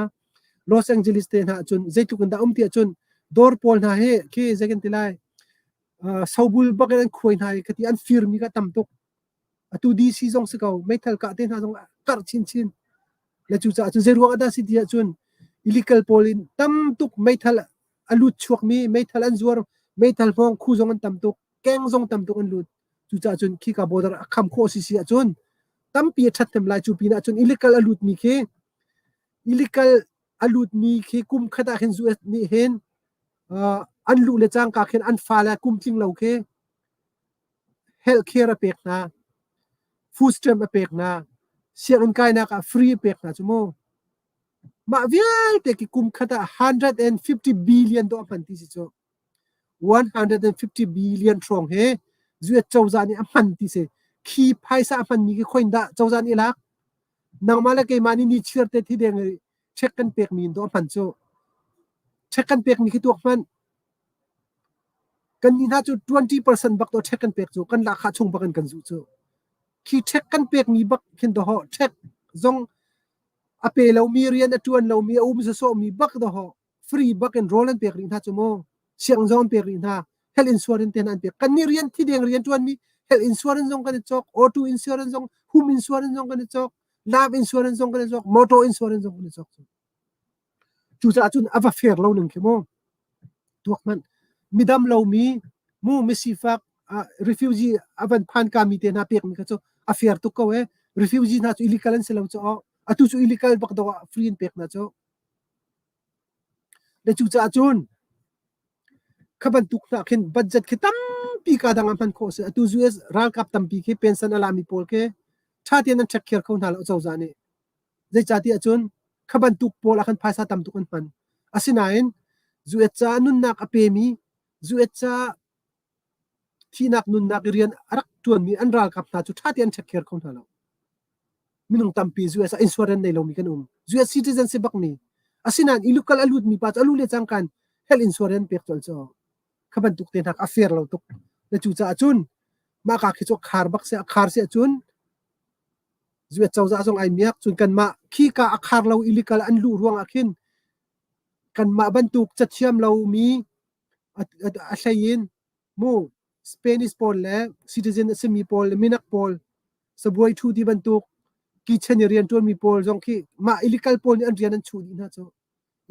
Los Angeles te hna cun zeitluk in dah um ti ahcun dawr pawl hna hi khi zei kan ti lai sobul bak in an khuai hna i khati an firmi kha tam tuk atu DC zong si ko meithal kah te hna zong karh chinchin le cucaah cun zei ruang ah dah si ti ahcun illegal pawl in tam tuk meithal a lut chuakmi meithal an zuar meithal hmawng khu zong an tam tuk keng zong tam tuk an lut cucaah cun khika border a kham khawh si si ahcun tampi a ṭhathnem lai cu pinah cun illegal a lutmi khi illegal A lutmi khi kum khat ah khin US nih hin uh, an luh le cangka khin an fale kum tling lo khi health care a pek hna, food stamp a pek hna, sianginn kainak ah free a pek hna cu mu. Mah vialte khi kum khat ah 150 billion dawh a hman ti si cu. 150 billion hrawng he US cozah nih a hman ti si. Khi phaisa a hmanmi khi khoin dah cozah nih a lak? Nangmah le keimah nih ni chiar te thi deng i check kan pekmi in dawh a hman cu. Check kan pekmi khi tuak hmanh. Kan nih hna cu 20% bak to check kan pek cu kan lahkhah chung bak in kan zuh cu. Khi check kan pekmi bak khin dawh check zong a pe lomi rian a ṭuan lomi a um sawsawhmi bak dawh free bak in rawl an pek rih hna cu mu sianginn zong an pek rih hna health insurance te hna an pek kan nih rian thi deng rian ṭuanmi health insurance zong kan i cawk auto insurance zong home insurance zong kan i cawk life insurance zong kan i cawk motor insurance zong kan i cawk cucaah cun a va fair lo ning khi mu tuak hmanh midam lomi mu misifak refugee a van phan ka mi te hna pekmi kha cu a fair tuk ko e refugee hna cu illegal an si lo cu atu cu illegal bak do ah free in pek hna cu le cucaah cun kha bantuk hna khin budget khi tampi ka dang ah hman khawh si atu US ralkap tampi khi pension a lami pawl khi tha tein an check kher kho hna lo cozah nih Zeicahtiah cun kha bantuk pawl ah khan phaisa tam tuk an hman. Asinain US caah nunnak a pemi, US caah thihnak nunnak i rian a rak ṭuanmi an ralkap hna cu ṭha tein an ṭhekher kho hna lo. Minung tampi US ah insurance nei lomi kan um. US citizen si bakmi. Asinain illegal a lutmi pa cu a lu le cangkan health insurance pek colh cu kha bantuk te hna a fair lo tuk. Na cucaah cun mah ka khi cu khar bak si a khar si ahcun US cozah zong ai miak cun kanmah khika a khar lo illegal an luh ruangah khin kanmah bantuk cathiam lomi a hlei in mu Spanish pawl le citizen a simi pawl le minak pawl sabuai thu ti bantuk kitchen i riantuanmi pawl zong khi mah illegal pawl nih an rian an chuh dih hna cu.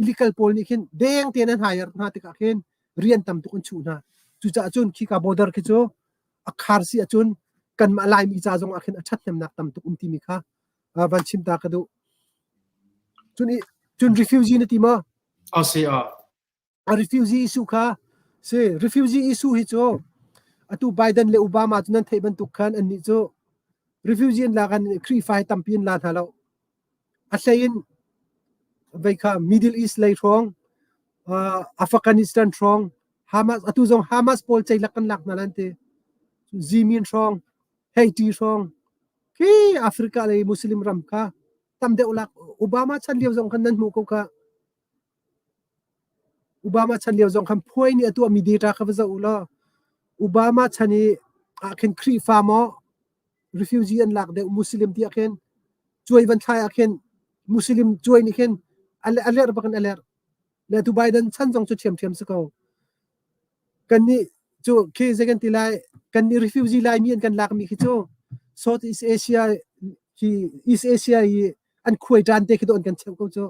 Illegal pawl nih khin deng tein an hire hna tikah khin rian tam tuk an chuh hna. Cucaah cun khika border khi cu a khar si ahcun kanmah Laimi ca zong ah khin a ṭhathnemnak tam tuk um timi kha van chim ta ka duh. Cun cun refugee na ti maw? A si a. A refugee issue kha si refugee issue hi cu atu Biden le Obama cu nan theih bantuk khan annih cu refugee an lak an Khrihfa hi tampi an la hna lo. A hlei in vei kha Middle East lei hrawng uh, Afghanistan hrawng Hamas atu zong Hamas pawl ceilak kan lak hna lan ti Zimin hrawng Haiti hrawng khi Africa lei Muslim ram kha tam deuh lak Obama chan lio zong khan nan hmuh ko kha Obama chan lio zong khan phuai nih a tuahmi data kha va zoh u law Obama chan i ah khin Khrihfa maw refugee an lak deuh Muslim ti ah khin cuai van thlai ah khin Muslim cuai nih khin a lerh bak in a lerh. Le tu Biden chan zong cu ṭhiamṭhiam si ko. Kannih cu khi zei kan ti lai kannih refugee Laimi an kan lakmi khi cu South East Asia hi East Asia i an khuai ṭan te khi dawh an kan cheuh ko cu.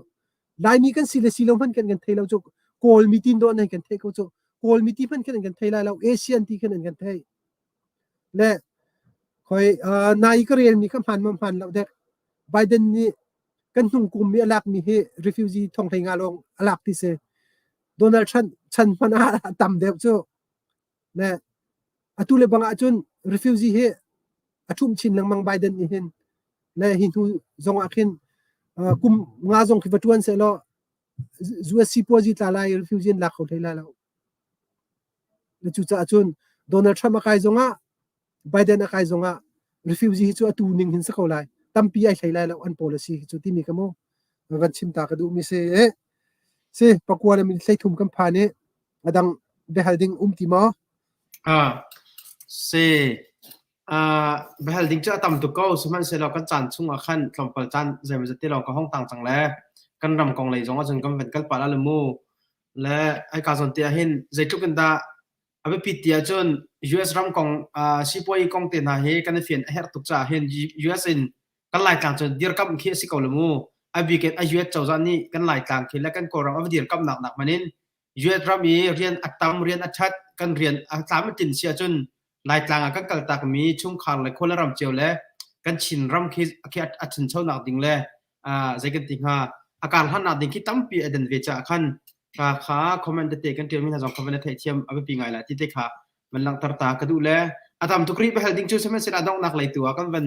Laimi kan si le si lo hmanh kan kan thei lo cu Kawlmi tin dawh an kan theih ko cu. Kawlmi ti hmanh khin an kan thei lai lo Asian ti khin an kan thei. Le khoi uh, nai ka relmi kha hmaan maw hmaan lo dek Biden nih kan hnung kum mi a lakmi hi refugee thong hlei nga lawng a lak ti si. Donald Trump chan hmanh ah a tam deuh cu. Le atu le bang ahcun refugee hi a ṭhumh chin lengmang Biden nih hin le hi hnu zong ah khin uh, kum nga zong khi va ṭuan sehlaw US sipuazi tla lai refugee an lak kho hlei lai lo. Le cucaah cun Donald Trump a kai zongah Biden a kai zongah refugee hi cu atu ning hin si ko lai. Tampi ai hlei lai lo an policy hi cu timi ka mu van chim ta ka duh mi si. Si pakua le min 13 kan phan i a dang biahal ding um ti maw? Ah, si. Uh, biahal ding cu a tam tuk ko. Sihmanhsehlaw kan caan chung ah khan tlawmpal caan zeimawzat te lawng ka hong tang cang le kan ram kong lei zong ahcun kan van kal pah la le mu. Le ai ka zawn te ah hin zeitluk in dah a biapit ti ahcun US ram kong uh, sipuai kong te hna hi kan i fian a herh tuk caah hin US in kan Laitlang cu dirkamh khi a si ko le mu. A bik in a US cozah nih kan Laitlang khi le kan Kawlram a va dirkamhnak nak man in US ram i rian a tam rian a ṭhat kan rian a tlam a tlin si ahcun Laitlang ah kan kaltakmi chungkhar le khua le ram cio le kan Chin ram khi khi a ṭhanchonak ding le zei kan ti hnga. A kar hlannak ding khi tampi a dan ve caah khan kha kha comment tete kan ṭialmi hna zong kha van na theihthiam a biapi ngai lai ti te kha van langhter ta ka duh le a tam tuk rih hal ding cu sihmanhsehlaw a donghnak lei tu ah kan van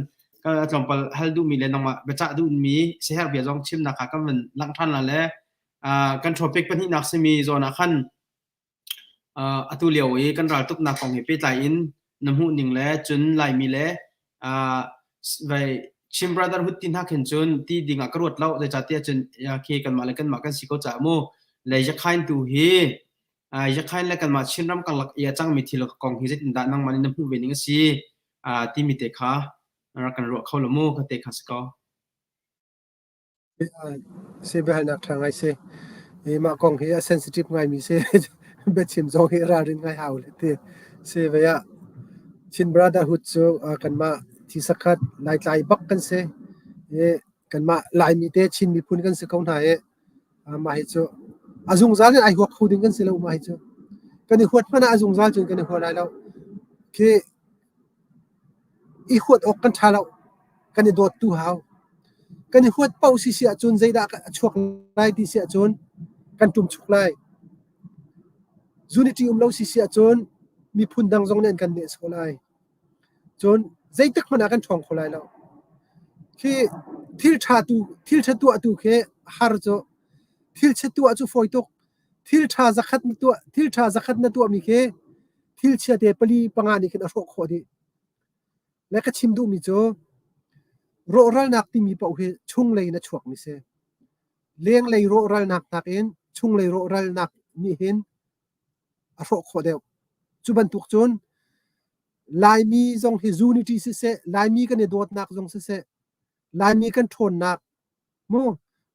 tlawmpal hal duhmi le nangmah biacah duhmi siaherh bia zong chimnak kha kan van langh ṭhan la le kan topic pahnihnak simi zawn ah khan atu lio i kan raltuknak kong he pehtlai in na hmuhning le cun Laimi le vai Chin Brotherhood ti hna khin cun ti ding ah ka ruat lo zeicahtiah cun khi kanmah le kanmah kan si ko caah mu le Yakhain tu hi Yakhain le kanmah Chinram karlak i a cangmi thil kong hi zeitindah nangmah nih na hmuh ve ning a si timi te kha rak kan ruah kho lo mu ka te kha si ko. Si biahalnak ṭha ngai si. Hi mah kong hi a sensitive ngaimi si. Biachim zong hi ralrin ngai hau le ti. Si vei ah Chin Brotherhood cu kanmah thi sakhat Laitlai bak kan si. I kanmah Laimi te Chin miphun kan si ko hna i mah hi cu a zungzal in ai huak kho ding kan si lo mah hi cu. Kan i huat hmanh ah a zungzal cun kan i hua lai lo. Khi I huat awk kan ṭha lo. Kan i dawt tu hau. Kan i huat paoh si si ahcun zeidah a chuak lai ti si ahcun kan ṭumchuk lai. Unity um lo si si ahcun miphun dang zong nih an kan nehsawh lai. Cun zeitik hmanh ah kan ṭhawng kho lai lo. Khi thil ṭha tu thil ṭha tuah tu khi har cu thil chia tuah cu fawi tuk. Thil ṭha zakhat na tuah thil ṭha zakhat na tuahmi khi thil chiate pali panga nih khin a hrawh khawh dih. Le ka chim duhmi cu rawhralnak timi paoh hi chunglei in a chuakmi si. Lenglei rawhralnak nakin chunglei rawhralnak nih hin a hrawh khawh deuh. Cu bantuk cun Laimi zong hi unity siseh, Laimi kan i dawtnak zong siseh, Laimi kan ṭhawnnak, mu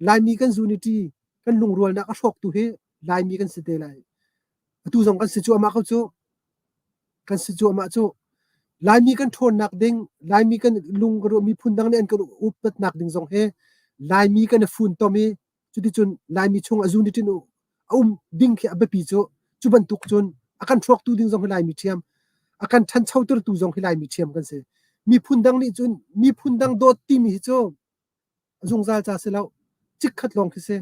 Laimi kan unity, kan lungrualnak a hrawktu hi Laimi kan si te lai. Atu zong kan si cuahmah ko cu. Kan si cuahmah cu. Laimi kan ṭhawnnak ding, Laimi kan lung miphun dang nih an kan upatnak ding zong hi Laimi kan i funtom i cuticun Laimi chung a unity a um ding khi a biapi cu. Cu bantuk cun a kan hrawktu ding zong hi Laimi ṭhiam, a kan ṭhanchotertu zong hi Laimi ṭhiam kan si. Miphun dang nih cun miphun dang dawt timi hi cu zungzal ca si lo chikkhat lawng khi si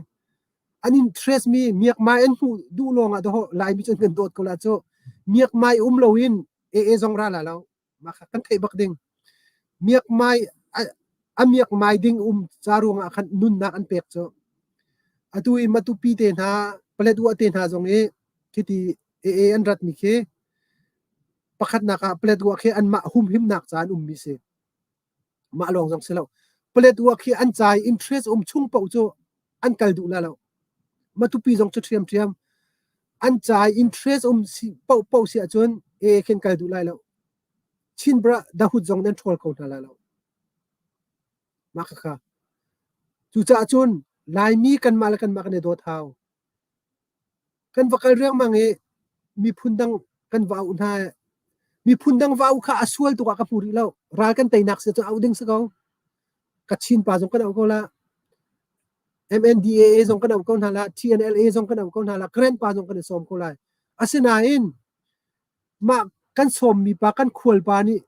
an interest mi miakmai an hmuh duh lawng ah dawh Laimi cu an kan dawt ko la cu miakmai um loin AA zong ra la lo mah kha kan theih bak ding miakmai a miakmai ding um ca ruang ah khan nunnak an pek cu atu i Matupi te hna Paletwa te hna zong i khiti AA an rat mi khi pakhatnak ah Paletwa khi anmah humhimnak ca an ummi si Mah lawng zong si lo. Paletwa khi an ca i interest um chung paoh cu an kal duh la lo. Matupi zong cu ṭhiamṭhiam. An ca i interest um si paoh paoh si ahcun e khin kal duh lai lo. Chin bra dahut zong nan ṭhawl kho hna lai lo. Mah khakha. Cucaah cun Laimi kanmah le kanmah kan i dawt hau. Kan va kal riangmang i miphun dang kan va auh hna. Miphun dang va auh kha a sual tuk ah ka hmu rih lo. Ral kan teinak si cun auh ding si ko. Kachin pa zong kan auh ko la. MNDAA zong kan auh ko hna la. TNLA zong kan auh ko hna la. Karen pa zong kan i sawm ko lai. Asinain mah kan sawmmi pa kan khual pa nih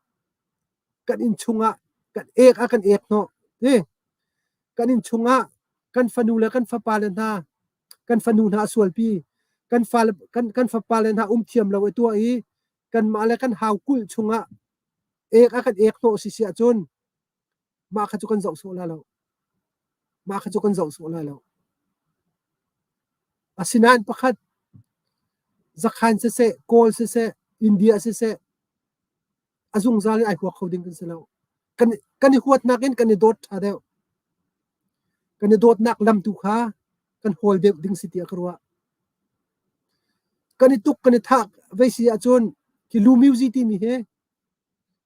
kan inn chungah kan ek a kan ek hnawh. Eh, kan inn chungah kan fanu le kan fapa le hna kan fanu hna a sualpi kan fale kan kan fapa le hna um thiam lo i tuah i kanmah le kan hau kulh chungah ek a kan ek hnawh si si ahcun mah kha cu kan zoh sawh la lo mah kha cu kan zoh sawh la lo asinain pakhat zakhan siseh kawl siseh india siseh a zungzal in ai huak kho ding kan si lo kan kan i huatnak in kan i dawt ṭha deuh kan i dawtnak lam tu kha kan hawl deuh ding si tiah ka ruah kan i tuk kan i thah vei si ahcun khi lu music timi hi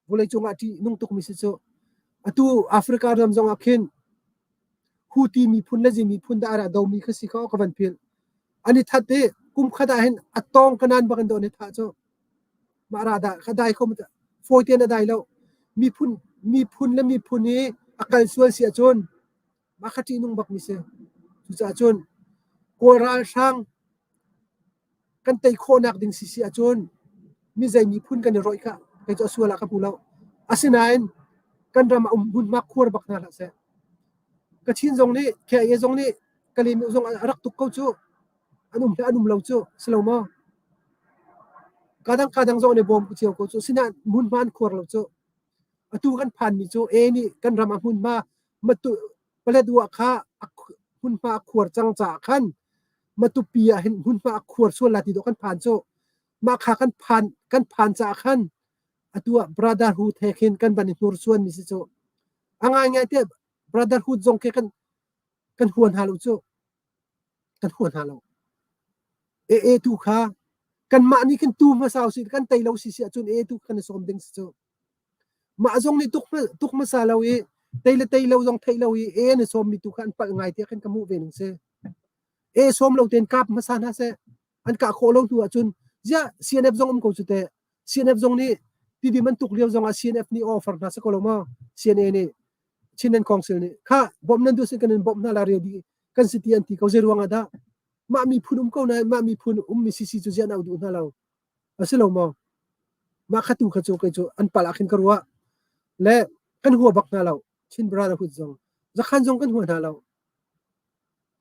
vawleicung ah ṭih nung tukmi si cu atu Africa ram zong ah khin Houthi miphun le Zi miphun dah a domi kha si kha ka van philh an i that i kum khat ah hin a tawng kanan bak in do an i thah cu Mah ra dah ka dai kho fawi tein a dai lo. Miphun miphun le miphun i a kal sual si ahcun mah kha ṭihnung bakmi si. Cucaah cun Kawl ralhrang kan tei khawhnak ding si si ahcun mi zei miphun kan i rawih kha kei cu a sual ah ka hmu lo. Asinain kan ram ah um hmunhma khuar bak hna hlah seh. Kachin zong nih KIA zong nih. Kalaymyo zong a rak tuk ko cu. An um hle an um lo cu. Si lo maw? Kadang kadang zong an i bawm cio ko cu. Sinain hmunhma an khuar lo cu. Atu kan phanmi cu A nih kan ram ah hmunhma matu Paletwa kha hmunhma a khuar cang caah khan Matupi ah hin hmunhma a khuar sual la ti dawh kan phan cu. Mah kha kan phan kan phan caah khan atu ah Brotherhood he khin kan van i hnursuan mi si cu. A ngaingai tiah Brotherhood zong khi kan kan hua hna lo cu. Kan hua hna lo. AA tu kha kanmah nih khin tu hmasa usih kan tei lo si si ahcun AA tu kan i sawm ding si cu. Mah zong nih tuk tuk hmasa lo i tei le tei lo zong theih lo i AA an i sawmmi tu kha an palh ngai tiah khin ka hmuh ve ning si. AA sawm lo tein kap hmasa hna seh. An kah khawh lo hnu ahcun ziah CNF zong um ko cu teh. CNF zong nih Tidim an tuk lio zong ah CNF nih offer hna si ko lo maw? CNA nih Chin Council nih kha bawmh nan duh sin kan in bawmh hna la ready kan si ti an ti ko zei ruang ah dah mah miphun um ko nain mah miphun ummi CC cu ziah na duh hna lo a si lo maw mah kha tu kha cu kei cu an palh ah khin ka ruah le kan hua bak hna lo Chin Brotherhood zong zakhan zong kan hua hna lo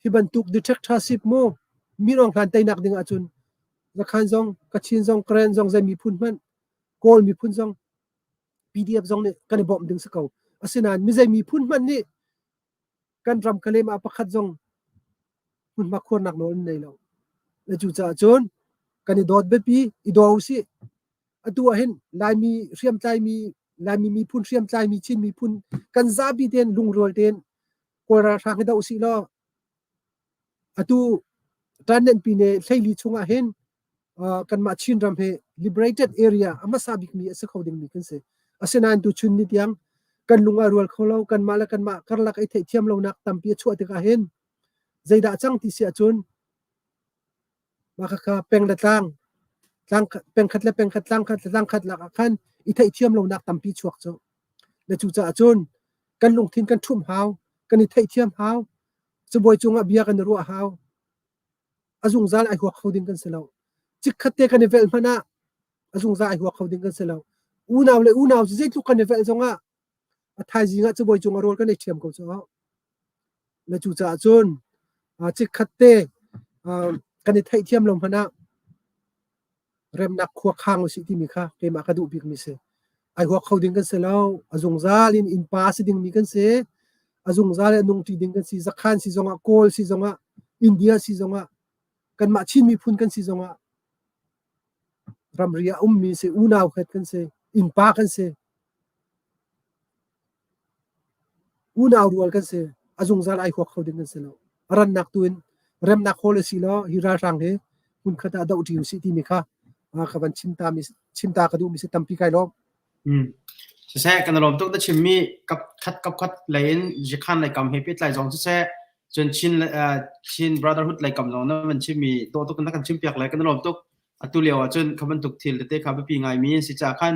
hi bantuk dictatorship mu min Aung Hlaing teinak ding ahcun zakhan zong Kachin zong Karen zong zei miphun hmanh Kawl miphun zong PDF zong nih kan i bawmh ding si ko. Asinain mizei miphun hmanh nih kan ram kalem ah pakhat zong hmunhma khuarnak nawl an nei lo. Le cucaah cun kan i dawt biapi i daw usih. Atu ah hin Laimi hriamtlaimi Laimi miphun hriamtlaimi Chin miphun kan zapi tein lungrual tein Kawl ralhrang hi doh usih law atu Tanenpi ne hleili chungah hin kanmah Chinram hi liberated area a hmasa bikmi a si kho dingmi kan si. Asinain tuchun ni tiang kan lung a rual kho lo, kanmah le kanmah karlak i theihthiam lonak tampi a chuah tikah hin zeidah cang ti si ahcun mah khakha peng le tlang, tlang pengkhat le pengkhat, tlangkhat le tlangkhat lak ah khan i theihthiam lonak tampi chuak cu. Le cucaah cun kan lungthin kan ṭhumh hau, kan i theihthiam hau, cabuai cungah bia kan i ruah hau. A zungzal ai huak kho ding kan si lo. Chikkhat te kan i velh hmanh ah a zungzal ai huak kho ding kan si lo. Unau le unau cu zeitluk kan i velh zongah a thaizing ah cabuai cung ah rawl kan ei ṭhiam ko cu. Na cucaah cun chikkhat te kan i theihthiam lo hmanh ah remnak khua khang usih timi kha keimah ka duh bikmi si. Ai huak kho ding kan si lo. A zungzal in innpa si dingmi kan si. A zungzal in a nungṭi ding kan si. Zakhan si zongah, Kawl si zongah, India si zongah, kanmah Chin miphun kan si zongah, ramri ah ummi si, unau khat kan si, innpa kan si. Unau rual kan si. A zungzal ai huak kho ding kan si lo. A rannak tu in remnak hawl a si law hi ralhrang hi hmunkhat ah doh ṭi usih timi kha ka van chim ta mi chim ta ka duh mi si tampi kai lawm. Hmm. Siseh kan lawm tuk na chimmi kap khat kap khat lei in Jikhan lei kam he pehtlai zong siseh cun Chin Chin Brotherhood lei kam zong na van chimmi dawh tuk na kan chim piak le kan lawm tuk. Atu lio ah cun kha bantuk thil tete kha biapi ngaimi an si caah khan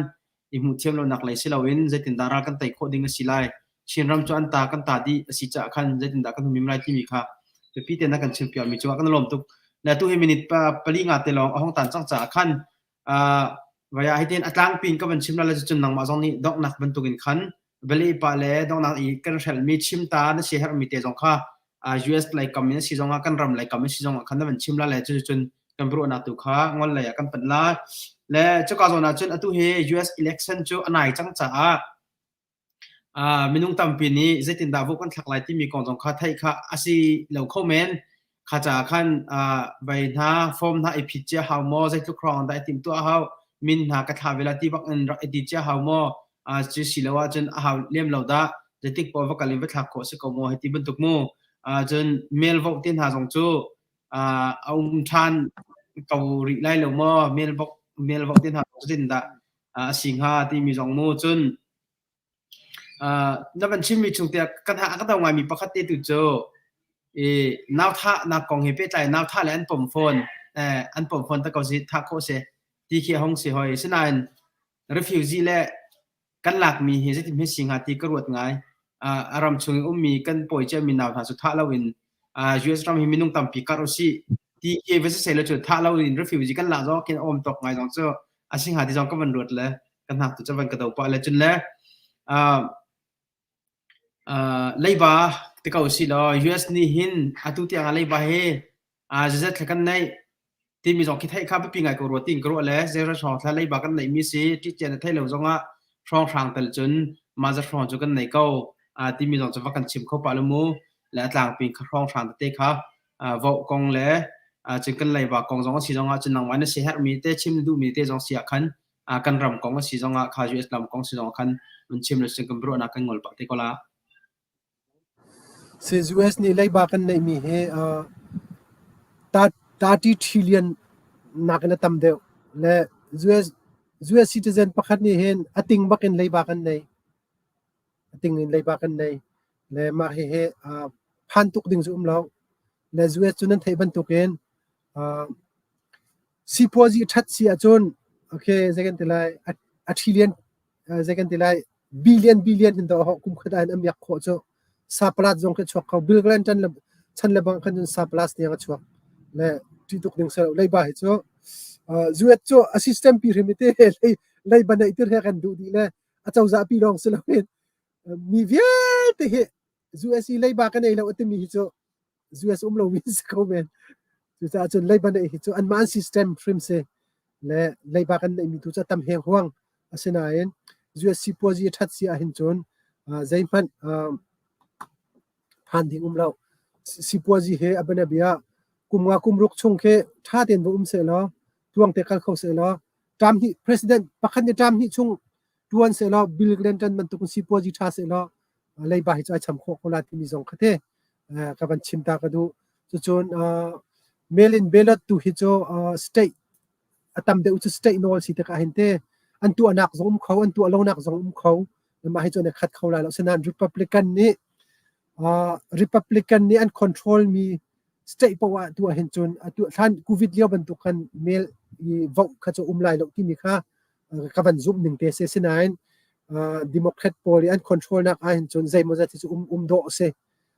i hmuh thiam lonak lei si loin zeitindah ral kan tei khawh ding a si lai Chinram cu an ta kan ta dih a si caah khan zeitindah kan humhim lai timi kha biapi tein a kan chimpiakmi cungah kan lawm tuk. Le atu hi minute pa pali nga te lawng a hong tan cang caah khan vaya hi tin a tlangpi in ka van chim la le cun nangmah zong nih donghnak bantukin khan vale pa le donghnak i kan hrelmi chim ta na si herhmi te zong kha US lei kam in si zongah kan ram lei kam in si zongah khan na van chim la le cu cun kan ruahnak tu kha ngol lei ah kan panh la le cuka zawn ah cun atu hi US election cu a nai cang caah minung tampi nih zeitindah vote kan thlak lai timi kong zong kha theih kha a si lo kho men kha caah khan vai hna form hna i phit cia hau maw zeitluk hrawng dah i timhtuah hau min hna ka thla ve la ti bak in rak i ti cia hau maw cu si lo ahcun a hau lem lo dah zeitik poah va kal in va thlak khawh si ko maw hei ti bantuk mu cun mail vote te hna zong cu a um ṭhan ko rih lai lo maw mail vote mail vote te hna zeitin dah a si hnga timi zong mu cun na van chimmi chung tiah kan ha ka do ngaimi pakhat te tu cu i nau thahnak kong he pehtlai nau thah le an pom fawn an pom fawn ta ko si thah khawh si ti khi hong si hoi sinain refugee le kan lakmi hi zeitin hme si hnga ti ka ruat ngai. A ram chung i ummi kan pawi ciami nau hna cu thah loin US ram hi minung tampi karh usih ti khi va si seh law cu thah loin refugee kan lak zong khin a um tawk ngai zong cu a si hnga ti zong ka van ruat le ka hnak tu cu van ka do pah le cun le leiba Ti ko si law US nih hin atu tiang ah leiba hi zeizat thla kan neih timi zong khi theih kha biapi ngai ko rua tiin ka ruah le zeizat hrawng thla leiba kan neihmi si ṭihcian a theih lo zongah hrawnghrang tel cun mah zat hrawng cu kan nei ko timi zong cu va kan chim kho pah lo mu le a tlangpi kha hrawnghrang tete kha voh kong le cun kan leiba kong zong a si zongah cun nangmah na siaherhmi te chim duhmi te zong si ah khan kan ram kong a si zongah kha US lam kong si zongah khan un chim le cun kan biaruahnak kan ngol pah te ko la. US nih leiba kan neihmi hi 30 trillion nakin a tam deuh. Le US, US citizen pakhat nih hin a ting bak in leiba kan nei. A ting in leiba kan nei. Le mah hihi phan tuk ding cu um lo. Le US cu nan theih bantukin sipuazi ṭhat si ahcun okay zei kan ti lai a trillion zei kan ti lai billion billion in dawh kum khat ah hin a miak khawh cu surplus zong khi chuak kho Bill Clinton le chan le bang khan cun surplus tiang a chuak le ṭih tuk ding selo leiba hi cu US cu a system pi hrim te lei leiba neih tir he kan duh dih le a cozah pi lawng si loin mi vialte hi US i leiba ka nei lo a timi hi cu US um lomi si ko men. Cucaah cun leiba neih hi cu anmah an system hrim si. Le leiba kan neihmi tu cu a tam heng huang. Asinain US sipuazi a ṭhat si ahhin cun zeihmanh phan ding um lo. Sipuazi he a bianabia kum nga kum ruk chung khi ṭha tein va um sehlaw tuang te kal kho sehlaw term hnih president pakhat nih term hnih chung ṭuan sehlaw Bill Clinton bantuk in sipuazi ṭha sehlaw leiba hi cu ai cham khawh ko la timi zong kha te ka van chim ta ka duh. Cucun mail in ballot tu hi cu state a tam deuh cu state nawl si tikah hin te an tuahnak zong um kho an tuah lonak zong um kho mah hi cu an i khat kho lai lo sinain Republican nih Republican nih an control mi state poah ah tuah hin cun atu hlan covid lio bantuk khan mail i vote kha cu um lai lo timi kha ka van zumh ning te si sinain Democrat pawl i an control nak ah hin cun zeimawzat hi cu um um dawh a si.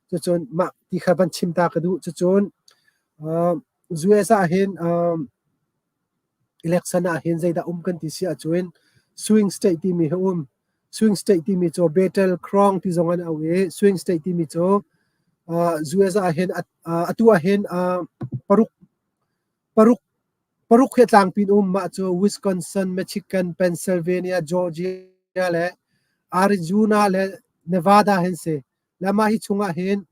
Cucun mah ti kha van chim ta ka duh. Cucun US ah hin election ah hin zeidah um kan ti si ahcun swing state timi hi um. Swing state timi cu battleground ti zong an auh i swing state timi cu US ah hin atu ah hin paruk paruk Paruk hi a tlangpi in um. Mah cu Wisconsin, Michigan, Pennsylvania, Georgia le Arizona le Nevada hin si. Le mah hi chungah hin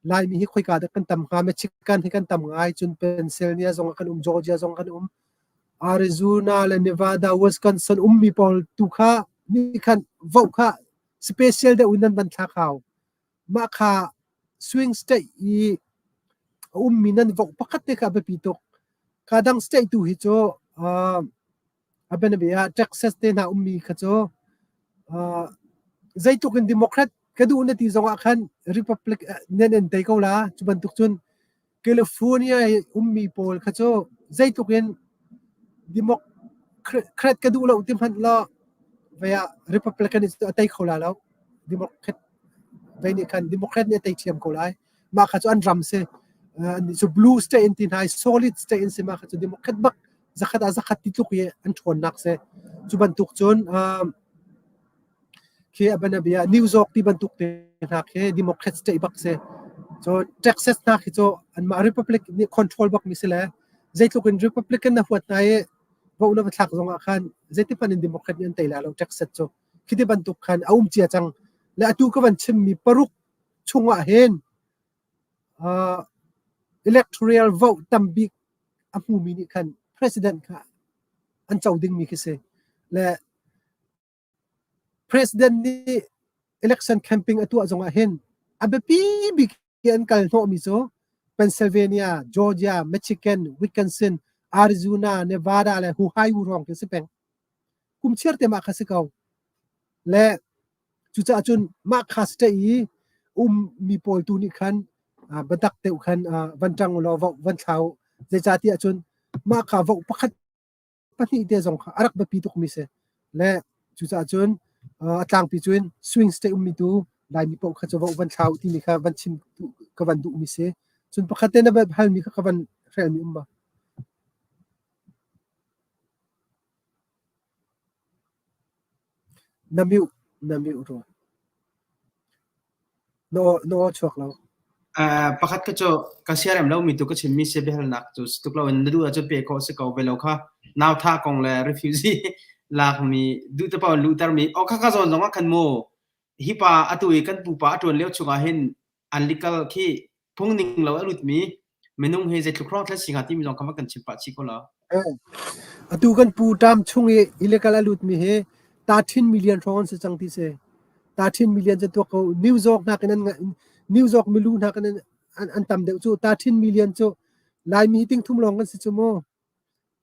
Laimi hi khoika dah kan tam hnga? Michigan hi kan tam ngai. Cun Pennsylvania zong ah kan um, Georgia zong kan um. Arizona le Nevada, Wisconsin ummi pawl tu kha nih khan vote kha special deuh in nan van thlak hau. Mah kha swing state i a ummi nan vote pakhat te kha a biapi tuk. Ka dang state tu hi cu uh, a bianabia ah Texas te hna ummi kha cu uh, zeitluk in Democrat ka duh na ti zongah khan Republic nan in tei ko la. Cu bantuk cun California i ummi pawl kha cu zeitluk in Democrat ka duh lo ti hmanh law vei ah Republican nih a tei kho la lo. Democrat vei nih khan Democrat nih a tei ṭhiam ko lai. Mah kha cu an ram si. Annih cu blue state in ti hna i solid state in si mah kha cu Democrat bak zakhat ah zakhat ti tluk i an ṭhawnnak si. Cu bantuk cun khi a bianabia New York ti bantuk te hna khi Democrat state bak si. Cun Texas hna khi cu anmah Republic nih control bak mi si le zeitluk in Republican na huat hna i vote na va thlak zong ah khan zeiti hmanh in Democrat nih an tei lai lo Texas cu. Khi ti bantuk khan a um cia cang. Le atu ka van chimmi paruk chungah hin uh, electoral vote tambik a hmumi nih khan president kha an co dingmi khi si. Le President nih election campaign a tuah zongah hin a biapi bik i an kal hnawhmi cu Pennsylvania, Georgia, Michigan, Wisconsin, Arizona, Nevada le Ohio hrawng khi si peng. Kum chiar te mah kha si ko. Le cucaah cun mah kha state i ummi pawl tu nih khan biatak deuh khan van ṭang ulaw van thla u. Zeicahtiah cun mah kha vote pakhat pahnih te zong kha a rak biapi tukmi si. Le cucaah cun a tlangpi cun swing state ummi tu Laimi paoh kha cu va van thlau timi kha van chim ka van duhmi si. Cun pakhat te na halmi kha ka van hrelmi um ma. Na mute, na mute rua. Na aw, na aw chuak lo. Pakhat kha cu ka siarem lomi tu ka chimmi si biahalnak cu si tuk loin na duh ahcun pe khawh si ko ve lo kha nau thah kong le refugee lakmi duh te paoh in luhtermi aw kha ka zawn zong ah khan mu hi pa atu i kan pupa a ṭuan lio chungah hin an legal khi phung ning lo a lutmi minung hi zeitluk hrawng thlen si hnga timi zong kha va kan chim pah chih ko law. Atu kan pu term chung i illegal a lutmi hi 13 million hrawng an si cang ti si. 13 million cu tuak ko New York nakin an New York milu nakin an, an, an tam deuh cu 13 million cu Laimi hi ting thum lawng kan si cu mu.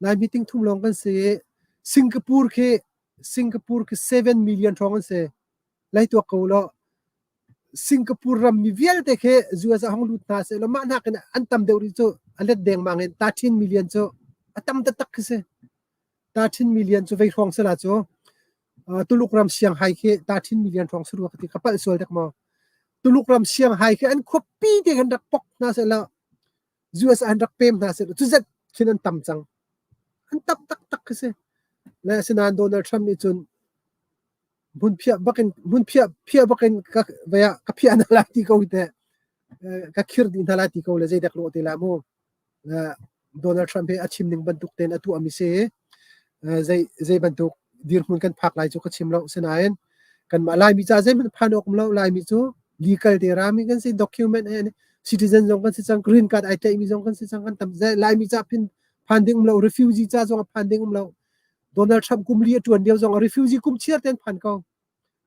Laimi ting thum lawng kan si i Singapore khi Singapore khi 7 million hrawng an si. Lai tuak ko law Singapore ram mi vialte khi US ah hong lut hna seh law mah nakin an tam deuh rih cu a let dengmang in 13 million cu a tam taktak khi si. 13 million cu vei hrawng sala cu Tuluk ram Shanghai khi 13 million hrawng si rua ka ti ka palh sual dek maw. Tuluk ram Shanghai khi an khuapi te khan rak pok hna seh law US an rak pem hna seh law cu zat khin an tam cang. An tam taktak khi si. Le asinain Donald Trump nih cun hmunphiah bakin hmunphiah phiah bakin ka vei ah ka phiah hna lai ti ko te ka khir dih hna lai ti ko le zeidek lawh te la mu Donald Trump he a chim ning bantuk ten a tuah mi si zei zei bantuk dirhmun kan phak lai cu ka chim lo sinain kanmah Laimi ca zeihmanh phan awk um lo Laimi cu legal te rami kan si document he citizen zong kan si cang green card ai tlaihmi zong kan si cang kan tam Laimi ca phin phan ding um lo refugee ca zong a phan ding um lo Donald Trump kum li a ṭuan lio zong ah refugee kum chiar ten phan ko.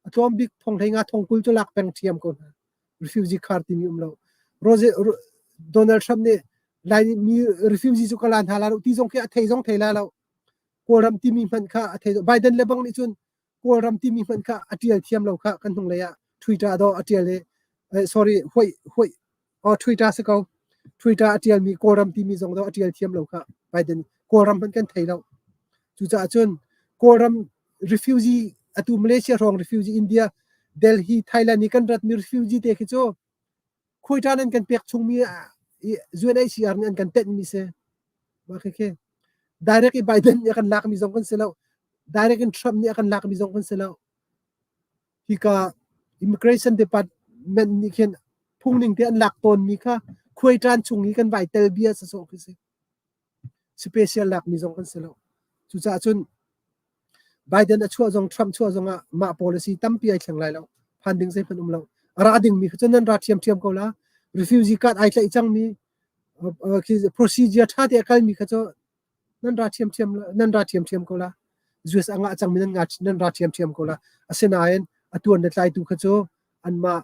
A tlawm bik thong hlei nga thong kul cu lak peng ṭhiam ko hna. Refugee card timi um lo. Rose, Donald Trump nih Laimi refugee cu ka la hna la lo ti zong khi a thei zong thei la lo. Kawlram timi hmanh kha a thei Biden le bang nih cun Kawlram timi hmanh kha a ṭial thiam lo kha kan hnunglei ah Twitter do a ṭial i sorry huai huai Oh, Twitter si ko. Twitter a ṭialmi Kawlram timi zong do a ṭial thiam lo kha Biden Kawlram hmanh kan thei lo. Cucaah cun Kawlram refugee atu Malaysia hrawng refugee India Delhi Thailand i kan ratmi refugee te khi cu khuaita nan kan pek chungmi UNHCR nih an kan tenhmi si. Mah khi khi direct i Biden nih a kan lakmi zong kan si lo. Direct in Trump nih a kan lakmi zong kan si lo. Hika immigration department nih khin phungning te an lak tawnmi kha khuaiṭan chung i kan vai tel bia sawsawh khi si. Special lakmi zong kan si lo. Cucaah cun Biden a chuah zong Trump chuah zong ah mah policy tampi ai thleng lai lo. Phan ding zeihmanh um lo. A ra dingmi kha cun nan ra ṭhiamṭhiam ko la. Refugee card ai tlaih cangmi procedure ṭha te a kalmi kha cu nan ra ṭhiamṭhiam nan ra ṭhiamṭhiam ko la. US a ngah cangmi nan nga nan ra ṭhiamṭhiam ko la. Asinain a tuan le tlaitu kha cu anmah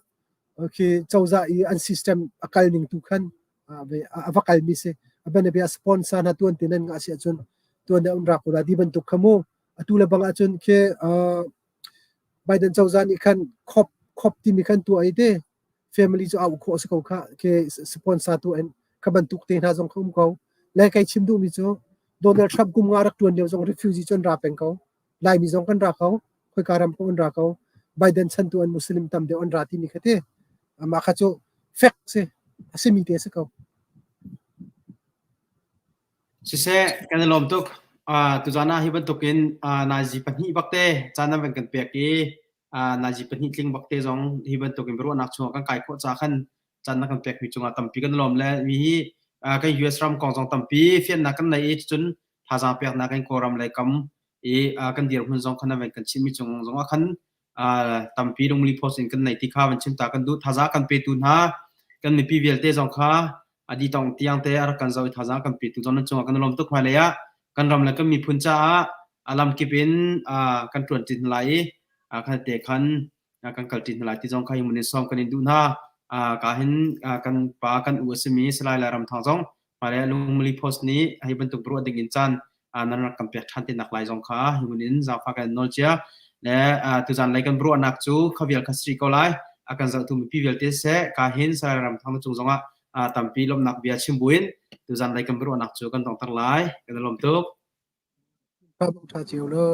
khi cozah i an system a kal ning tu khan a va kalmi si. A bianabia sponsor hna tuan te nan ngah si ahcun tuan le um ra ko la ti bantuk kha mu. Atu le bang ahcun khi Biden cozah nih khan khop khop timi khan tuah i te family cu au khawh si ko kha ke sponsor tu an kha bantuk te hna zong kha um ko le kai chim duhmi cu Donald Trump kum nga rak tuan lio zong refugee cu an ra peng ko Laimi zong kan ra ko khoika ram ko an ra ko Biden chan tu an Muslim tam deuh an ra timi kha te mah kha cu fact si a simi te si ko Siseh, kan i lawm tuk. Tuzaan ah hi bantukin nazi pahnih bakte caan nan van kan pek i nazi pahnih tling bakte zong hi bantukin biaruahnak chungah kan kai khawh ca khan caan na kan pekmi cungah tampi kan i lawm le mi hi kan US ram kong zong tampi fiannak kan nei i cun thazaang peknak in Kawlram lei kam i kan dirhmun zong khan nan van kan chimmi cung zongah khan tampi lungli post in kan nei ti kha van chim ta kan duh thazaang kan petu hna kan mipi vialte zong kha a di tong tiang te a rak kan zoh i thazaang kan petu zong nan cungah kan lawm tuk hmailei ah kan ram le kan miphun caah a lamkip in kan ṭuan ṭi hna lai i khan te khan kan kal ṭi hna lai ti zong kha hi mun in sawm kan in duh hna ka hin kan pa kan u a simi Salai Lairam Thang zong hmailei ah Lungmuli Post nih hi bantuk ruah ding in caan nan rak kan pek ṭhan te nak lai zong kha hi mun in zaangfah kan nawl cia le tuzan lei kan ruahnak cu khavial kha sri ko lai a kan zohtu mipi vialte seh ka hin Salai Ram Thang na cung zongah tampi lawmhnak bia chim buin tuzan lei kan ruahnak cu kan dongter lai kan i lawm tuk. Tha cio lo.